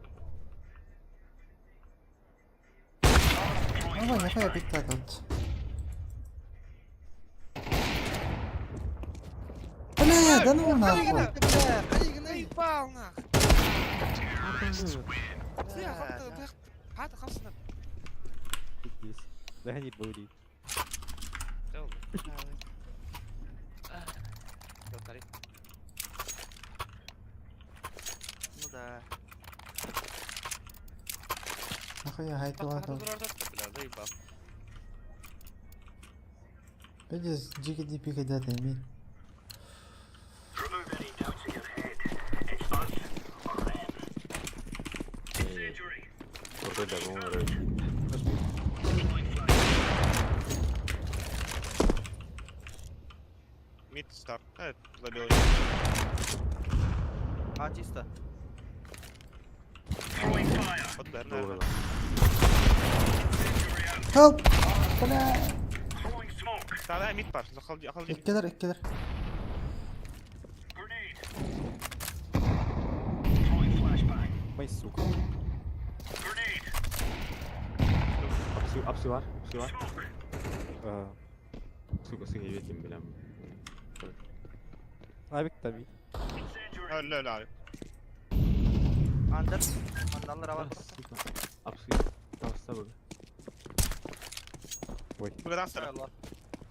Ну, нихуя бит так вот. Бля, да ну нахуй. Ey нах. Hadi kalsın. Пиздец. Да не были. Ну да. Нахуя гайтила тут. Видишь, GDP когда-то имеет. Орда да болор. Mid start. Evet, label. А чисто. Hadi ver nerede? Help! Бля! Саада мид бар. Захал ахал. Иккилер, иккилер. Май, сука. Апсы, апсы бар, апсы бар. А, Сука, сыга ветим, бля. Авик там мид. Өлө өлө abi. Андер. Андаллар алар. Сука. Апсы. Тавса бу. Ой. Бу астра. Allah.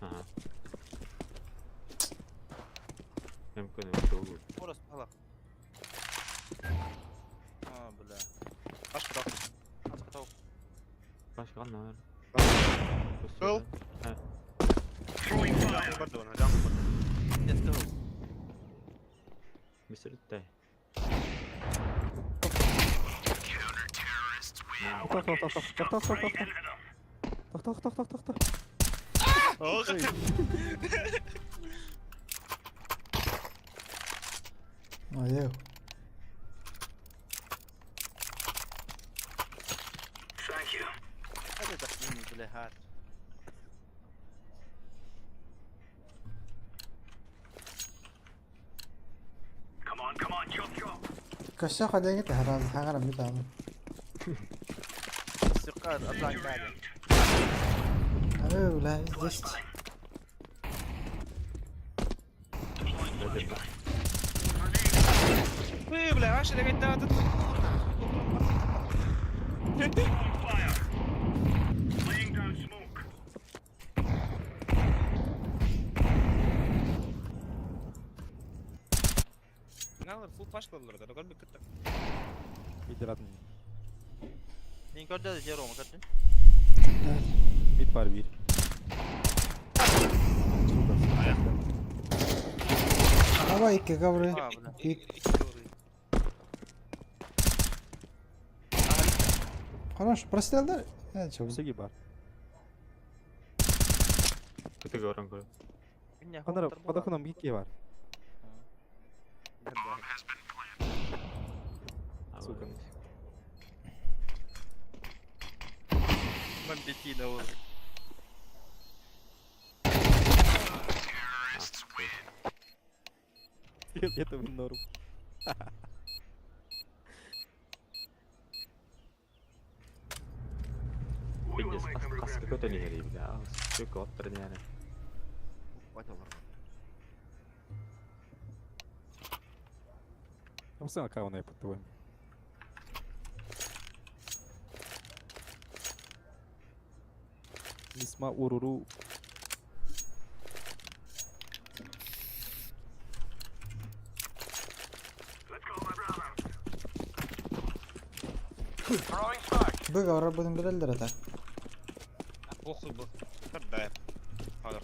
Ага. Эм көне долгу. Orası hala. А, бля. Баш бирок. Азыр тауып. Башка каннар. Кыл. Жаңы барды ona, жаңы барды. Let's go. Мистер Тай. Тохто, тохто, тохто, тохто, тохто. Тохто, тохто, тохто, тохто. Ох. Ой, Hadi bakayım бля. Ха. Кашша ходеңет харам, хагарам бит аны. Сырқа атлан кәді. Ой, бля, здесь. Ой, бля, ваш эле кетти атат. Мыналар фул флаш кылдылар да, көрбөк кетти. Мид рядом. Мен көрді де жер оңы көрдің. Мид бар бир. Сука, сука. Аба икки гавры. А, бля. Бик. Хорош, прострелдар. Э, чё? Сиги бар. Көтөгө орон көр. Анара, подохуном гикки бар. Сука. Бомбетина ол. Фиолетовый норм. Пиздец, каска көтөнү хери, бля. Сука, оттыр няне. Там аккаунт под твоим. Нисма уруру. Throwing smoke. Бу гавры будем билелдер это. Похуй бу. Да. Хадыр.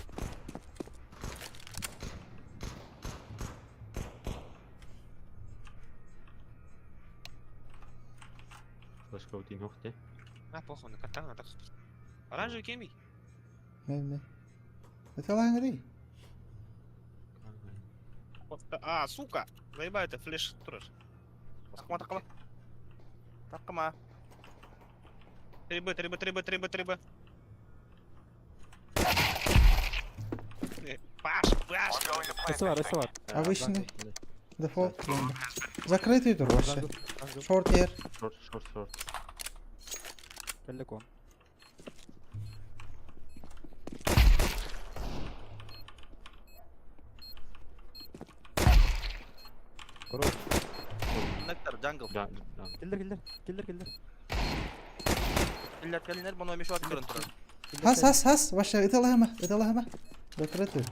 Флешка утин хохте. А, похуй, на катана так. Оранжевый кеми. Мен мен. Это лангри. А, сука. Заебай это флеш турар. Тақма, тақма. Тақма. 3Б, 3Б, 3Б, 3Б, 3Б. Паш, Паш. I'm going to plant Рисовар, this thing. рисовар. Обычный. Дефолт. Закрытый тур вообще. Шорт ер. Шорт, шорт, шорт. Келлекон. Короче, Нектар, джангл. Да, да. киллер, киллер, киллер, киллер. Киллер, киллер, бұны мешуат көрін тұрар. Хас, хас, хас. Вообще, это лама, это лама. Закрытый.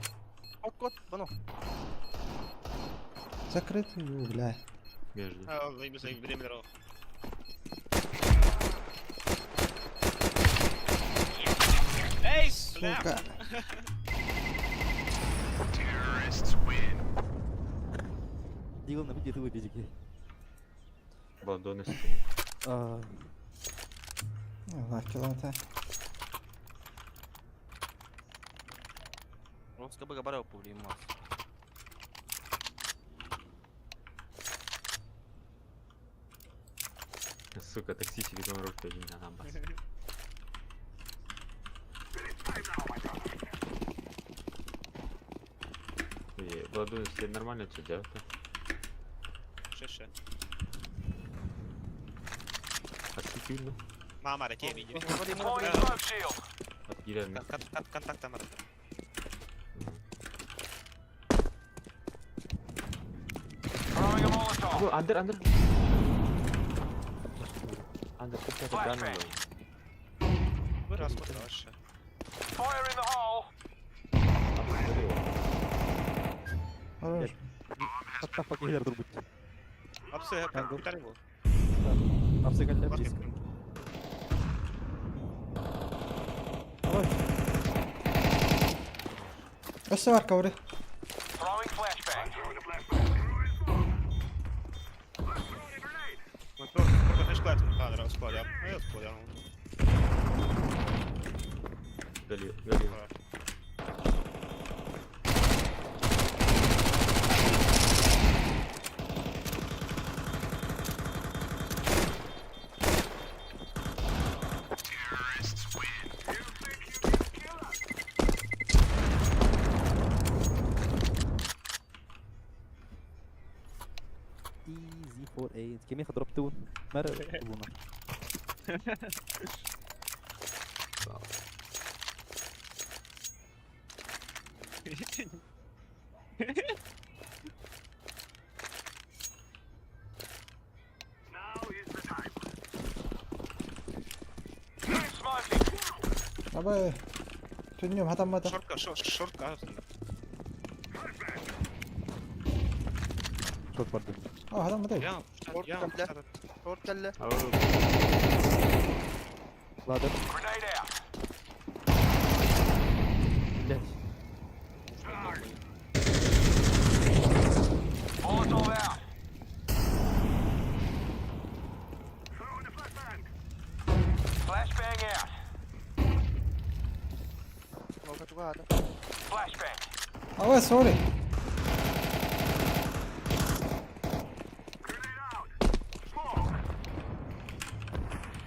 Кот, кот, бұны. Закрытый, бля. Между. А, заебись, заебись, время дорога. Эй, бля! Сука. Дигл на виде, ты выбеги. Бандоны. А, Allah километр. Роска бага бара опулимас. Сука, таксисик из рот один на нам бас. Владимир, все нормально все делают? Шеше. Отступили. Мама, ракея видели. Deploying smoke shield. Отгиляем. Контакт там. Throwing a Molotov. Андер, андер. Андер, ты Flashbang. Раз, вообще. Fire in the hole. Хорош. Хаттах киһилэр турбут. Апсы, Англ. капиталь был. Апсы кэллэ близко. Өссө бар ковры. Throwing flashbang. Гали, гали. Easy for eight. Кими хадроптуун. Мэр тубуна. Smoking. Абай. Түннүм хатаммата. Шортка, шортка. Шот барды. А, хатаммата. Я, я, Шорт кэллэ. Ладер. Grenade out. Блять. Molotov out. Flashbang out. Ока тугаата. Flashbang. Абай, сори.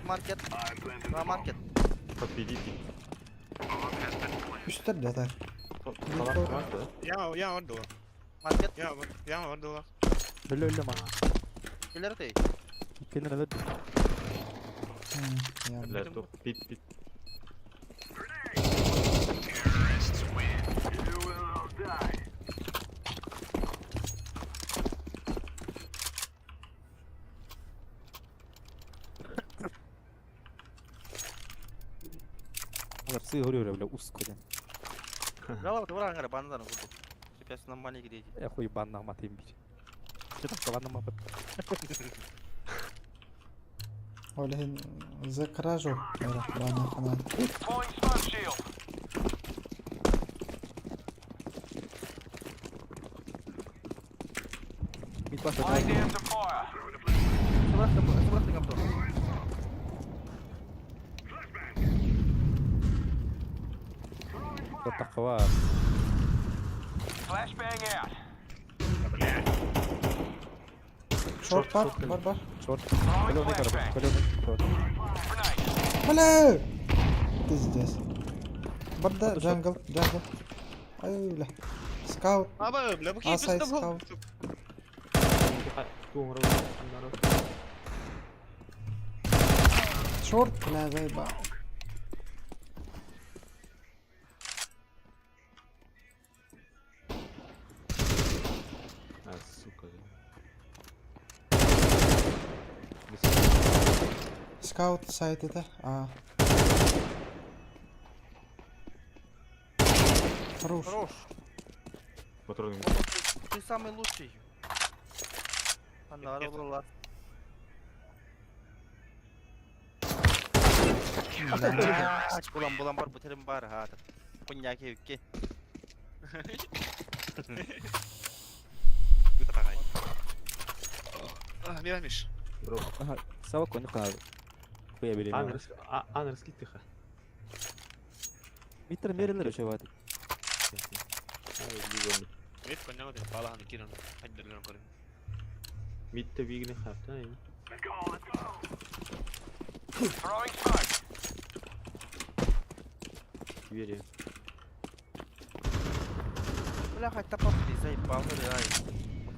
Маркет. На маркет. Подведите. Үстер жатар. Я, я отдала. Маркет. Я, я отдала. Өлө өлө ма. Кэлэр ты. Кенер өлө. Я. Бля, топ, пит, пит. Алар сыы көрү бля ускоден. Гала тура аңара бандан курдук. Сейчас нормально где. Я хуй банна матым бир. Че там банна мапыт. Олен за кражу. Ладно, хана. Deploying smoke shield. Мид башта. Laying down some fire. Собраться, собраться камто. Тактаква. Flashbang out. Шорт бар, бар, бар. Шорт. Throwing Каленый короче, flashbang. каленый. Шорт. Grenade. Бля! Пиздец. Барда, Шорт. джангл, джангл. Ай, бля. Скаут. Аба, бля, бу А, сайт скаут. Шорт, бля, заебал. А, сука. Скаут сайт это. А. Хорош. Хорош. Патроны. Ты самый лучший. Анна была. Булан булан бар бутерим бар ха. Коньяк үкке. А, Миш. Бро. Ага, сава конюха. Хуя бери. Анрас, тихо. Митр мерилер өчө бат. Мид коньяк деп баланы кирен. Хайдерлерин көрүм. Мидте бигини хапта. Throwing smoke. Двери. Бля, хоть топор ты заебал, ай.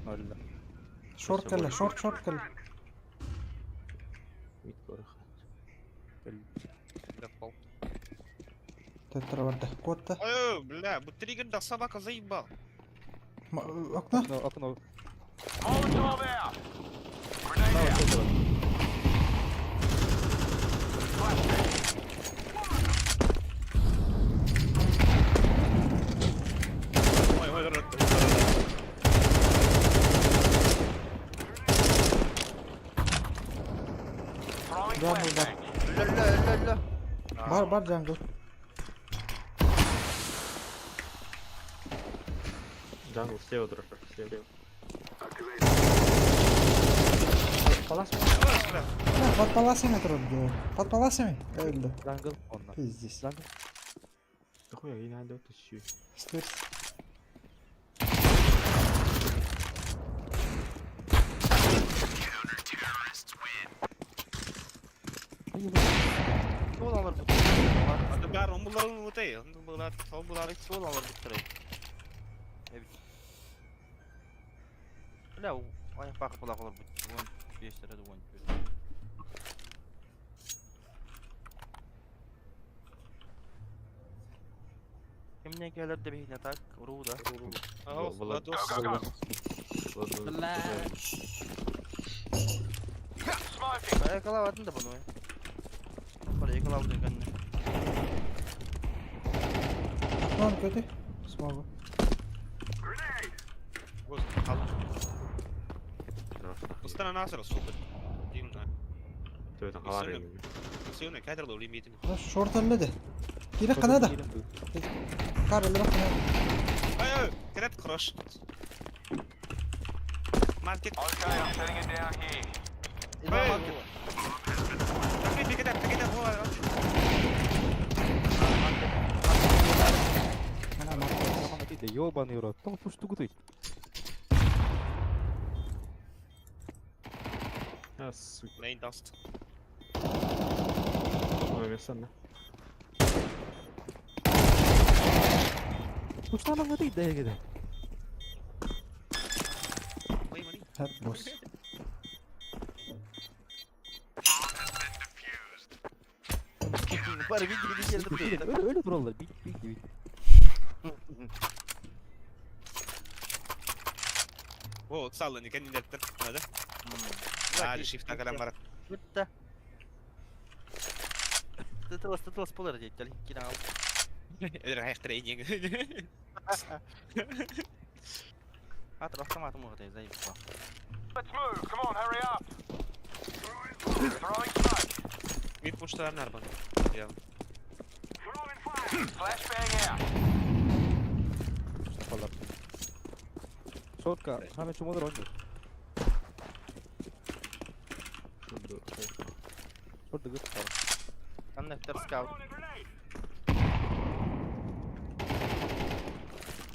Ноль. Шорт кэллэ, шорт, шорт кэллэ. Мид көрөх. Бля, пол. Төттөрө барда. Куотта. Ой, бля, бу триггер собака заебал. Ма- Окно. Окно, окно. Molotov out. Grenade out. Ой, ой, ой, ой. Throwing Jungle бар. flashbang. Өлө, өлө, өлө. Бар, бар jungle. Jungle слева тұрар. Слева. Палас. Бля, под паласами турар дии. Под паласами? Өлдү. Jungle. Онно. Пиздец. Jungle. Дохуя, я не надо түшүү. Стерс. Суол алар бу. Аны бәр омбуларын ұмытай. Омбулар, омбулар. Суол алар бу Эбит. Бля, аяқ бақы бұлақ олар бу. Он бештер он. Кимне келер де бейне так, руда. Ау, Влад. Владос. Бля. Smoking. Yakalamadın da bunu. Oraya yakalamadın kendini. Окно көтө. Смогу. Устана насыр, сука. Димна. Төтен қалар едім. Сүйіні кәдірлі өлемейтін. Шорт өллө де. Кире канада. Кар өллө канада. Ай, ай, кірет крош. Маркет. Okay, I'm setting it down here. Эй, Такой бекет, бекет, вот. Ана маркет. Ёбаный рот. Тоқ пуш тугутуй. А, сука. Мейн даст. Ой, мен да. Пуштана мыты дэгеде. Ой, мани. Хат босс. Bari bir gibi geldi. Öyle öyle durallar. Bit bit bit. О, саллы, никән инде надо. А, шифт калам бар. Bitti. Тытылас тытылас болар дейді. Дәл кина ал. Эдер хайхтыр эйнең. Атыр автоматым оғдай заебал. Let's move. Come on, hurry up. Throwing smoke. Мид пуштар нарбан. Я. Flashbang out. Пуштапалар. Шортка. Хаме чумодор онжу. Шорт дыгыт. Коннектор скаут.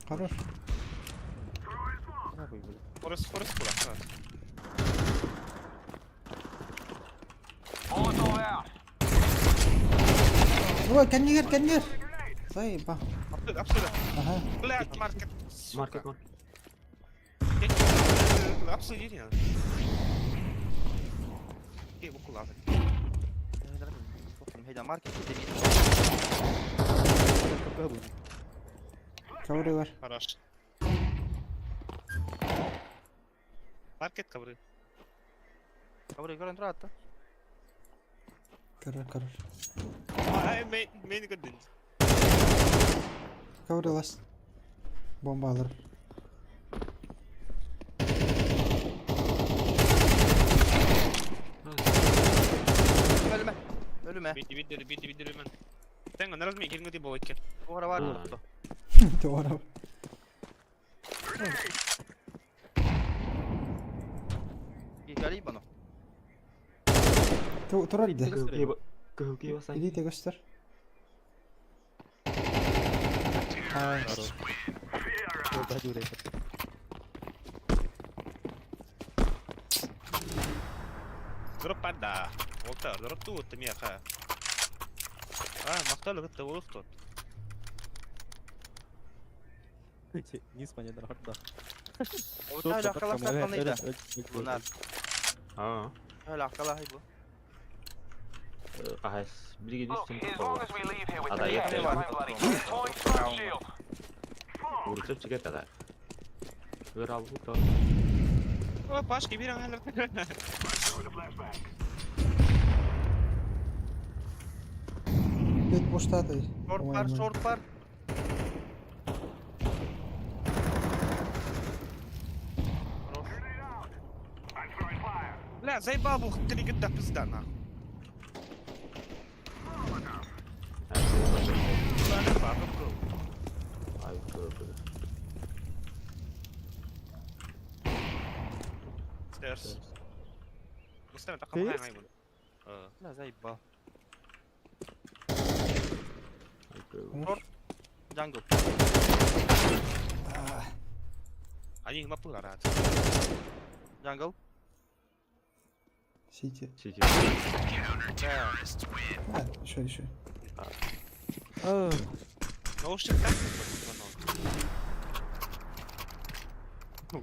Хорош. Нахуй, блядь. Форест, форест була. Molotov out. Ой, каннигер, каннигер. Заеба. Абсолютно, абсолютно. Ага. Блядь, маркет. Маркет, маркет. Абсолютно. Кей, бу кулазы. Хейда маркет демейді. Ковры бар. Хорош. Маркет ковры. Кабыры көрін тұрады да. Король, король. Ай, мен мен көрдім. Ковры лас. Бомба алыр. Өліме. Өліме. Бити бити бити бити мен. Тәң ана размен келген деп болайық. Оғара бар А. болыпты. Туара. Гали бұны. Турар иди. Көхілге басайын. Иди көстөр. А, Дроп пада. Олта, дроп ту отты меха. А, мақталы гытты олық тот. Низ понятно, да. Өлө аккалаах Bunlar. Аа. Өлө аккалаах бу. Ахас билиги Look, дүстэн as long as we leave here with Ада the я cash, I don't bloody care. Deploying smoke shield. Урутап чигэ тада. Өр албы то. О, Пашка, бир аңайлар. Бет буштады. Шорт бар, шорт бар. Бля, заебал был, ты не да пизда, нахуй. Ай, көрө. Stairs. Устами так хамай буду. Бля, заебал. Ай, көрө. Jungle. Они мапы рад. Jungle. Сити. Сити. Да. А, еще, еще. Наушник так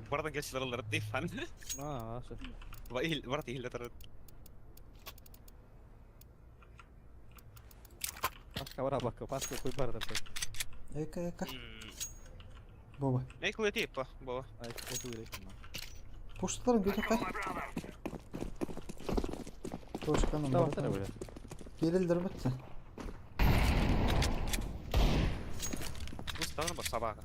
Бардан келсилер алар дейфан. Аа, аша. Барат ихиле тарат. Пашка бара бакка, пашка кой бар да. Эка, эка. Боба. Эйкл типа, бо. Ай, это керек. Пушталарын көтө кай. Точканы. Давай, бля. Келелдер бітті. Уставны бар сабага.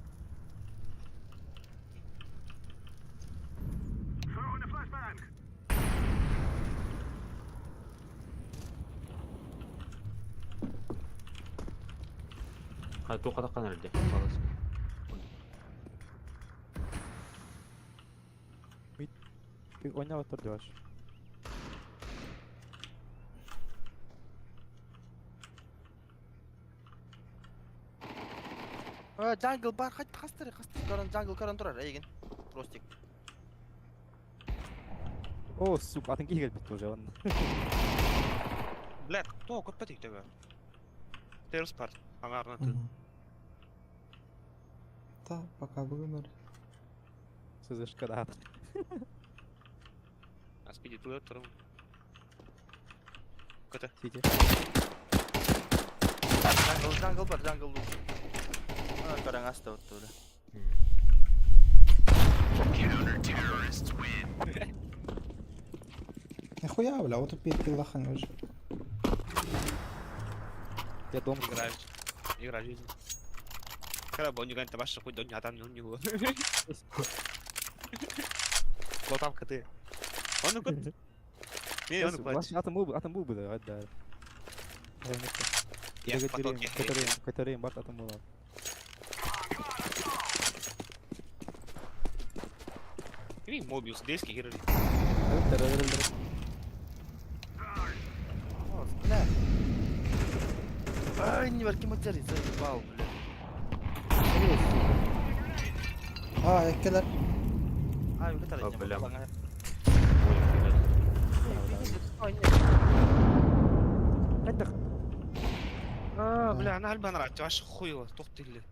Хай тоқатаққан әлде. Ойнап отыр деп аш. Jungle бар, хать хастыр, хастыр. Көрөн jungle көрөн турар, эйген. Ростик. О, сука, атын кийгел битти уже он. Бля, то көппө тиктеге. Stairs бар. Аңарына тыл. Та, пока бүгін Сызышка да. Аспиди тулар турум. Көтө. Сити. Jungle, jungle бар, jungle. А, көрөн аста отты бля. Нихуя, бля, вот опять пилахан уже. Я дом. Игра. Игра жизнь. Когда бы он не баша хуй дон адам не него. Лотам коты. Он кот. Не, он кот. Атын бу, атын бу да, да. Я в потоке. Который бар атын бу. Кими Мобиус детский герой. О, бля. Ай, не бар ким өтер, заебал, бля. А, эккелер. Ай, өтер. А, бля. А, бля, ана албан рат, ваш хуй, тоқтилли.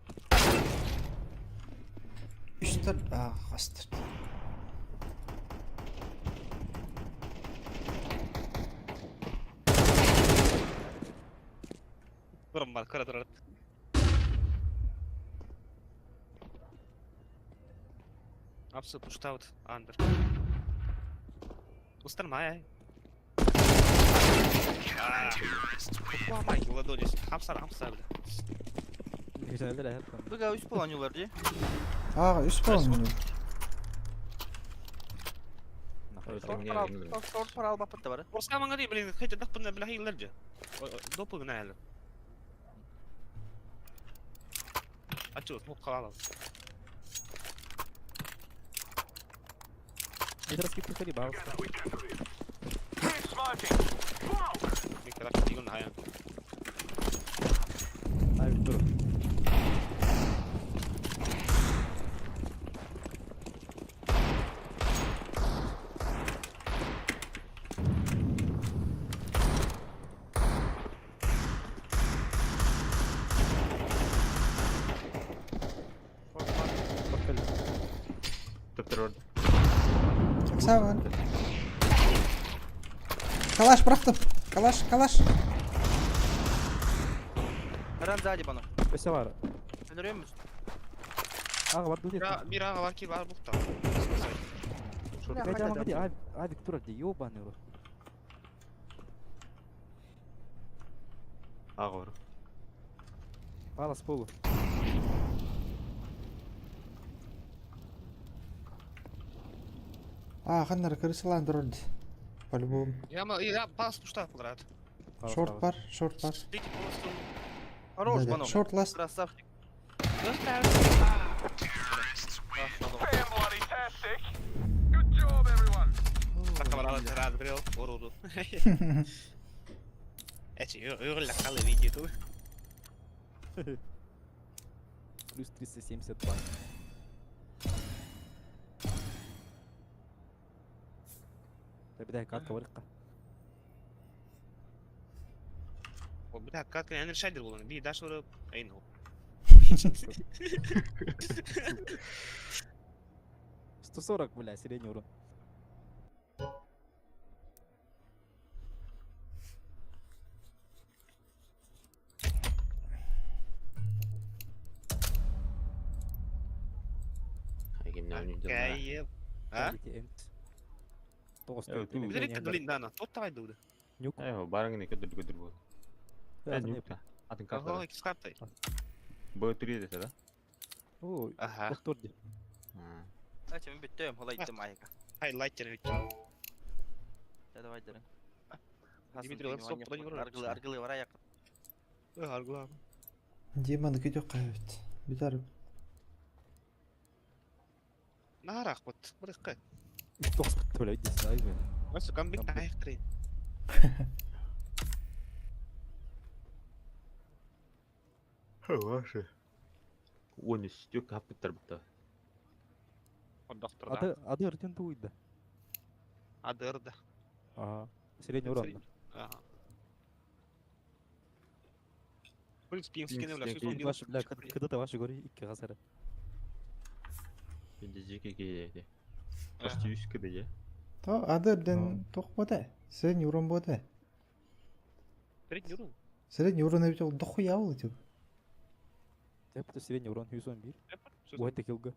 Үстер, а, хастыр. Турам бар, кара турат. Апсы пуштаут, андер. Устар май. Какой май, ладони, хамсар, хамсар, бля. Быга үс боланюлар ди. А, үс болан. Шорт пар алып аппытты бар. Орска маңа дей, блин, хотя дақпын бля хейлер же. Допы гына әлі. Ачу, смок қалалы. Smoking. Мен کرак деген хаян. Ай, тур. Шорт бар. Турар. Оксана. Калаш бырахтым. Калаш, калаш. Ран сзади бана. Өссө бар. Өлөрөмүз. Аға бар дуу. Бир ага бар ки бар бухта. Бля, ди, авик турар ди, ёбаный рот. Ага бар. Палас полу. А, ханнар крысалаан турар ди. По-любому. Я ма я пас пушта квадрат. Шорт бар, шорт бар. Дики просто. Хорош, Да-да, бано. Шорт ласт. Красавчик. Fan-bloody-tastic. Good job, everyone. Такамаралы рад брел, оруду. Эчи, өрүллэ калы видео ту. Плюс 372. بداية картка варыққа. Бля, как я не решаю булан. Би даш уру айн хо. 140, бля, средний урон. Кайып. А? Тоғыз. Блин, дана. Тот давай дуды. Нюк. Э, барыңны көтөр көтөр бу. Э, нюкта. Атын карта. Ага, икс карта. Б 3 десе да? О, Ага. доктор ди. Ача мен бүттөм, холайттым айга. Хай лайт жана бүттү. Да давай дерин. Дмитрий, стоп, куда не Аргылы, аргылы бар аяк. Э, аргыла. Диманы күтө кайбыт. Бүтәр. Нарах бот. Бырыкка. Тоғыз бітті, бля, десе, ай, бля. Осы камбик тайык трейн. Ваши. Оны стек капыттар бутта. Доктор. Ады, ады ыртен туйды. Адырда. Ага. Средний урон. Ага. В принципе, им скинули, Ваши, бля, когда-то ваши говори, икки ғасыры. Менде жеке кейде. Почти 100 кд же. То адырден тох бода. Средний урон бода. Средний урон. Средний урон эбит ол дохуя ол тип. Тепті средний урон 111. Уайта килга.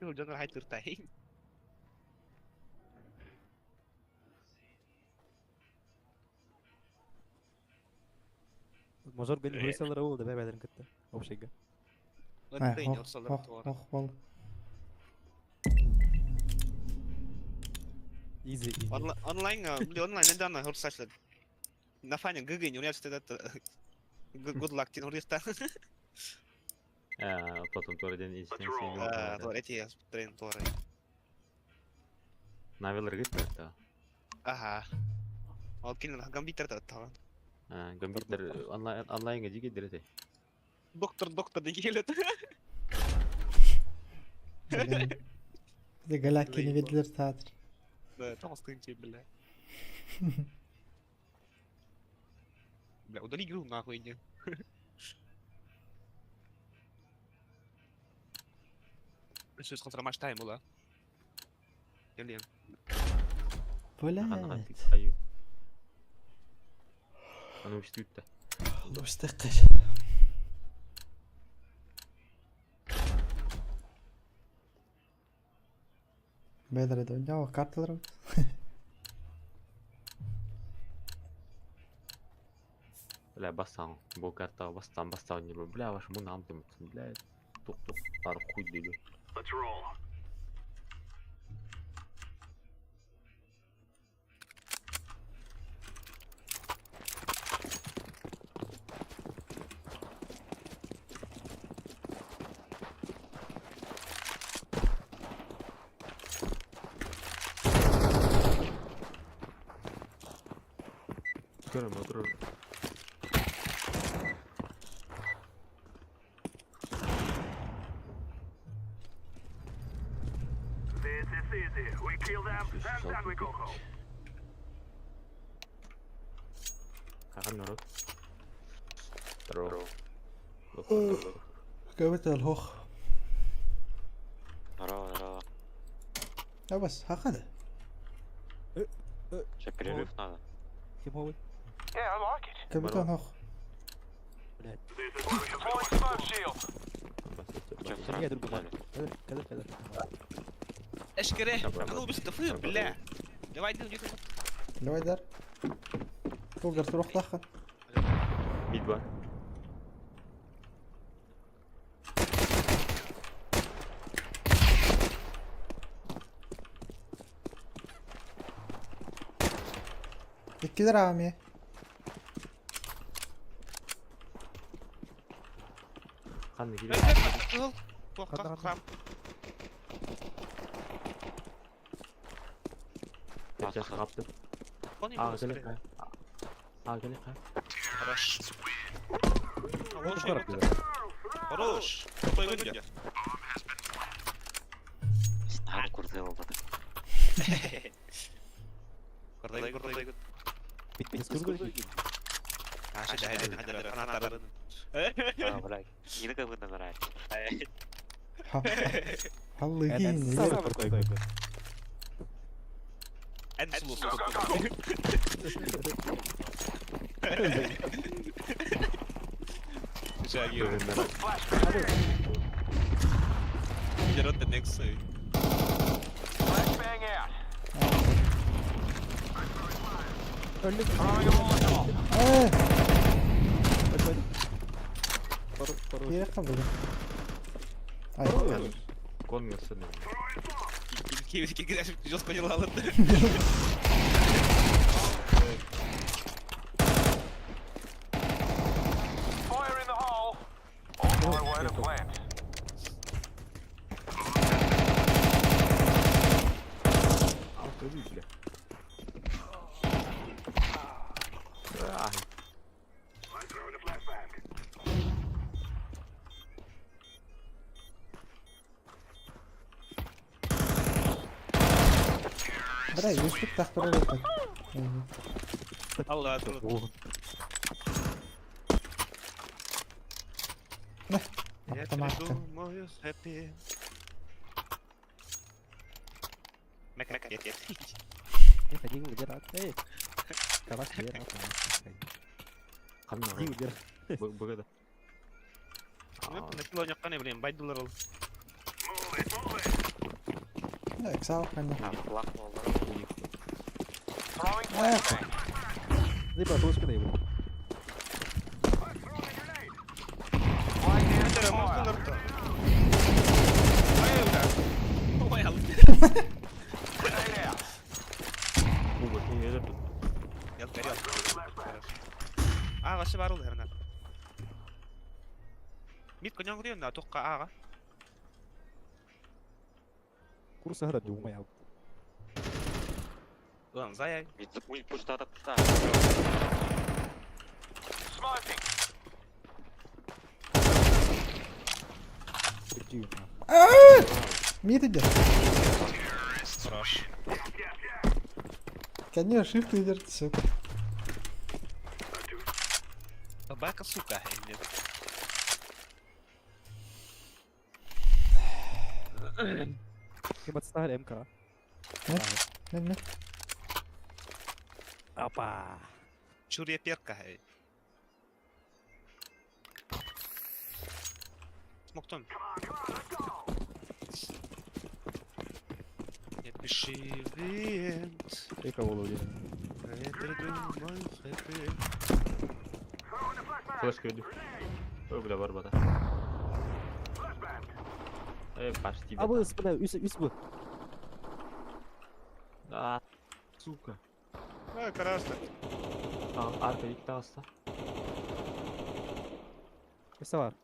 Жонор хайтыртай. Мажор гани хурисалар ол да бәбәлерин кытты. Общайга. Ох, ох, бол. Изи, изи. Онлайн, бля, онлайн недавно хурсашлы. На фане ГГ не уряд это good luck тин урьяста. А, потом тоже ден А, тор эти трен торы. Навелер гитте та. Ага. Ол кинен гамбитер та та. А, гамбитер онлайн онлайн жеке дерете. Доктор, доктор деген келет. Де галакини ведлер театр. Да, там остыньте, бля. Бля, удали игру нахуй, иди. Сөз контрамаш тайм була. Келем. Бля. Аны үстүттэ. Мустакыр. Бәдір еді, ойнау карталар. Бля, бассан, бу карта бастан бастан не бля, ваш мун амтым, бля, тук тук, бар хуй дилю. Let's roll. Көрөм отурур. This is easy. We kill them, and then we go home. Каган народ. Здорово. Кабыт алхох. Абас, хакады. Сейчас перерыв надо. Химовый. Yeah, I like it. Капитан ох. Блядь. Deploying smoke shield. Че, Я сразу друг погнали. Кадр, кадр, кадр. Эшкере, а ну быстро, фы, бля. Давай, иди, иди. Давай дар. Тугар турух таххан. Мид бар. Иккилер аами. Ханна кире. Ыл, тоққа, храм. Сейчас капты. Он А, келе. А, келе. Хорош. Хорош. Хорош. Той күнде. Снару курдел вот. Кырдай, кырдай. Бит, Аша, жайды, хадыр, анатарын. А, блядь. Не как вы нравится. Халлыгин. Самый крутой. Ән сұлу. Жагы. Get the next side. Flashbang out. Throwing a Molotov. Э, Хорош. кире кабыл. Ай. Кон мясо. Жестко дела алды. Fire in the hole. On my way to plant. А, ты бля. Ай. Бра, үстүк тахтара бер. Алла, Я Автоматка. придумаю хэппи. Мек, мек, нет, нет. Это не где рад. Эй. Калаш где рад. Ханна. Где Бгда. Накило някканы, блин, байдылар ол. Так, сау кана. А, флаг волна. Throwing flashbang. Либо дошка да его. Laying down some fire. Ой, алды. Grenade out. Бу бу не тут. Я горел. Ага, бар ол хернар. Мит коняң на тоққа ага. Курса гра думай. Лан, заяй. Ведь пуста, пуста. Smoking. Мид идет. Хорош. Конечно, shift идет, сука. Собака, сука. Нет. Кем отстали МК. Мен мен. Опа. Чурья перка. Смоктон. Не пиши ивент. И кого ловили? Я придумаю хэппи. Флешка иду. Ой, бля, барбата. Эй, почти. А вы, бля, үс, үс бы. А, сука. А, красный. А, арка икки таҕыста. Савар.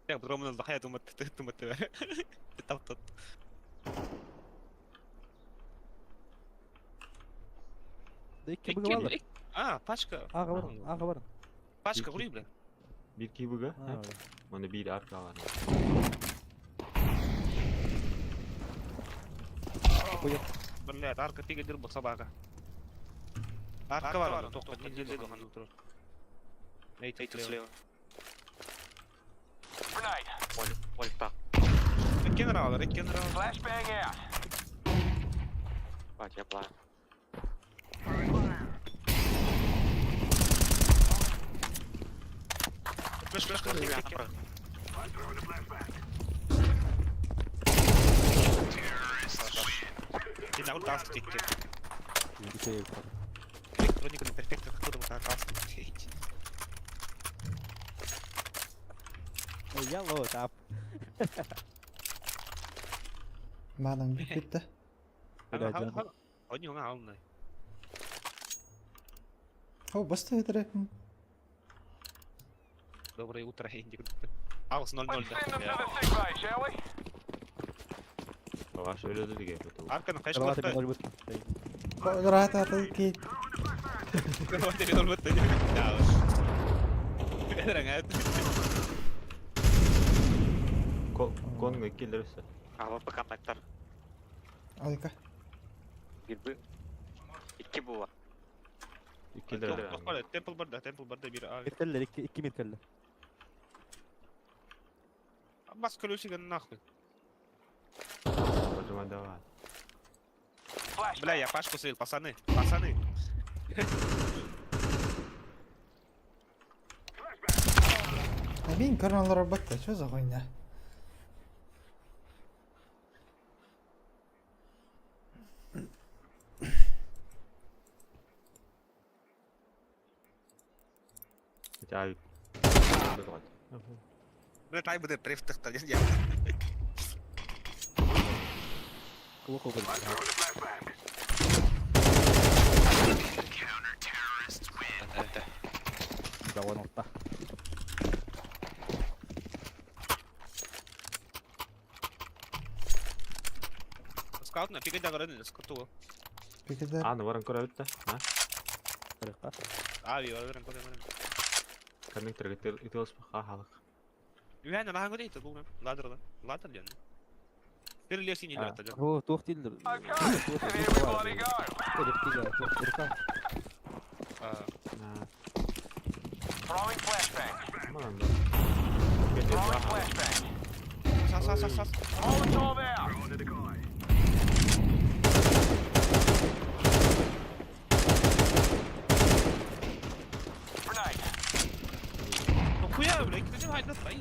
Я бромна захая думать, ты думать ты. Тап-тап. Да икки быгы бар. А, пачка. Ага бар, ага бар. Пачка курый, бля. Бир кии быга. Оны бир арка бар. Бля, арка пига дыр собака. Арка бар, тоқта, не деді хан тур. Эй, Эй, тут слева. Grenade. Ольта. Иккен раунд, иккен раунд. Flashbang out. Бать, я план. Флеш, флеш, флеш. Кинаур таст тикки. Электроника перфектно откуда мы таст тикки. Я ло тап. Манан бүттэ. Они у нас умные. О, баста өтөрө. Доброе утро, Инди. Аус 0-0 Let's да. send them to the sick bay, shall we? Ваш өлөдү деген. Арканы кайшы кылыкта. Рата рата ки. Конго келерсе. АВП коннектор. Алка. Bir bu. İki bu var. Келер. Темпл барда, темпл барда бир а. Миркеллер, 2 миркеллер. Бас колесиго нахуй. Давай. Бля, я Пашку слил, пацаны, пацаны. Мин көрөн батта, что за хуйня? Жай. Бля, тай буде прифтахта, я. Плохо будет. Да, вон он, та. Скаут на пига дагарын, скоту. Пикедер. Аны баран көрөбүт да. А? Барыкка. Ави, баран көрөм. Коннекторга итилос халык. Үһән анаһан көрөй ту ладыр ладыр ден. Бир леси не лата. О, туох тилдер. Okay, here we bloody go. Throwing flashbang. Мынанда. Throwing flashbang. Са са са са. Molotov out. Grenade. Ну хуя, бля, китә хайда тай.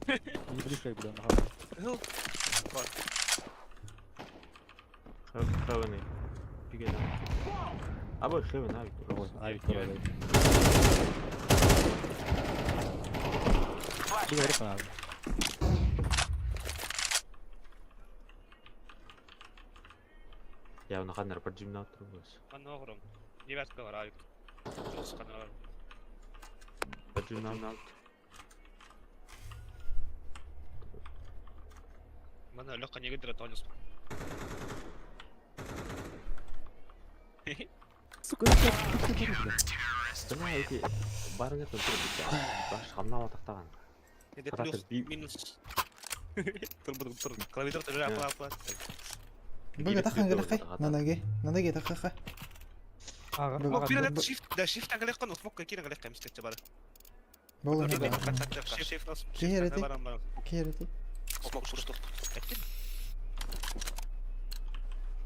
Не близко, бля, Хыл. Хөвөний. Пиге. Абы хөвөн аби. Ай, второй. Flashbang. Я уна канар бір жимна турбуз. Аны огром. Девятка бар авик. Жос канар. Бір жимна. Мана лөккә неге тонус. Сука, Бына эти барыңа туруп баш камнап атактаган. Это плюс минус. Тур тур тур. Клавиатура тоже апла апла. Бага тахан гыракай. Нанаге. Нанаге тахаха. Ага. Бу бир shift да shift аңгалек кан смок кирен галек кемстек бар. Болы не. Shift нас. Киһи Киһи Смок шур.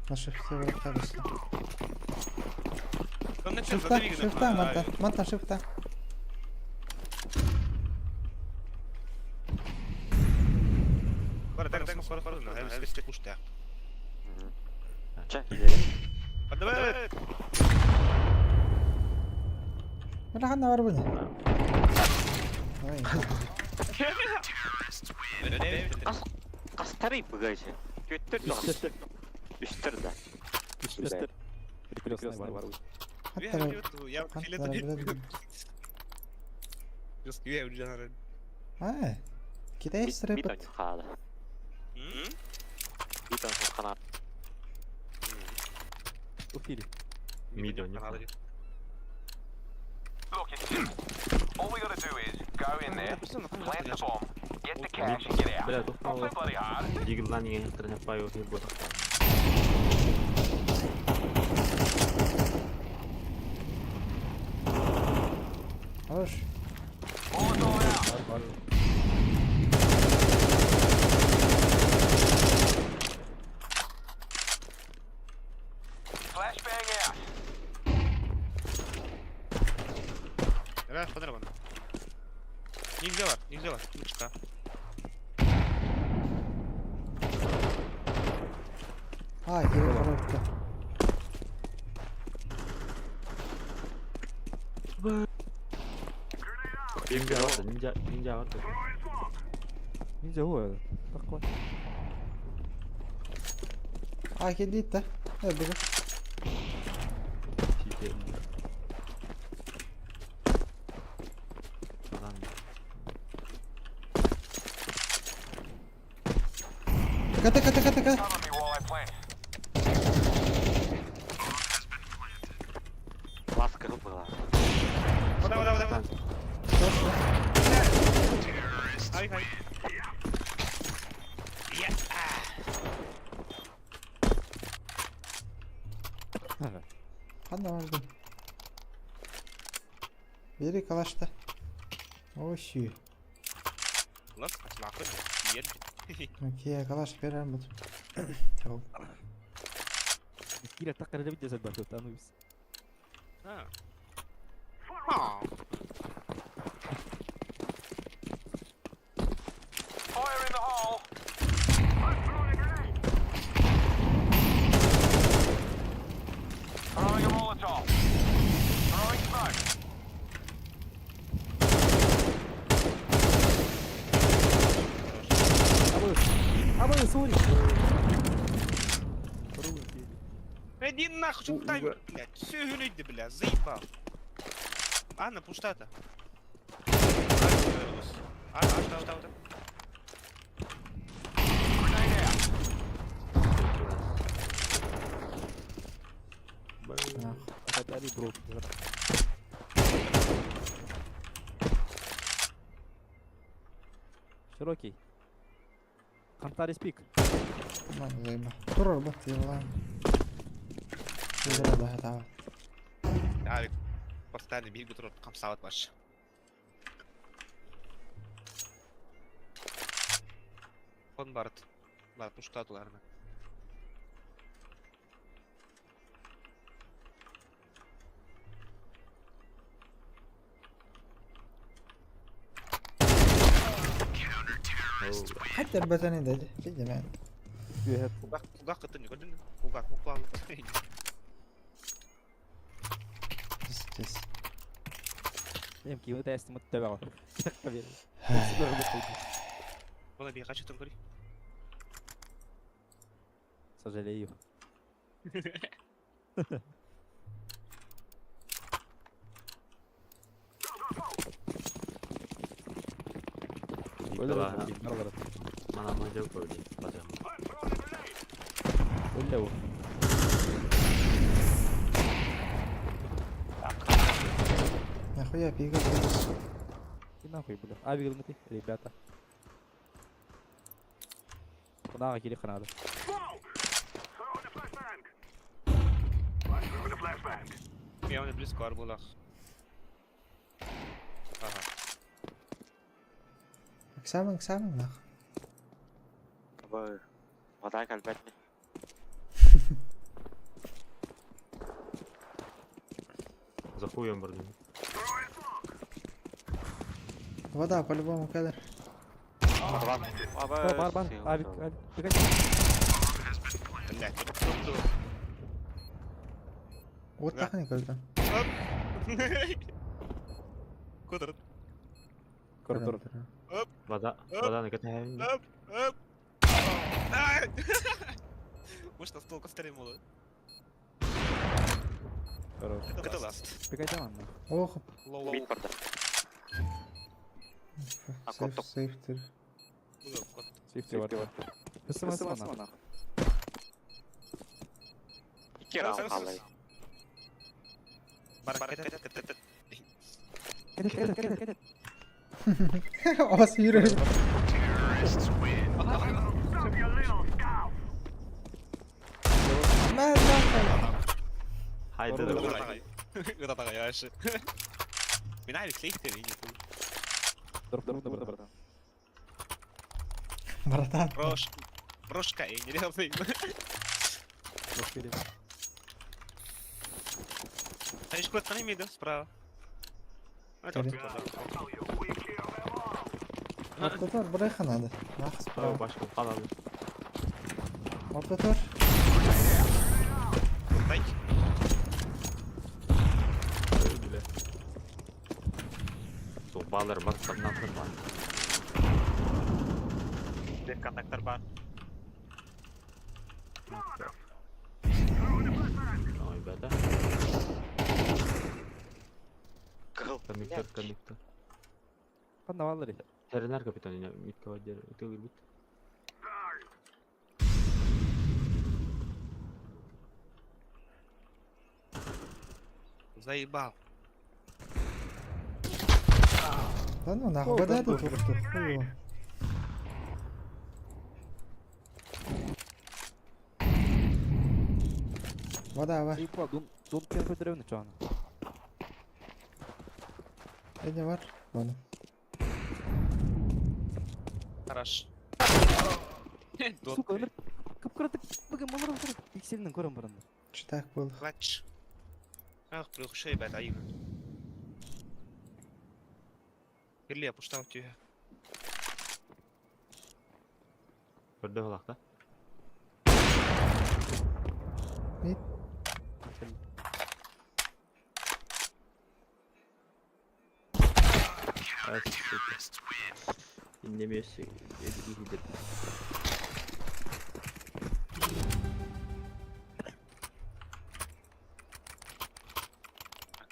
Наша все баракабыс. Шифта, шифта, манта, манта, шифта. Бар так смок бар бар. Хәл пушта. Ча. Давай. Бара ханна бар буны. Ой. Кастары быгайчы. Көттөр да. Үстөр да. Үстөр. Перекрестный бар. Хаттара. Я Хаттара. А. Китай Мид срепет. хаалы. Мид хана. Уфили. Мид Look, it's simple. All we gotta do is go in there, plant the bomb, get the cash and get out. Бля, Not too тохтоо. bloody hard. Дигл нан еген хатырын хапай охи ботак. Хорош. Molotov out. Раз, подорван. Нельзя бар, нельзя бар, мучка. А, кире коробка. Ninja vardı, ninja, ninja vardı. Ninja هو تقوى. А, кэллиит да. Э, бүгүн. TP. Lan Ката, ката, ката, ката. Cover me while I plant. Ласка была. Вода, вода, вода, вода. Ай, ай. Ханна бардым. Бери калашта. Ощи. Ласка, лака, ед. Окей, калаш берем бут. Tamam. مسكينة تقرا بدي ازل باتوت انا بس. А. А. Fire in the hole. Throwing a Molotov. Throwing smoke. Абы сори. Иди нахуй, что таймер, блядь. Все гниды, блядь, заебал. Анна, пустата. А, а, что, что, что? Grenade out. علي برو. Широкий. Хантари спик. Ман заеба. Турар бат ялан. Güzel daha tamam. Алик, постоянно бегу тут комсовать ваш. Он барт. Барт, ну что, ладно. Hatta batani dedi. Şimdi ben. Куда, куда ты не годен? Куда, куда? Пиздец. يمكن وانت عايز تموت تبعه. Вона бігає, що там горі? Сожалею. Никола, mana maca koydu. Bacağım. ولا هو. Нахуя пига вирус. И нахуй, бля. Авик алматы, ребята. Куда кили ханада. Я вони близько арбулах. Ага. Экзамен, экзамен нах. Абы. Вода кальбетни. За хуем бардым. Вода по-любому кадр. Бар, Бар, бар, бар. Авик, авик. Погоди. Блядь, тобто. Вот Да. так не когда. Кудр. Коридор. Вода, вода на катаем. Оп, оп. Ай! Может, на стол кострим Хорош. Это ласт. Погоди, ладно. Ох, Лоу. Бит барда. А, сейф, кот. сейф тир. Сейфти вар. Быстрее, быстрее. Икки раунд қалай. Бар, бар, кет, кет, кет. Кет, кет, кет. Ас yürü. Мә, нахуй. Haydi de. Ытатаға яшы. Мен авик сейфтер, не хуй. Дроп, дроп, дроп, дроп. Братан. Брош. Брошка, я не реально. А еще куда-то не справа. Ортотор бырайха надо. Нах справа. Башка қалады. Ортотор. Дай. Öldüler. Сол балалар бар, қабнатыр бар. Бек коннектор бар. Ой, бәді. Кыл. Коннектор, коннектор. Қанда баллар. Теренер капитан, митка вадер, өтөгір бит. Заебал. Да ну нахуй, да тут тут хуй его. Вода, ва. Типа, дун дун пен көтөрөбүн чону. Эне бар. Вон. Хорош. Сука, өмір кып-кыратык бүгін мамыр отырып пикселінен көрем баранда. Читак был. Клатч. Ах, плюх, ребят, аю. Кирли, опустал тебя. Көрді қалақта. Мид. Иннемесі, едігі деп.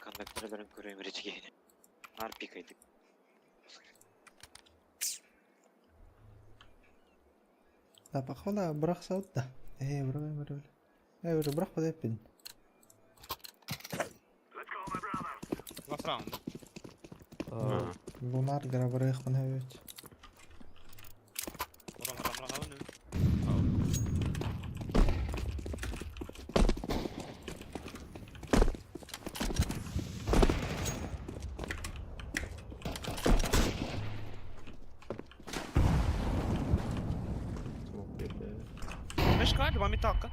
Коннекторларын көрөйм речке. Нар пикайды. Да, походу, брах саут да. Эй, бро, бро. Эй, уже брах подай пин. Лаф раунд. Лунар грабрых мынавет. Ром, ром, ром, ром. Смок берді. Мешка, два металка.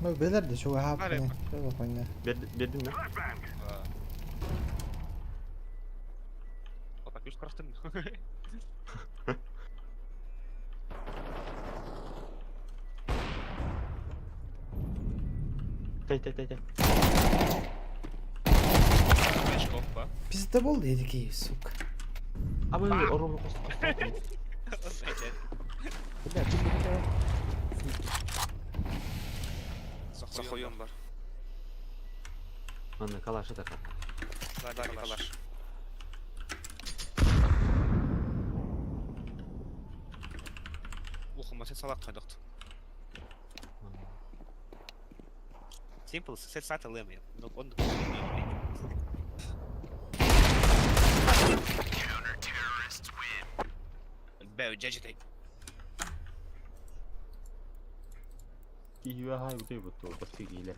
Ну, белер де чего хап Аре. не. Чего хуйня. Бердің бе? Вот так, видишь, просто. Тай, тай, тай, тай. Мешка, опа. Пиздобол дедики, сука. Абы, ұрымы қосты, қосты. Бля, күн Захуем бар. Аны калашы да Да, калаш. Ухума сен салак кайдакты. Simple, сен сата леме. Но он Бәу, жажытай. Киюа хай өте бұтты, басты кейлер.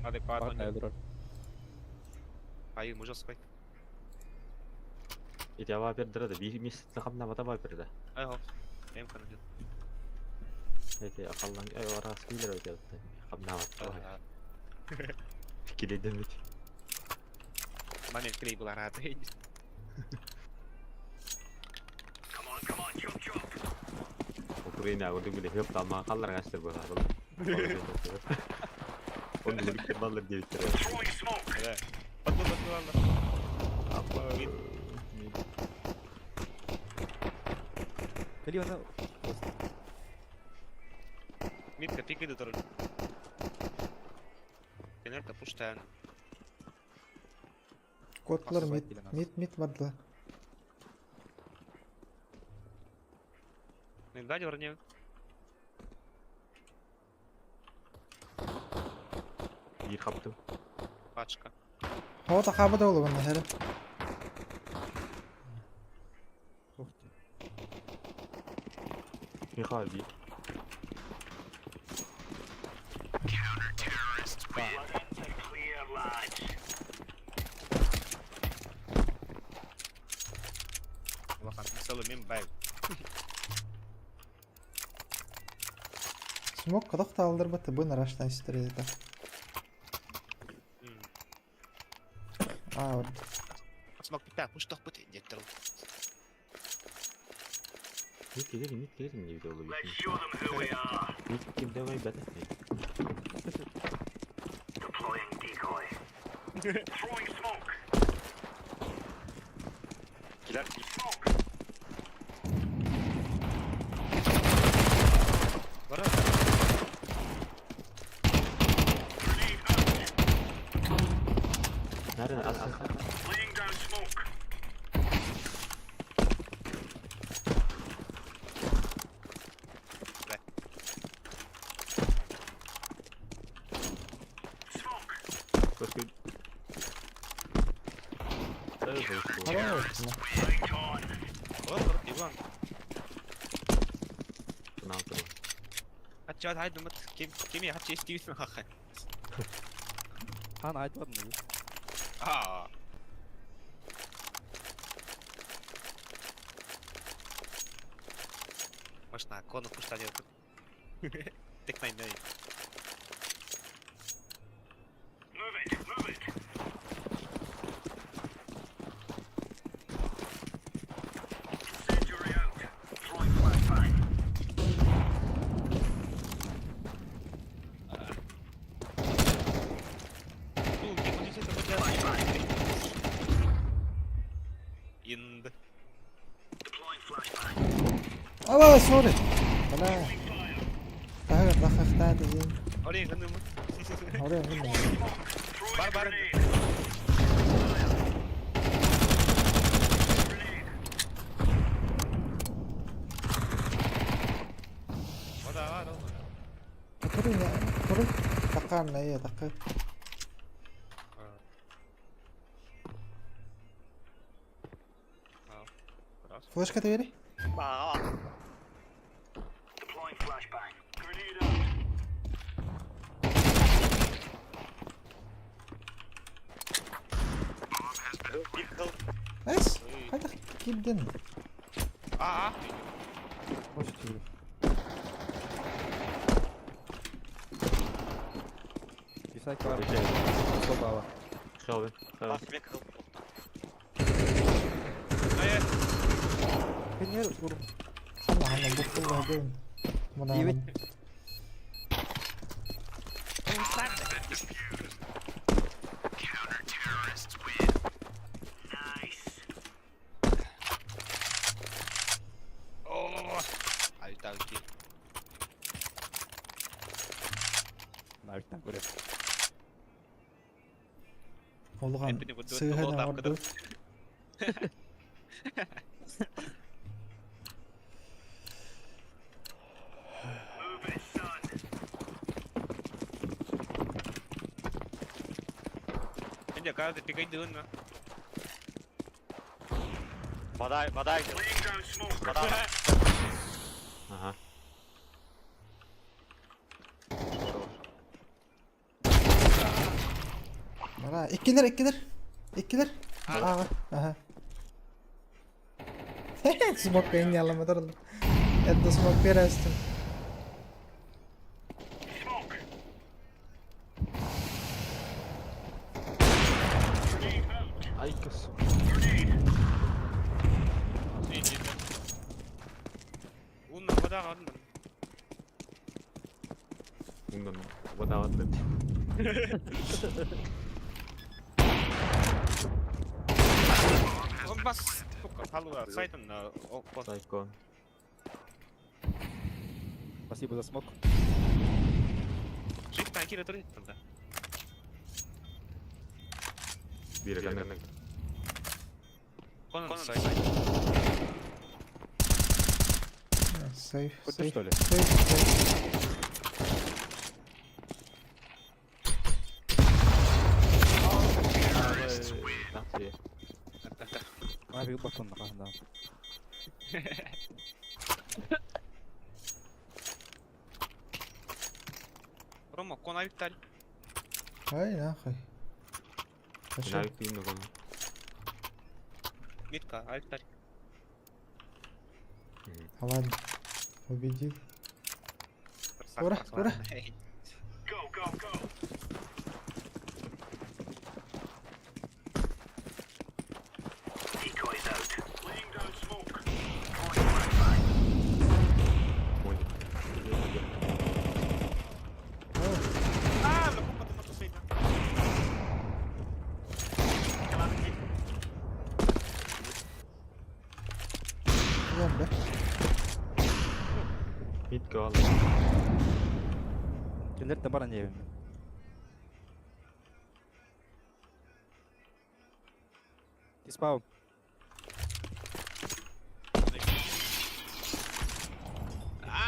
Адекватно. Айы, мужа спай. Ити аба бердірді, bir месяцті қамна бата ба берді. Ай, хоп. Эм канады. Эти ақаллан, ай, арас кейлер өте өтті. Қамна бата. Келеден өте. Момент клей был рад. Украина көрдүң биле хөп талма қаллар қаштыр бұға. Оны өліктер баллар дебиттер. Батыл, батыл, алла. Апа. Кали ана Митка, пикайды тұрын. Тенерта пуштаян. Котлар мид, мид, мид бардыла. Мен дали вроде. Bir қаптым. Пачка. Хавата хабада болу банда хәрі. Михаил bir. Улахан, целый мен бай. Смок кадах таалларбат бу нараштан ситэрэ. Аа, Смок питää пуштах пут диэттэр. Мид кэлэр, мид кэлэр диэбит ол Мид ким давай бата. Килер. Бара. Nerede? As as. Koş bir. Хорош. Олор Иван. Хаччаад хайдамат ким кими хачи истивсэн хахай. Хаана айдвар нэг. Аа. Может на кону пуштать Тек най най. Инд. Ала, sorry. Бала. Тагар дахахтаа дийм. Орын гэнэ юм. Орой юм. Бар бар. Ода ода. Туры туры такар на такар. Флешка тебе? Аа. Найс. Хайдах кидден. Аа. Может тебе. Писать бар. Слабава. Хелвин. Бас мен кыл. Ая. Кенер урум. Ханна ханна букулла дэн. Мына. Девять. Оо. Аюта ки. Навитан көрө. Олган. Эпини бу Сыһын орду. Энд каа пикайдын. Бадай, бадай. Бадай. Ага. Мара, иккилер, иккилер. Иккилер. Аа, аха. Смок энэ яламадар. Это смок перестен. Ай, косу. Унна вода гарна. Ундан вода ладно. Он бас сука, халуа сайтон на Сайко. Спасибо за смок. Shift кира туры тогда. Бир канак. Конан сайт. Сейф, Куда, сейф. что ли? Сейф, сейф. Аа би батон да. Рома, кон авиктарь. Ай, нахуй. Хорошо. Митка, авиктарь. А ладно. Убедил. Ура, ура. Ой. А, бля, купа ты мотоцикл. Ulan be. Mid каал. Кинилэр баран диэбин. Диспаун.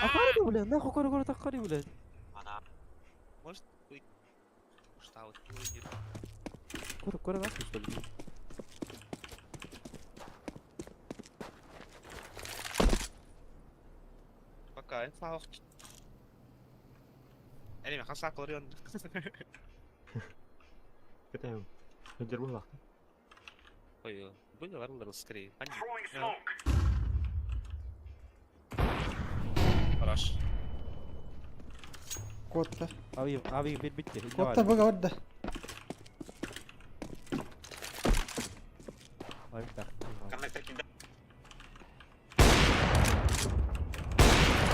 Акари, бля, нахуй кора кора такари, бля. Может быть. Устал, не Кора кора нахуй, что ли? Пока, инфа охт. Эли, мен хаса кылыр Кытайым. Өдер булак. Ой, были варлар скорее. Хорош. Котта. Ави, ави бит битте. Котта бага барда. Ави так. Коннектор кида.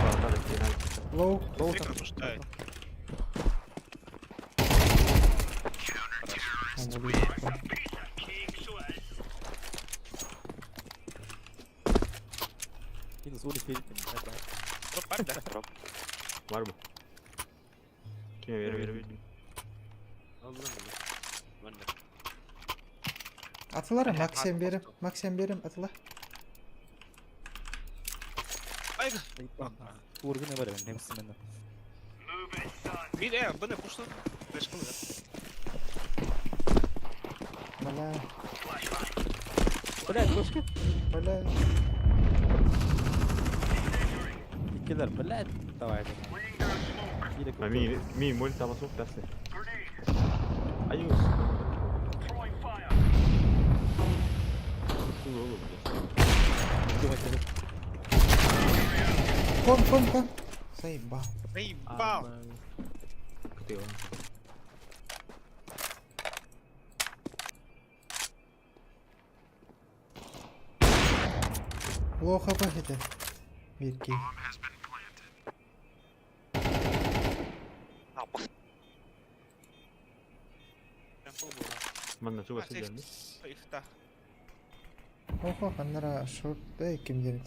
Баата да кенал. Лоу. Лоу Фрик там. пускай. Минус улиц видите. Дроп бар, да? Бар бу. Киме бер бер бер. Allah Allah. Ben de. Атылар Максим берем. Максим берем атыла. Ай, Ургын бар мен, немсин мен. bir de bu ne kuşlu? Beş kılı. Бля. Бля, кошка. Бля. Иккилер, бля, давай. А ми ми мол табасок тасы. Аюс. Ту болу. Кон, кон, кон. Заебал. Заебал. Кытыла. Лоу хп это. Бирки. Манна суга сылдьан. Сейфта. Охо, ханнара шорт да ким дерит.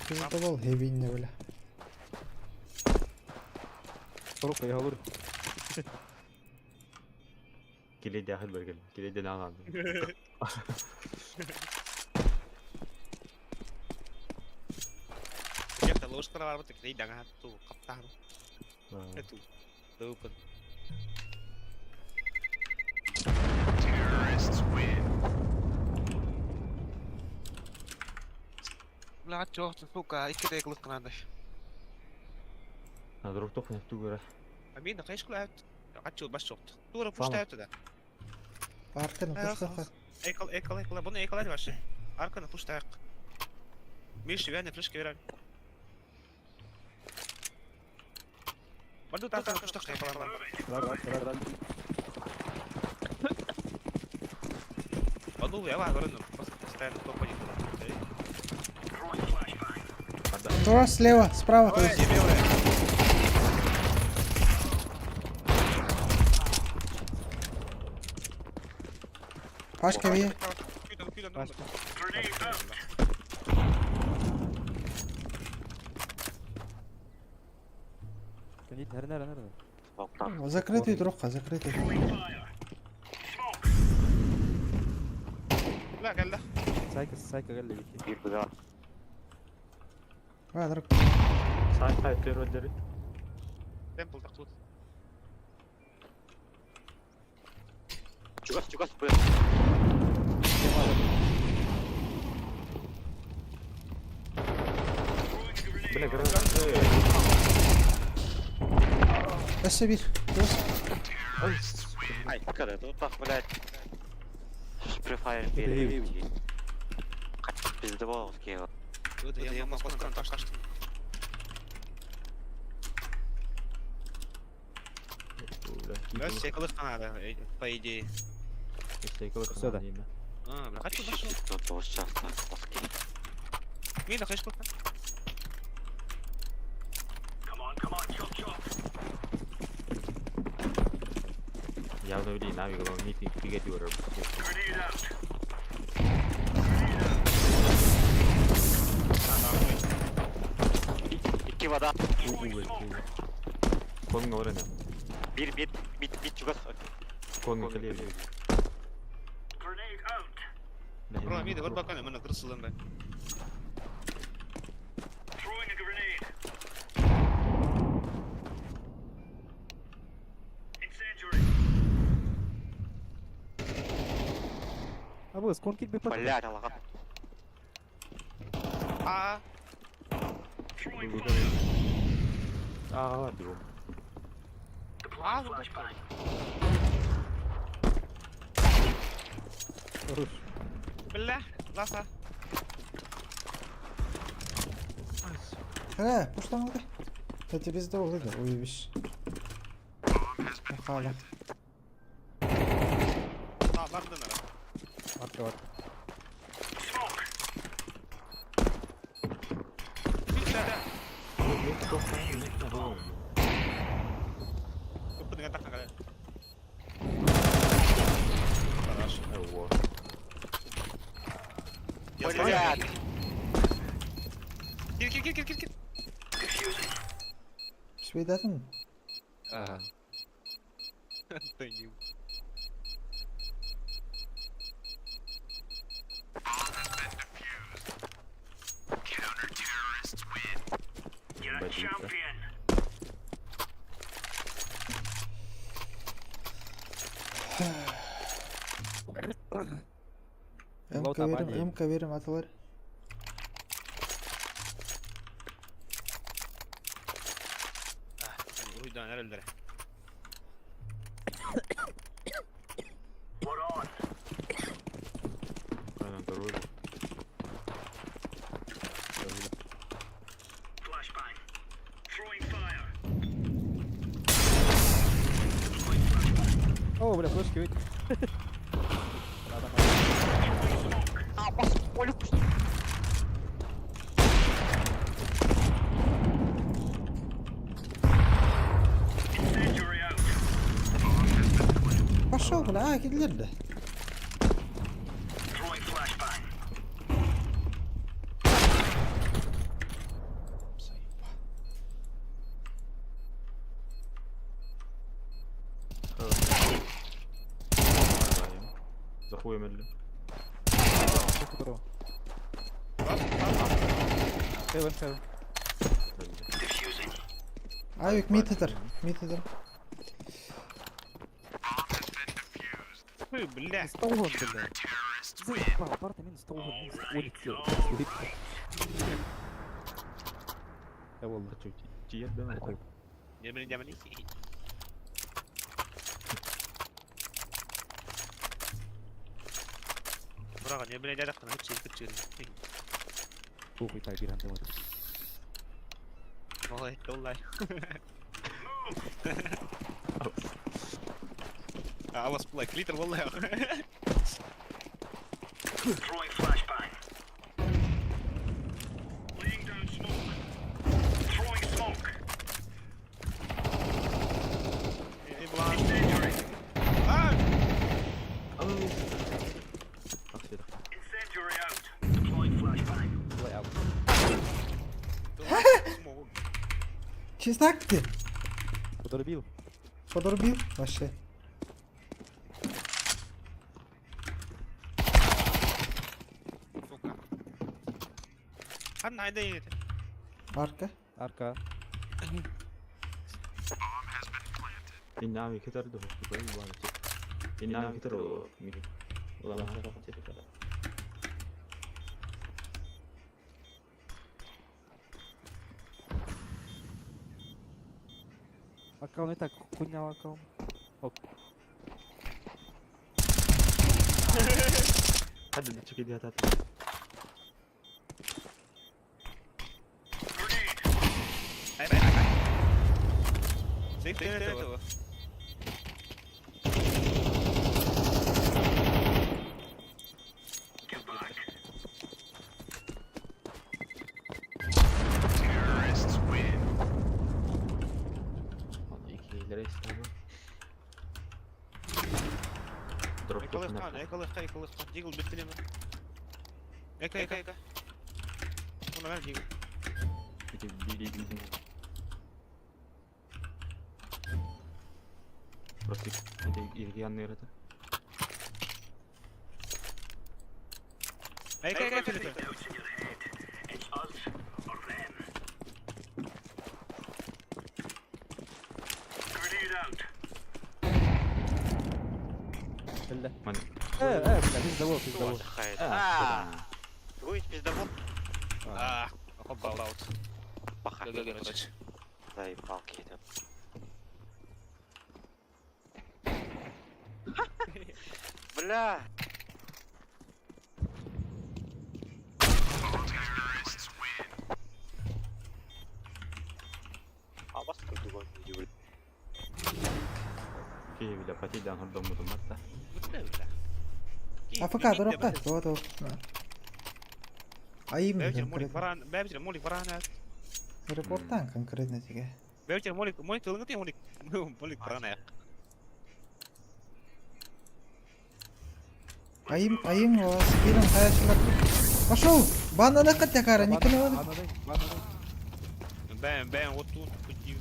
Кызытабал хебинне бля. Коробка я говорю. Киледе ахыл бергел. Киледе наган. Я ложка var mı tek neyden tu kaptan. Tu. Open. Бля, чё, сука, икки клык надо. Надрук тохна тугара. Амин, кайш кулат. Ачыл баш чокт. Тура Фама. пуштаю туда. Арканы пуштаха. Экал, экал, экал, буну экал вообще. Арканы пуштаяк. Миш, вяне флешка веран. Барду тарканы пуштак экал. Ану, я вам говорю, просто постоянно топали туда. Тура слева, справа, то Ой, есть. белая. Пашка ви. Нere nere nere. Смоктан. Закрытый трохка, закрытый. Бля, кэллэ. Сайка, сайка келли битти. Бир быга. Ва, друг. Сай сай террор. Темпл так тут. Чугас, чугас, б. Бля, гранат. Өссө бир. Дос. Ай, когда тут так, блядь. Free Fire Бери. бери. Пиздобол скинул. Да, секлых надо, по идее. Всё, да. А, бля, хочу нашел. Мина, хочешь купить? Явно били навик митинг пигети олорор. Икки вода. Конго орена. Бир бит бит бит чугас. Конго келе. Бро, мида, вот баканы, мы на крысылым, бля. А вы, скон кит бипат. Блядь, алага. А, Аа, бегом. а, ну, Хорош. бля, ласа. Э, пуштан алды. Я тебе сдал, да, уебищ. Хала. А, барды надо. Арка, арка. Ого. Блядь. Кир, кир, кир, кир, кир, кир. Швейдатын. Ага. Антоним. Бадита. МК верим, МК верим, аталар. Уйдан эрэллэр. Aynen doğru. О, бля, флешки выйдет. А, бас, полю. Пошел, бля, а, кидлер, бля. Захуем эле. Здорово. Хевен, хевен. Авик, мид этер, мид этер. Фу, бля. Столон, бля. Заебал, парта минус столон, минус улица. Я волна. Хочу тиер да нахуй. Дэмэни, дэмэни. Браға, не бля, дядя, қана чир, чир. Похуй, так, биран, давай. Олай, олай. А вас плак, литр волай. А! Давай, аут. Чистак ты? Подрубил. Подрубил? Вообще. Сука. Ханна, айда едет. Арка. Арка. Иннами кетер да Иннами кетер Улама. Аккаунт и так, хуйня аккаунт. Ок. Hadi de çekil hadi hadi. Ты этого. Иккилere istedim. Дроп Эколыхтан, эколыхта, эколыхта. Дигл биттилем. Эка, эка, эка. Уна ver дигл. Просто ilgi это. Эка, эка, эка. Бля. Ман. Бля, пиздовол, пиздовол. Аа. Тугуй пиздобол. А, хоппа, аут. Паха. ГГ, короче. Заебал какие-то. Бля! А вас тут другой не удивит. Киһи бля патидан хордоммутум матта. АФК дропка. Вот вот. А именно Бэбитер молик конкретно. баран, бэбитер молик баран. Репортан конкретно тебе. Бэбитер молик, молик тылыңы молик, молик баран. Айым, айым, скиром хаячылар. Пошел! Банана каттякара, никого. Бэм, бэм, вот тут, пути.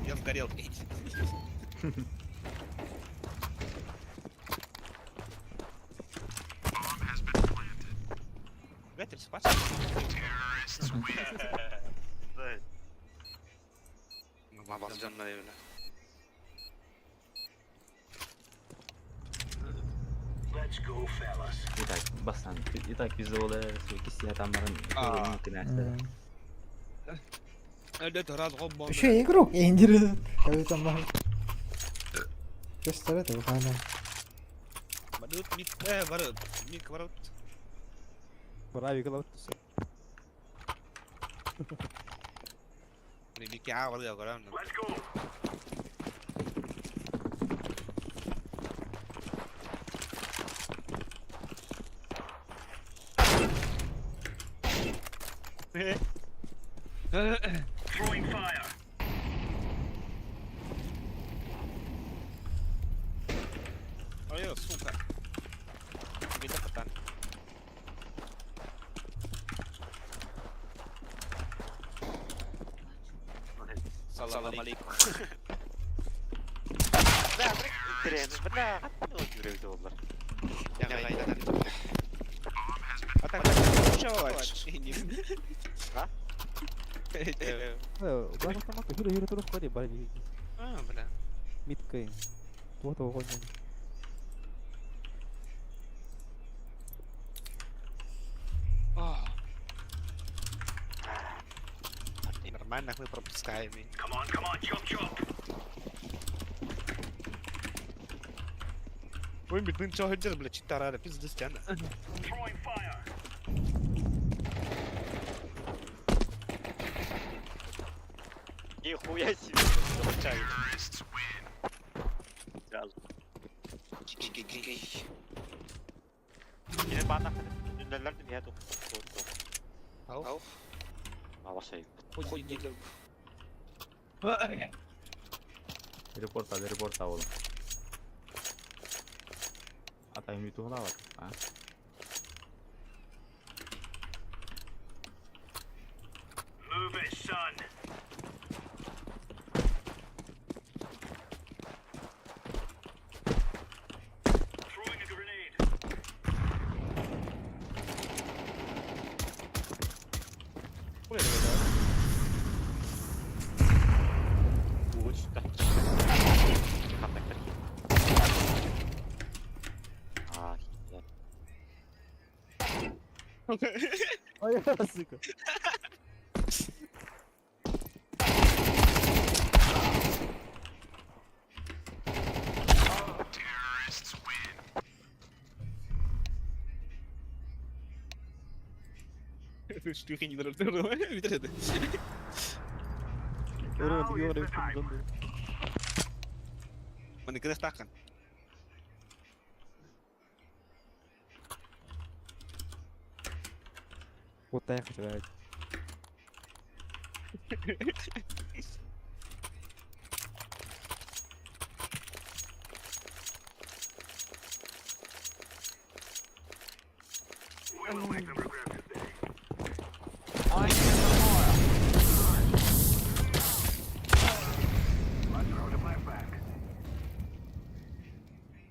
Я сгорел, блядь. Ветер, спать. Обалденно, Итак, бастан. Итак, пиздоболе, кисти там барын. Мүмкүн Это разгон Еще игрок эндер. Как там бар. Көстөрөт ухана. Барут, мик, барут, мик, барут. Брави голову. Мик, я барут, я Throwing fire. Ой, сука. Видно, пацан. Салам алейкум. Бля, интересно, бля, жүрегде олар. А так, А? А, бля. Миткой. Вот его Нормально мы пропускаем. Ой, блин, ты чё хотел, бля, читара, пиздец, тяна. Нихуя себе, получаю. Сразу. Yine bana dünlerlerdim ya Ау. Ава şey. Хуй не Репорта, репорта oğlum. Атайым ютугуна бар. А? А, Ой, сука. Бүтэр этэ. Маны кырыктааххын. Вот так вот.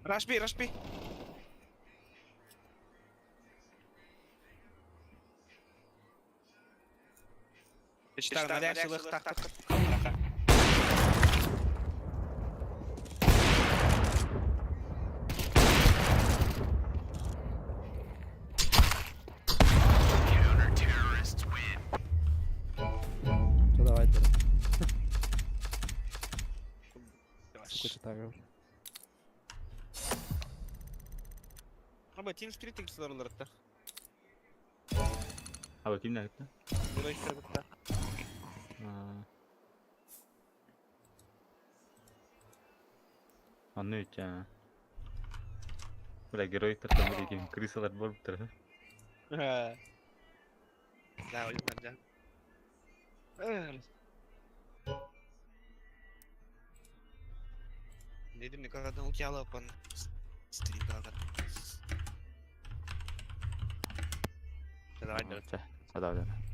Rush B, rush B. Үстэр сылыктаахтык. Что давай тогда. Сука, читаю. Аба Team Spirit ikisi orada. Аба кимнәр кетті? Burayı kırdıkta. Анны үтә. Бля, герой тартан бер екен крысалар бар бит. Да, oyun bence. Dedim ne kadar uçağı alıp Stream kadar. Давай, Давай, давай.